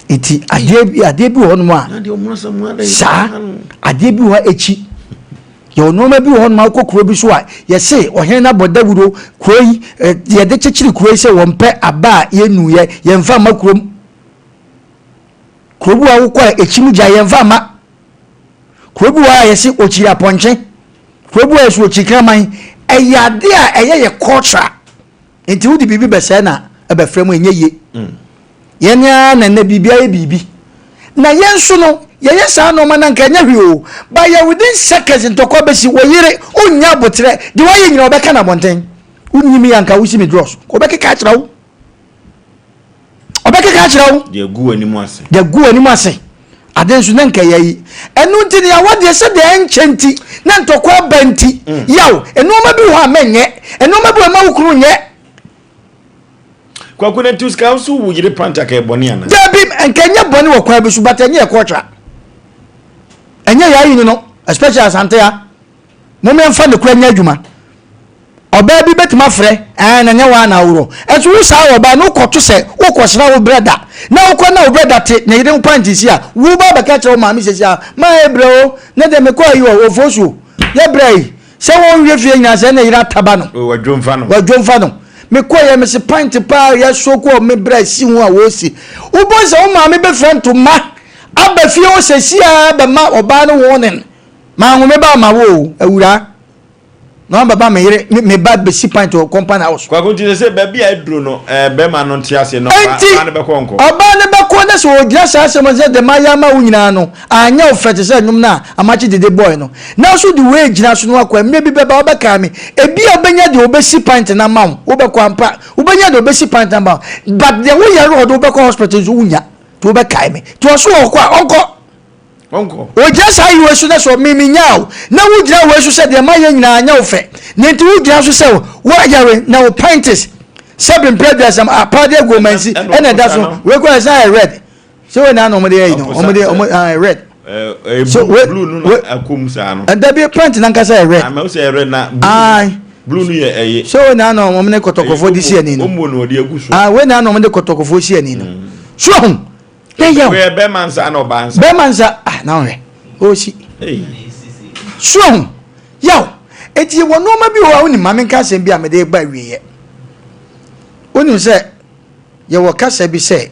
Eti adeɛ bi adeɛ bi wɔ hɔnom a saa adeɛ bi wɔ hɔ akyi yɛwɔ nneɛma bi wɔ hɔnom a wokɔ kuro bi so a yɛse ɔhene no abɔ dawuro kuro yi yɛde kyekyere kuro yi sɛ wɔmpɛ aba a yɛnnuyɛ yɛmfa mma kurom kuro bi wɔ a wokɔ a ekyi mu gya yɛmfa mma kuro bi wɔ a yɛse ɔkyiri apɔnkye Kuro bi wɔ hɔ so wɔkyi kraman. Ɛyɛ adeɛ a ɛyɛ yɛ culture. Nti wode biribi bɛsɛe na ɛbɛfrɛ mu ɛnyɛ yie. Mm. Yɛn ara na nnɛ biribi ayɛ biribi. Na yɛn nso no, yɛyɛ saa nnoɔma no a nka ɛnyɛ hwee o, but yɛ within seconds ntɔkwa bɛsi, wo yere ɔnnya aboterɛ, deɛ wayɛ nyinaa ɔbɛka no abɔnten. Wonyi me a nka wosi me dross, ɔbɛkeka akyerɛ wo. Ɔbɛkeka akyerɛ wo. Deɛ gu w'anim ase. Deɛ gu w'anim ase. Ade nso na nka yɛ yi. Ɛno nti no yɛawadeɛ sɛdeɛ ɛnkyɛ nti na ntɔkwa aba nti. Yaw, nnoɔma bi wɔ hɔ a mɛnyɛ, nnoɔma bi wɔ hɔ a mma wo kunu nyɛ. Kwaku na nti sika nso wo yere pant aka yɛ bɔne ana? Dabi, nka ɛnyɛ bɔne wɔ kwan bi so but ɛnyɛ yɛ culture. Ɛnyɛ yɛ ayi no no, especially Asante ha. Mom yɛmfa ne kora nyɛ adwuma. Ɔbaa bi bɛtumi afrɛ, ɛɛ na nyɛ waa na aworɔ. Ɛnso wo saa ɔbaa no wokɔto sɛ wokɔsra wo brɛda na wokɔ na wo brɛda te ne yere ho pant si a, wo ba bɛka kyerɛ wo maame sɛsi a, ma ɛbrɛ o, ne deɛ mekɔ ayi wɔ ofosuo, yɛ brɛ yi. Sɛ wɔn wie fie nyinaa sɛ ɛna yere ataba no. O wadwomfa no. Wadwomfa no. Mekɔ yɛ mese pint paa yɛ so kɔ me bra si ho a wɔsi. Wobɔ sɛ wo maame bɛfira ntoma aba fie hɔ sɛsi a bɛma ɔbaa no warning. Manwo me ba ama wo o awuraa. Na wabɛba me yere me ba bɛsi pint wɔ compound house. Kwaku nti sɛ sɛ baabi a aduro no ɛɛ bɛrima no nte aseɛ no ɔbaa no bɛkɔ nkɔ. Ɔbaa no bɛkɔ na sɛ ɔgyina saa asɛm no sɛ deɛ mayɛ ama wo nyinaa no anyɛ wo fɛ te sɛ nnwom no a Amakye Dede bɔe no. Nanso wode wei gyina so na woakɔ a, mmerɛ bi bɛba wobɛkae me. Ebia wobɛnya deɛ ɔbɛsi pint no ama wo, wobɛkɔ ampa, wobɛnya deɛ ɔbɛsi pint no ama wo, but deɛ woyare a ɔde wo bɛkɔ hospital nso wonnya, nti wobɛkae me. Nti ɔso ɔkɔ a, ɔnkɔ. Ɔnkɔ. Ɔgyina saa ayi wei so na sɛ me menyaa wo, na wogyina wei so sɛ deɛ mayɛ nyinaa anyɛ wo fɛ, na nti wogyina so sɛ woayare na wo pints sɛ bempɛ aduasam apaade agu ɔmansi ɛna ɛda so, wei koraa ɛsan ayɛ red. Sɛ wei na wɔn de yɛ yi no wɔn de wɔn ah red. Ɛɛ so wei blue no na akom saa no. Ɛda bi pant nankasa yɛ red. Ama ah, sɛ red na blue. Blue no yɛ ɛyɛ. Sɛ wei na na wɔn ne kɔtɔkɔfoɔ de si ani no. Omo na ɔde agu so. Ah wei na na wɔn de kɔtɔkɔfoɔ si ani no. Mm. So ho. Ne yɛ o. Wei bɛrima nsa na ɔbaa nsa. Bɛrima nsa ah na ɔhwɛ ɔsi. So ho yaw eti wɔ nneɛma bi wɔ hɔ a wonim maame nka asɛm bi a mede ba awieɛ. Wonim sɛ yɛwɔ kasa bi sɛ.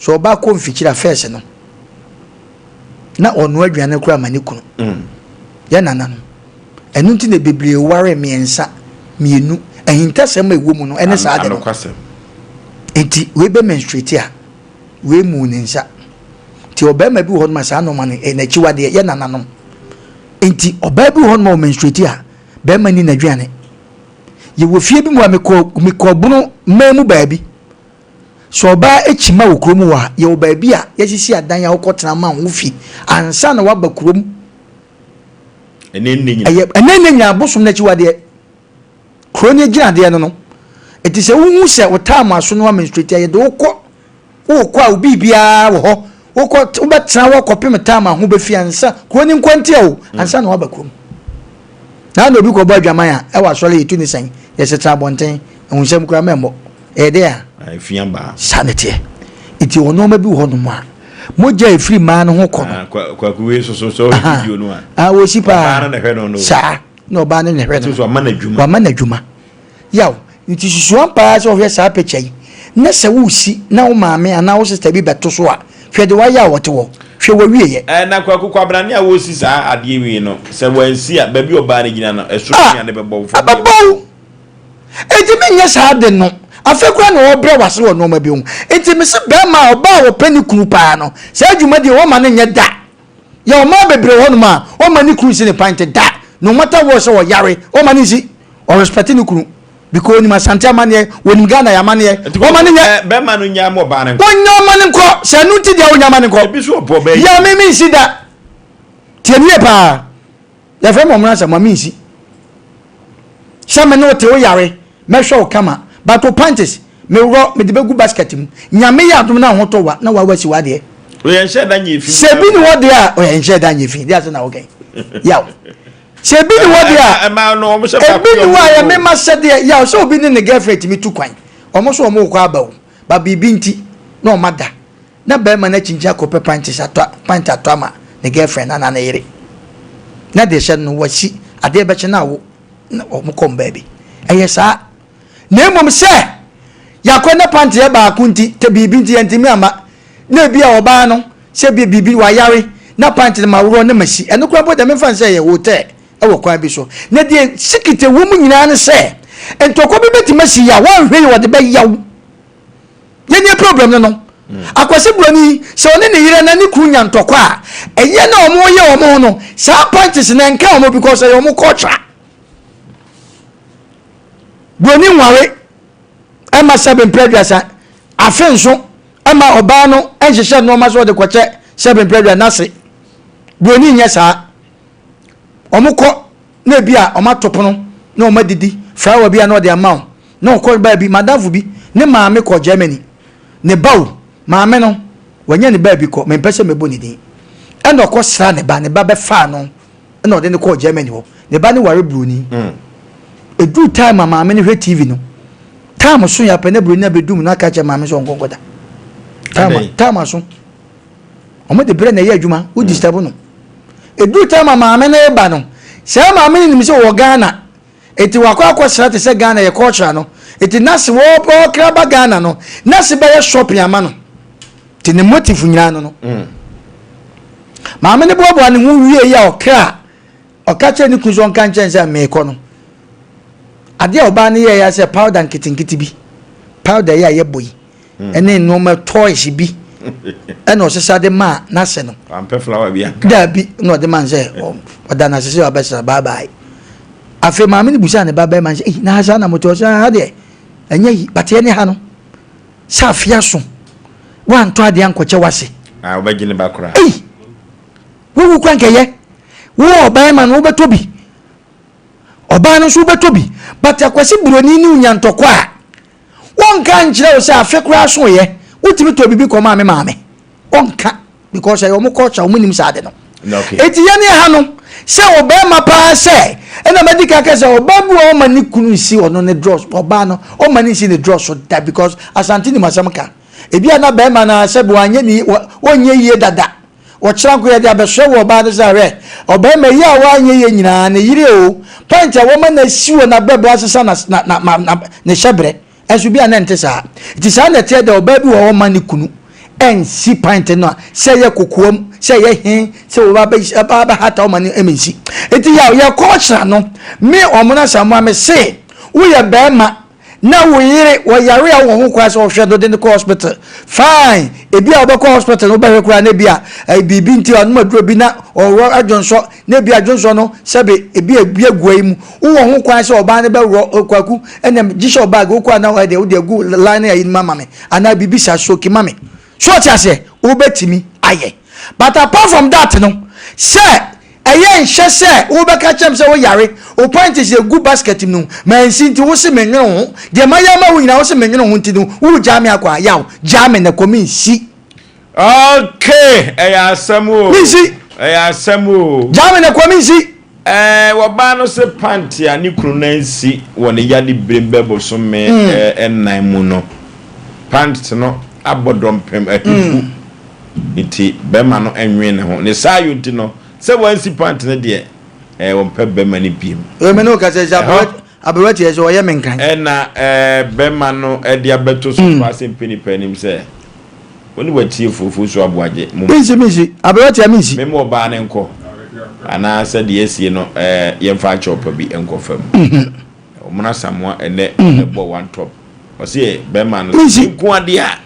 Sɛ ɔbaa kɔ mfikyiri a fɛs no na ɔnoa aduane koraa ma ne kunu. Mm. Yɛ nananom. Ɛno nti na bebree ware mmiɛnsa, mmienu. Ahintasɛm a ɛwɔ mu no ɛne saa de no. Nti wei bɛ menstruate a, wei mu ne nsa. Nti ɔbarima bi wɔ hɔ nom a saa nneɛma no ɛyɛ n'akyiwadeɛ, yɛ nananom. Nti ɔbaa bi wɔ hɔ nom a ɔmenstruate a, barima ni n'aduane. Yɛwɔ fie bi mu a mekɔ mekɔ bono man mu baabi. Sɛ ɔbaa kyima wɔ kurom hɔ a, yɛwɔ baabi a yɛasisi adan a wokɔtena ma wo fi ansa na woaba kurom. Ɛnɛ nnɛ nyinaa. Ɛyɛ ɛnɛ nnɛ nyinaa bosom no akyiwadeɛ. Kuro no agyinadeɛ no no. Eti sɛ wohu sɛ wo time aso no menstruate a yɛde wo kɔ wokɔ a wo biribiara wɔ hɔ wokɔ wobɛtena hɔ kɔpem time a ho bɛfi ansa kuro no nkwantia o ansa na woaba kurom. Na na obi kɔbɔ adwaman a ɛwɔ asɔre yɛtu ne sɛn yɛsetena abɔnten ahunsɛm koraa mɛmmɔ. Ɛyɛ dɛ a? Efi aba. Saa na ɛteɛ. Nti wɔ nneɛma bi wɔ hɔnom a, mogya a ɛfiri mmaa no ho kɔ no. Ah, kwaku wei soso sɛ ɔhwɛ video no a. Ah, wɔsi paa. Ɔbaa no na ɛhwɛ no no. Saa, na ɔbaa no na ɛhwɛ no. So wama no adwuma. Wama no adwuma. Yaw, nti susu ampa ara sɛ ɔhwɛ saa picture yi, na sɛ wosi na wo maame anaa wo sister bi bɛto so a, hwɛ de wayɛ a ɔte hɔ. Hwɛ w'awieɛ. Ɛɛ na Kwaku Kwabrane a wɔsi saa adeɛ wei no, sɛ wansi a, baabi ɔbaa no gyina no, ɛso ah, ne bɛbɔ wo fam. Ɛbɛbɔ wo. Enti menyɛ saa ade no. Afei koraa na ɔrebrɛ w'ase wɔ nneɛma bi ho. Enti mese barima a ɔbaa a ɔpɛ ne kunu paa no, saa adwuma deɛ wɔmma no nyɛ da. Yɛwɔ mmaa bebree wɔ hɔnom a, wɔmma ne kunu nsi ne pant da. No matter what sɛ ɔyare, wɔmma no nsi. Ɔrespɛte ne kunu. Because onim Asante amanneɛ, onim Ghana yɛ amanneɛ. Wɔmma no nyɛ. Bɛrima no nya ma ɔbaa no nkɔ. Ɔnya ɔma no nkɔ. Sɛ ɛno nti deɛ ɔnya ma no nkɔ. Ebi so ɔpɔ ɔbaa yi. Yɛ me mensi da. Tie me yie paa. Yɛfrɛ me ɔmena sɛ ma mensi. Sɛ me ne wo te wo yare mɛhwɛ wo kama but wo panties me worɔ mede bɛgu basket mu. Nyame yɛ adom na ahotɔ wa na wawa si w'adeɛ. Ɔyɛ nhyɛ da nyɛ fi. Sɛ bi ne hɔ deɛ a ɔyɛ nhyɛ da nyɛ fi deɛ ase na wokɛn. Yaw. Sɛ bi ne hɔ deɛ a ebi ne hɔ a yɛ mema sɛdeɛ yaw sɛ obi ne ne girlfriend tumi tu kwan ɔmo so ɔmo kɔ aba o ba biribi nti na ɔma da. Na barima no akyinkyin akɔpɛ panties atɔ pant atɔ ama ne girlfriend anaa ne yere. Na deɛ ɛhyɛ no no wasi adeɛ bɛkye no awo na wɔn kɔm baabi. Ɛyɛ saa. Na mmom sɛ yɛakɔ na pant yɛ baako nti tɛ biribi nti yɛntumi amma na ebi a ɔbaa no sɛ bi biribi wayare na pant no ma worɔ na ma si. Ɛno koraa mpo deɛ memfa no sɛ ɛyɛ hotel wɔ kwan bi so. Na deɛ secret ɛwɔ mu nyinaa ne sɛ ntɔkwa bi bɛtumi asi yɛ a woanhwɛ yie wɔde bɛyɛ wo. Yɛnyɛ problem no no. Akwasi Broni, sɛ ɔne ne yere na ne kunu nya ntɔkwa a, ɛyɛ na wɔn yɛ wɔn ho no, saa panties na ɛnka wɔn because ɛyɛ wɔn culture. Broni nware ɛma sɛbe mpere aduasa, afe nso ɛma ɔbaa no ɛnhyehyɛ nneɛma so ɔde kɔkyɛ sɛbe mpere aduasa n'ase. Broni nyɛ saa. Wɔn kɔ na ebi a wɔn ato pono na wɔn adidi flower bi a na ɔde ama wo na ɔkɔ baabi madamfo bi ne maame kɔ Germany ne ba o maame no wanya ne baabi kɔ mempɛ sɛ mɛbɔ ne din ɛna ɔkɔ sra ne ba ne ba bɛfaa no ɛna ɔde no kɔɔ Germany hɔ ne ba ne ware buroni ɛduru mm. time a maame no hwɛ TV no time so yɛ apɛ na buroni abɛdum no aka kyerɛ maame sɛ ɔnkɔ nkɔda time time aso wɔn de brɛ na ɛyɛ adwuma wo disturb no eduru time a maame no reba no saa maame no nim sɛ wɔ Ghana eti wakɔ akɔsra te sɛ Ghana yɛ culture no eti nase wɔkra ba Ghana no nase bɛyɛ shopping ama no te ne motive nyinaa no no mm. maame no boaboa ne ho wie yi a ɔkra ɔka kyerɛ ne kunu sɛ ɔnka nkyɛn sɛ meekɔ no adeɛ a ɔbaa no yɛɛ ya sɛ powder nketenkete bi powder yi a yɛbɔ yi ɛne nneɛma toys bi ɛna ɔsesa de maa n'ase no. Wampɛ flower bi anka. Daabi na ɔde maa no sɛ ɔda n'ase sɛ wabɛsra bye bye. Afei maame no busaa ne ba bɛrima no sɛ eyi na ha saa na mote ɔsɛ ha deɛ ɛnyɛ yi bateɛ ne ha no sɛ afe aso wantɔ adeɛ ankɔkyɛ wase. Ah wobɛgye ne ba koraa. Eyi wowu kora nkɛyɛ wo ɔbarima no wobɛtɔ bi ɔbaa no nso wobɛtɔ bi but akwasi buroni ne wonya ntɔkwa a Wɔnka nkyerɛ wo sɛ afe koraa so yɛ wotumi tɔ biribi kɔmaa me maame. Wɔnka because ɛyɛ wɔn culture wɔn nim saa ade no. Eti yɛn ne ha no sɛ ɔbarima paa sɛ ɛna madi ka kɛ sɛ ɔbaa bi wɔ ɔma ne kunu nsi ɔno ne drɔs ɔbaa no ɔma ne nsi ne drɔs so da because Asante nim asɛm ka. Ebi a na barima no sɛ bi wanyɛ ne wɔnyɛ yie dada. Wɔkyerɛ nko yɛde abɛsoɛ wɔ ɔbaa no sɛ hwɛ ɔbarima yi a wanyɛ yie nyinaa ne yere o pant a wɔma no asi wɔ n'abrabɔ asesa na na na na ne hyɛbrɛ ɛnso bi a na ɛnte saa nti saa na ɛteɛ dɛ ɔbaa bi wɔ hɔ ma ne kunu ɛnsi pant no a sɛ ɛyɛ kokoam sɛ ɛyɛ he sɛ wɔba bɛ bɛhata ɔma no ɛmɛnsi nti yɛ yɛ kɔɔkyerɛ no me ɔmo no asamoa me se woyɛ bɛrima na wo yere ɔyare a wowɔ ho kwan sɛ ɔhwɛ no de no kɔ hospital fine ebi a wobɛkɔ hospital no wobɛhwɛ koraa na ebi a eh, biribi nti ɔnom aduro bi na ɔwɔ adwonsɔ na ebi adwonsɔ no sɛbe ebi ebi agu ayi mu wowɔ ho kwan sɛ ɔbaa no bɛworɔ eh, kwaku ɛna gye hyɛ ɔbaag wokɔ a na ɛdeɛ wode agu line ayi no ma ma me anaa biribi saa soki ma me so ɔte aseɛ wobɛtumi ayɛ but apart from that no sɛ Ɛyɛ nhyɛ sɛ wobɛka kyerɛ me sɛ woyare, wo panties egu basket mu no, mansi nti wose mennwene wo ho, deɛ mayɛ ama wo nyinaa wose mennwene wo ho nti no woregyaa me akɔ a, yaw, gyaa me na kɔ mensi. Okay, ɛyɛ asɛm o. Mensi. Ɛyɛ asɛm o. Gyaa me na kɔ mensi. Ɛɛ, ɔbaa no se pant a ne kunu no ansi wɔ ne yade berem bɛ bosome nnan mu no, pant no abɔ dɔmpem ahifu. Nti bɛma no nwene ne ho. Ne saa yɔ nti no, sɛ wansi pant no deɛ, ɛɛ ɔmpɛ bɛma no biem. Wei me ne wo kasa sɛ aberewa tiɛ sɛ ɔyɛ me nkran. Ɛna ɛɛ bɛma no de abɛto so koraa sɛ mpɛ nipa anim sɛ, wo ne w'atiefoɔ Fosu Aboagye mo. Mensi mensi, aberewa tiɛ mensi. Mema ɔbaa no nkɔ, anaa sɛ deɛ asie no ɛɛ yɛmfa akyɛw pa bi nkɔ fam. Ɔmono Asamoah ɛnɛ ɛbɔ one top. Ɔse bɛma no Mensi. nko adeɛ a.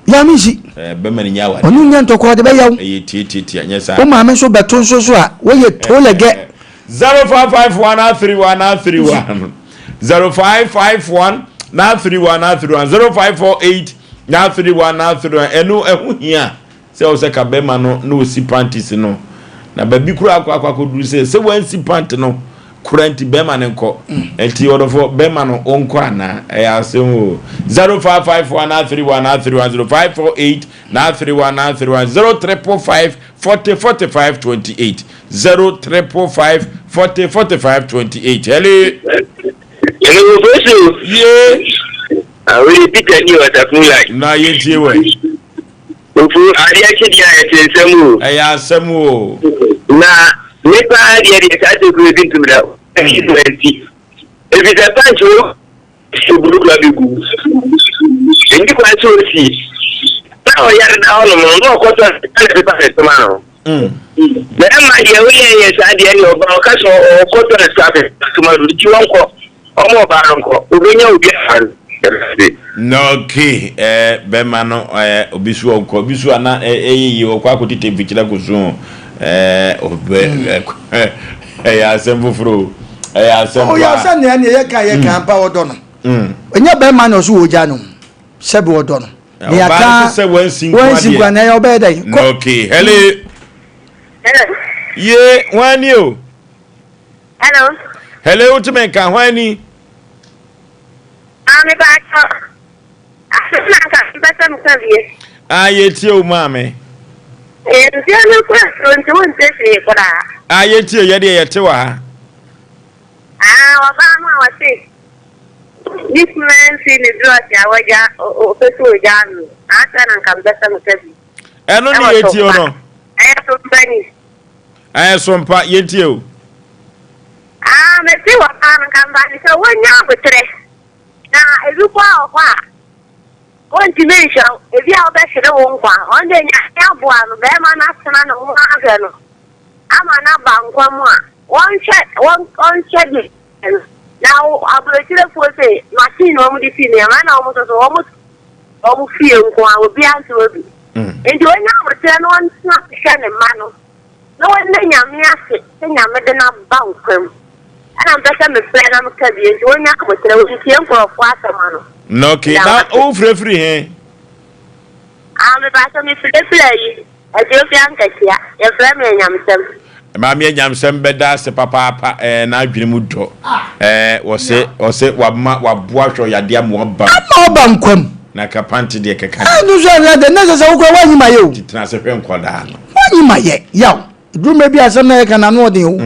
Ya me nsi. Eh, bɛma no nya awadeɛ. Ɔno nya ntɔkwa ɔde bɛyɛ wo. Ɛyɛ tiatiatia nyɛ saa. Wo maame nso bɛto nso so a woyɛ tolɛgɛ. 0551 931 931 0551 931 931 0548 931 931 ɛno ɛho hia sɛ ɔsɛ ka bɛma no na ɔsi panties no na baabi koraa akɔ akɔ akɔduru sɛ sɛ wansi pant no kora nti bɛrima no nkɔ nti ɔdɔfo bɛrima no ɔnkɔ anaa ɛyɛ asɛm o 0554 931 931 0548 931 931 0555 40 45 28 0555 40 45 28 hello. Hello, Fosu. Ye. Awo Peter ni Wasafun line. Na yɛ tie wɛ. Ofu adeɛ kye deɛ a ɛte nsɛm o. Ɛyɛ asɛm o. Na me paa deɛ deɛ saa tokuro bi ntum da ɛyi no nti efisɛ punch wo ebulu kura bi gu nti kwan so osi na ɔyare da hɔ nom no na ɔkɔtɔ na pepa ne toma no bɛrima deɛ woyɛ yɛ saa deɛ ne ɔba ɔka sɛ ɔkɔtɔ ne sika pepa toma no nti wɔnkɔ ɔmo ɔbaa no nkɔ obenya obi afa no. Na okay eh, bɛma no eh, obi so ɔnkɔ obi so ana ɛyɛ eh, yie ɔkɔ akɔtete mfikyire akɔsu eh, ɔbɛ mm. ɛyɛ asɛm foforɔ o ɛyɛ asɛm paa. Ɔyɛ sɛ nea nea yɛka yɛka mm. mpa ɔdɔ no mm. ɛnyɛ bɛrima na ɔso wɔ gya no sɛbi ɔdɔ no. Nea ka sɛ wansi nkwa na ɛyɛ ɔbɛyɛ dɛ. Okay hello. Ye hwan ni o. Hello. Hello wotumi nka hwan ni. Maame paatɔ, asɛm na nka mpɛ sɛ meka bie. Ah, yɛtie wo maame. Nsuo no kɔ soro nti wonte hwee koraa. Ah, yɛtie yɛ deɛ yɛte wɔ ha. Ah, ɔbaa no a wɔse ne kunu amfi ne drɔs a wagya ɔpɛ sɛ ɔgyaa no. Asɛ na nka mpɛ sɛ meka bi. Ɛno ne yɛtie no. Ɛyɛ so mpa ni. Ɛyɛ so mpa yɛtie o. Ah, mese wɔbaa no nka mba ne sɛ wɔnya aboterɛ na ebi koraa wɔ hɔ a wɔntumi nhwɛ wo, ebi a wobɛhwere wo nkwa. Ɔno deɛ Nyame aboa no, bɛrima no atena ne ho ahwɛ no ama no aba nkwa mu a, wɔnhwɛ wɔn ɔnhwɛ deɛ no. Na aburokyerefoɔ sɛ machine na wɔn de si nneɛma na wɔn nso so wɔn wɔn fie nko a obiara nte hɔ bi. Nti wɔnya aboterɛ na wɔntena hwɛ ne mma no. Na wɔnna Nyame ase sɛ Nyame de no aba nkwa mu. Ɛna mpɛ sɛ mefrɛ na meka bio nti wɔnya aboterɛ, wɔntie nkorɔfoɔ asɛm ano. Na okay, na wo frɛ firi he? Ah, mepakyɛ me frɛ firi ayi, Atiofia Nkatia, yɛfrɛ me Anyamsɛm. Maame Anyamsɛm bɛda ase papaapa ɛɛ n'adwene mu dɔ ɛɛ wɔse wɔse wama waboa hwɛ ɔyadeɛ ama waba. Ama ɔba nkwa mu. Na ka pante deɛ kɛka. Ɛno nso ɛwura dɛ na ɛsɛ sɛ wokura woanyi ma yɛ o. Tena ase hwɛ nkwadaa no. Woanyi ma yɛ yaw. Duru mmerɛ bi asɛm na yɛka n'ano ɔden o.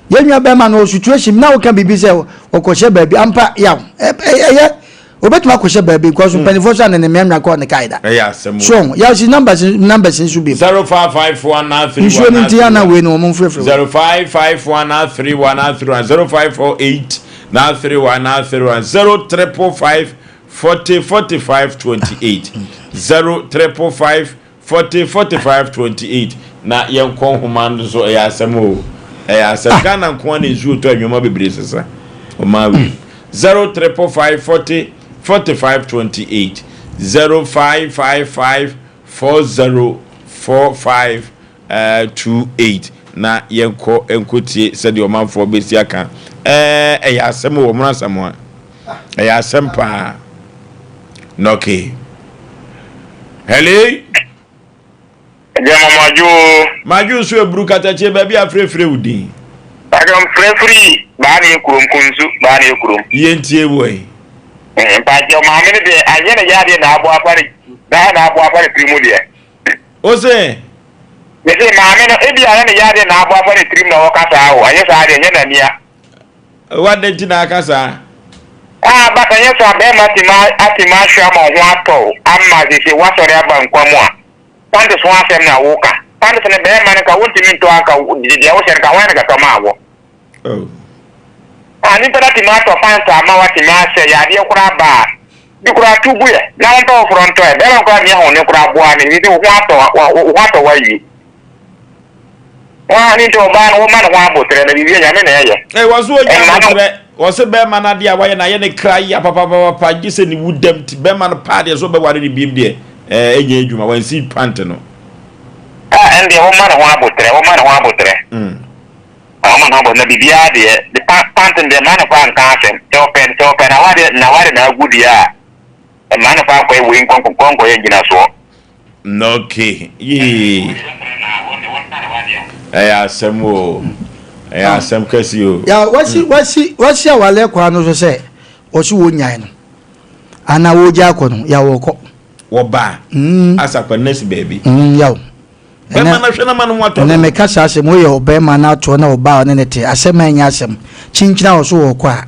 Yɛn nua bɛrima no situation na woka biribi sɛ ɔkɔhyɛ baabi ampa yaw. Ɛyɛ obetumi akɔhyɛ baabi because mpanimfoɔ so a ne ne mmeammea kɔ ne kae da. Ɛyɛ asɛm o. So yaw si numbers numbers nso bi. 0554 931 Nsuo no nti ana wei no wɔn mfrɛfrɛ. 0551 931 931 0548 931 931 0555 40 45 28 0 triple 5 40 45 28 na yɛnkɔ nhoma no so ɛyɛ asɛm o ɛyɛ asɛm ah. Ghana nko ara na nsuo tɔ nneɛma bebree sesa ɔmaa wei 0 triple 5 40 45 28 0 5 5 5 4 0 4 5 28 na yɛnkɔ nkɔtie sɛdeɛ ɔmanfoɔ bɛsi aka. Ɛɛ ɛyɛ asɛm wɔ wɔn asɛm a ɛyɛ asɛm paa. Nɔke. Hello. Gyama madwo. Madwo nso eburu katakyie baabi a frɛfrɛ wo din. Padwom frɛfiri baa ne kurom kunsu baa ne kurom. Yɛntie wɔ yi. Mpakyɛw maame no deɛ anyɛ ne yadeɛ na aboa afa ne na aboa afa ne tiri mu deɛ. Ose. Mese maame no ebia na ne yadeɛ na abɔ afa ne tirim na ɔka saa o, anyɛ saa deɛ ɛnyɛ n'ania. Wadɛn nti na aka saa? Ah but ɛnyɛ saa bɛɛma atumi atumi ahwɛ ama wo ho atɔ wo ama sese wasɔre aba nkwa mu a panties ho asɛm na woka panties no bɛɛma no nka wontumi ntɔ anka deɛ wohyɛ no nka hwan na nka tɔ maa wɔ. Oh. Ah, nipa no atumi atɔ pants ama watumi ahyɛ yadeɛ koraa ba a bi koraa tu gu yɛ na wɔmpɛ foforɔ ntɔ ɛ bɛrima koraa mia ho ne koraa boa ne nti wo ho atɔ wo ho atɔ wawie wɔn ne nti ɔbaa no wɔma ne ho abotrɛ na biribi nyame na ɛyɛ. Ɛ wɔ so onya abotrɛ wɔ se bɛrima no adeɛ a wayɛ na ayɛ ne kra ya papapapa gye sɛ ne wu dɛm ti bɛrima no paa deɛ so ɔbɛware ne biem deɛ ɛɛ ɛnyɛ adwuma wansi pant no. Ah ɛndeɛ wɔma ne ho abotrɛ wɔma ne ho abotrɛ. Mm. Ɔma no bɔ na biribiara deɛ de pa pant no deɛ mma no fa nka asɛm sɛ ɔpɛ sɛ ɔpɛ na wade na wade na agu deɛ a mma no fa nkɔyɛ wei nkɔ nkɔ nkɔyɛ ngyinasoɔ. Okay yee ɛyɛ asɛm o ɛyɛ ah. asɛm kɛse o. Ya wasi mm. wasi wasi awale kwan no so sɛ wɔsi wɔn nyae no ana wɔgya akɔ no ya wɔkɔ. Wɔba mm. asakwa nɛsi baabi. Mm, yaw. Bɛma no hwɛ na ma no ho atɔ no. Ɛnɛ meka saa asɛm woyɛ ɔbɛrima na atoɔ na ɔbaa ɔne ne te asɛm a ɛnyɛ asɛm kyinkyin a ɔso wɔkɔ a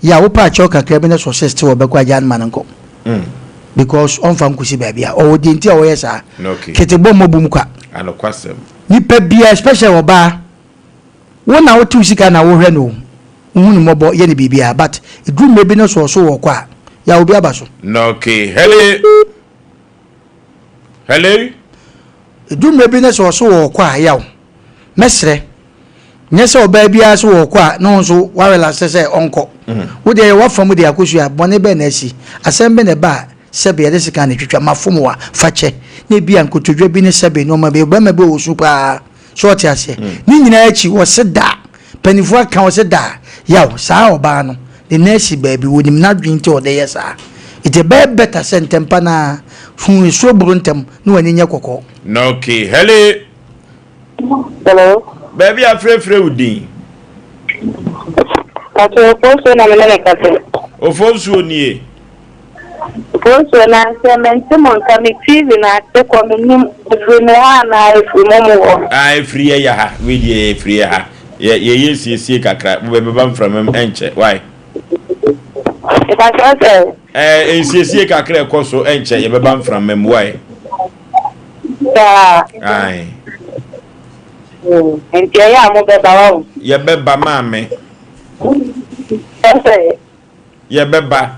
yɛ a wopɛ akyɛw kakra bi na sɛ ɔsɛ still ɔbɛkɔ agya no ma no nkɔ mm. because ɔmfa nkosi baabi a ɔwɔ deɛ nti a ɔyɛ saa kete bɔ mmɔ bum kwa nipa bia especially ɔbaa wo na wotew sika na wohwɛ no wohu no mmɔbɔ yɛ ne biribiara but ɛduru mmerɛ bi no so ɔso wɔkɔ a yɛ a obi aba so. Okay, hello. Hello. Edu mmerɛ bi na sɛ ɔso wɔ ɔkɔ a yaw. Mɛsrɛ. Nyɛ sɛ ɔbaa biara sɛ ɔɔkɔ a na wo nso woarelaxe sɛ ɔnkɔ. Wo deɛ yɛ w'afa mu de akosua, bɔne bɛn na asi? Asɛm bɛn na ɛba a sɛbe yɛde sekan na ɛtwitwa? Mafom wo a, fa kyɛ. Na ebia nkotodwe bi ne sɛbe nnoɔma bi, ɔbarima bi wɔ ɔsu paa, so ɔte aseɛ? Ne nyinaa akyi, wɔse da, mpanimfoɔ aka wɔse da, yaw, saa ɔbaa no, ne nan asi baabi, wɔnim n'adwene nti a ɔde yɛ saa. Nti ɛbɛyɛ better sɛ ntɛmpa no ara, hu nsuo boro ntɛm na w'ani nyɛ kɔkɔɔ. Okay, hello. Hello. Baabi a frɛfrɛ wo din. Pàtó Ofonsuo na mene ne kasa. Ofonsuo nie. Ofonsuo na sɛ mente mo nka me TV na ate kɔ me nim efiri me ha anaa efiri mo mo hɔ. Ah efiri yɛ yɛ ha wei deɛ efiri yɛ ha yɛ yɛ yɛ siesie kakra mo bɛ bɛba mframa mu ɛnkyɛ why. Ìpàtó sɛ. Ɛɛ nsiesie kakra ɛkɔ so ɛnkyɛ yɛ bɛba mframa mu why. Saa. Ae. Nti ɛyɛ a mobɛba wa o. Yɛbɛba maame. Ɛsɛ. Yɛbɛba.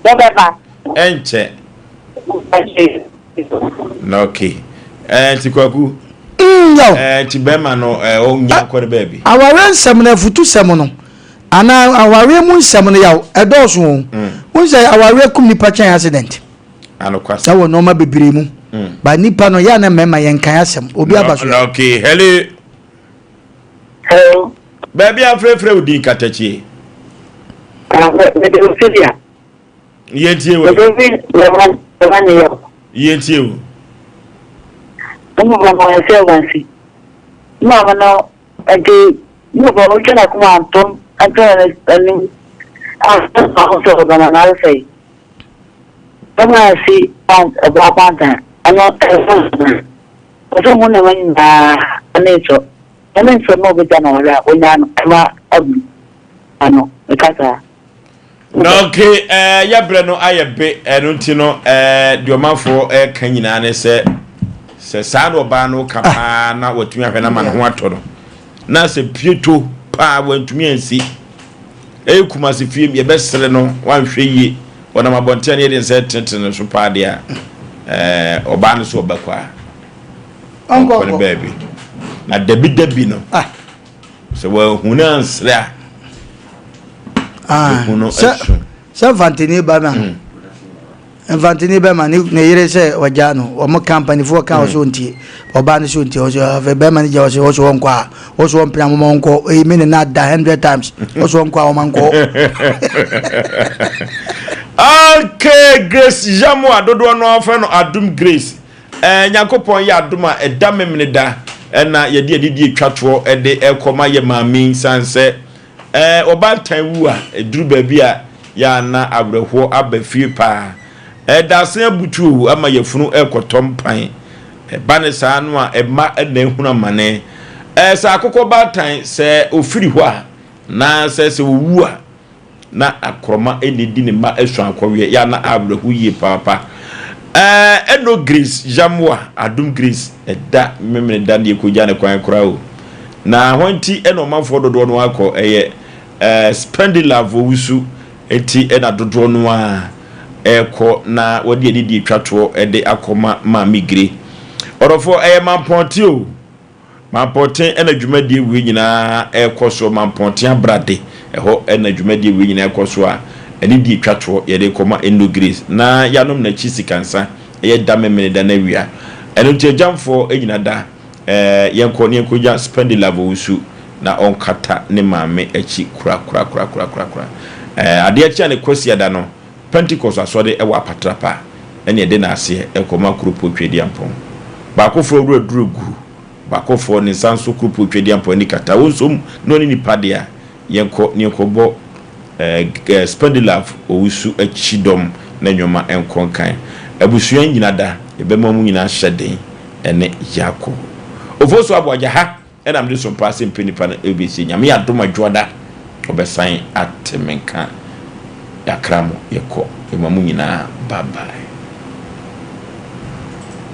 Mobɛba. Ɛnkyɛ. Na okay. Ɛɛ nti kwaku. Mm, yaw. Ɛɛ nti bɛrima no ɛɛ ɔnya nkɔ ne baabi. Awareɛ nsɛm no afutusɛm no anaa awareɛ mu nsɛm no yaw ɛdɔɔso o. Wohu sɛ awareɛ kum nipa kyɛn accident. Anokwasɛm. Ɛwɔ nneɛma bebree mu. Ba nipa no yɛ a na mmarima yɛn kan asɛm. Obi aba so. Okay, hello. Hello. Baabi a frɛfrɛ wo din katakyie. Mede Ophelia. Yɛntie wo. Mede fi Lɛman Lɛman New York. Yɛntie wo. Mo mama wɔn sɛ wɔn si. Maame no ɛde mo ba otwa na kuma antom antom anim. A ɔsɛ ɔbɛn na asɛ yi. Bɛma asi ɔbaa kwantan ɛno ɛho nhia. Ɔsɛ ɔhu nneɛma nyinaa ɛne nsɔ. Ɛne nsɔ na ɔbɛgya no ɔyɛ a ɔnya no ɛma abu ano meka saa. Na ok eh, yɛ berɛ no ayɛ be ɛno nti no eh, deɛ ɔmanfoɔ ɛka nyinaa ne sɛ sɛ saa na ɔbaa no ka paa na watumi ahwɛ no ama ne ho atɔ no na sɛ pieto paa wantumi ansi Ɛyɛ Kumasi fie yɛbɛsere no wanhwɛ yie ɔnam abɔnten a ne yɛde nsa ɛtenetene no so paa deɛ a ɛɛ ɔbaa no so ɔbɛkɔ a ɔnkɔ ne baabi na dabi dabi no ah. sɛ wɔahu no ansere a ah, ɛhu no asu sɛ mfantini ba ma hmm. Mfantini bɛma ne ne yere sɛ ɔgyaa no wɔn ka mpanimfoɔ ka ɔsɛ ɔntie ɔbaa no sɛ ɔntie ɔsɛ afei bɛrima no gya ɔsɛ ɔsɛ ɔnkɔ a ɔsɛ ɔmpene amoma ɔnkɔ eyi me ne na da hundred times ɔsɛ ɔnkɔ a ɔma nkɔ. Okay, Grace Yamoa dodoɔ no afɛ no Adum Grace. Eh, Nyankopɔn yɛ adom a ɛda memene da ɛna yɛde adidie twa toɔ ɛde ɛkɔma yɛ maame san sɛ Ɛɛ ɔbaatan wu a, ɛduru baabi a, yɛ a na awerɛhoɔ aba fie paa. Ɛɛ dadesɛn abutu o, ama yafunu rekɔtɔ mpan. Ɛba no saa no a, mma na ahunu amane. Ɛɛ sɛ akokɔ baatan, sɛ ɔfiri hɔ a, anaasɛ sɛ ɔwu a, na akorɔma na ɛdi ne mma asuankɔweɛ. Yɛ a na awerɛho yie paapa. Ɛɛ Eno Grace Yamoah, Adom Grace, ɛda Memeneda no yɛkɔgya no kwan koraa o. Na hɔ nti na ɔmanfoɔ dodoɔ no ara kɔ, ɛyɛ eh, Spendilove Owusu nti na dodoɔ no ara ɛrekɔ na wɔde anidie twa toɔ de akɔma Maame Gire. Ɔdɔfoɔ, ɛyɛ Mampɔnte o, Mampɔnten na dwumadie wei nyinaa ɛrekɔ soɔ, Mampɔnten Abrade, ɛhɔ na dwumadie wei nyinaa ɛrekɔ so a anidie twa toɔ yɛde rekɔma Eno Grace na yɛanom n'akyi sikansa, ɛyɛ da Memeneda no awia. Ɛno nti agyamfoɔ nyina da. Ɛɛ, yɛnkɔ na yɛnkɔgya Spendilove Owusu na ɔnkata ne maame akyi korakorakorakorakora. Ɛɛ, adeɛ kye a ne Kwasiada no, Pentecost Asɔre wɔ Apatrapa ɛna ɛde n'aseɛ rekɔma Kuropɔn Tweaduampɔn. Baakofoɔ wura duru gu, baakofoɔ ne nsa nso Kuropɔn Tweaduampɔn ani kata. Wo nso na ɔne nipa deɛ a, yɛnkɔ na yɛnkɔbɔ ɛɛ Spendilove Owusu akyi dɔm na nneɛma nkɔ nkan. Abusua nyina da, yɛbɛma wɔn nyinaa ahyɛ den. Ɛne Yakob. Ofosu Aboagya ha na mede som paa sɛ mpɛ nipa no ɛbɛsie. Nyame yɛ adom a Dwoada ɔbɛsan ate me nka. Yɛakra mo yɛkɔ. Yɛma mo nyinaa bye bye.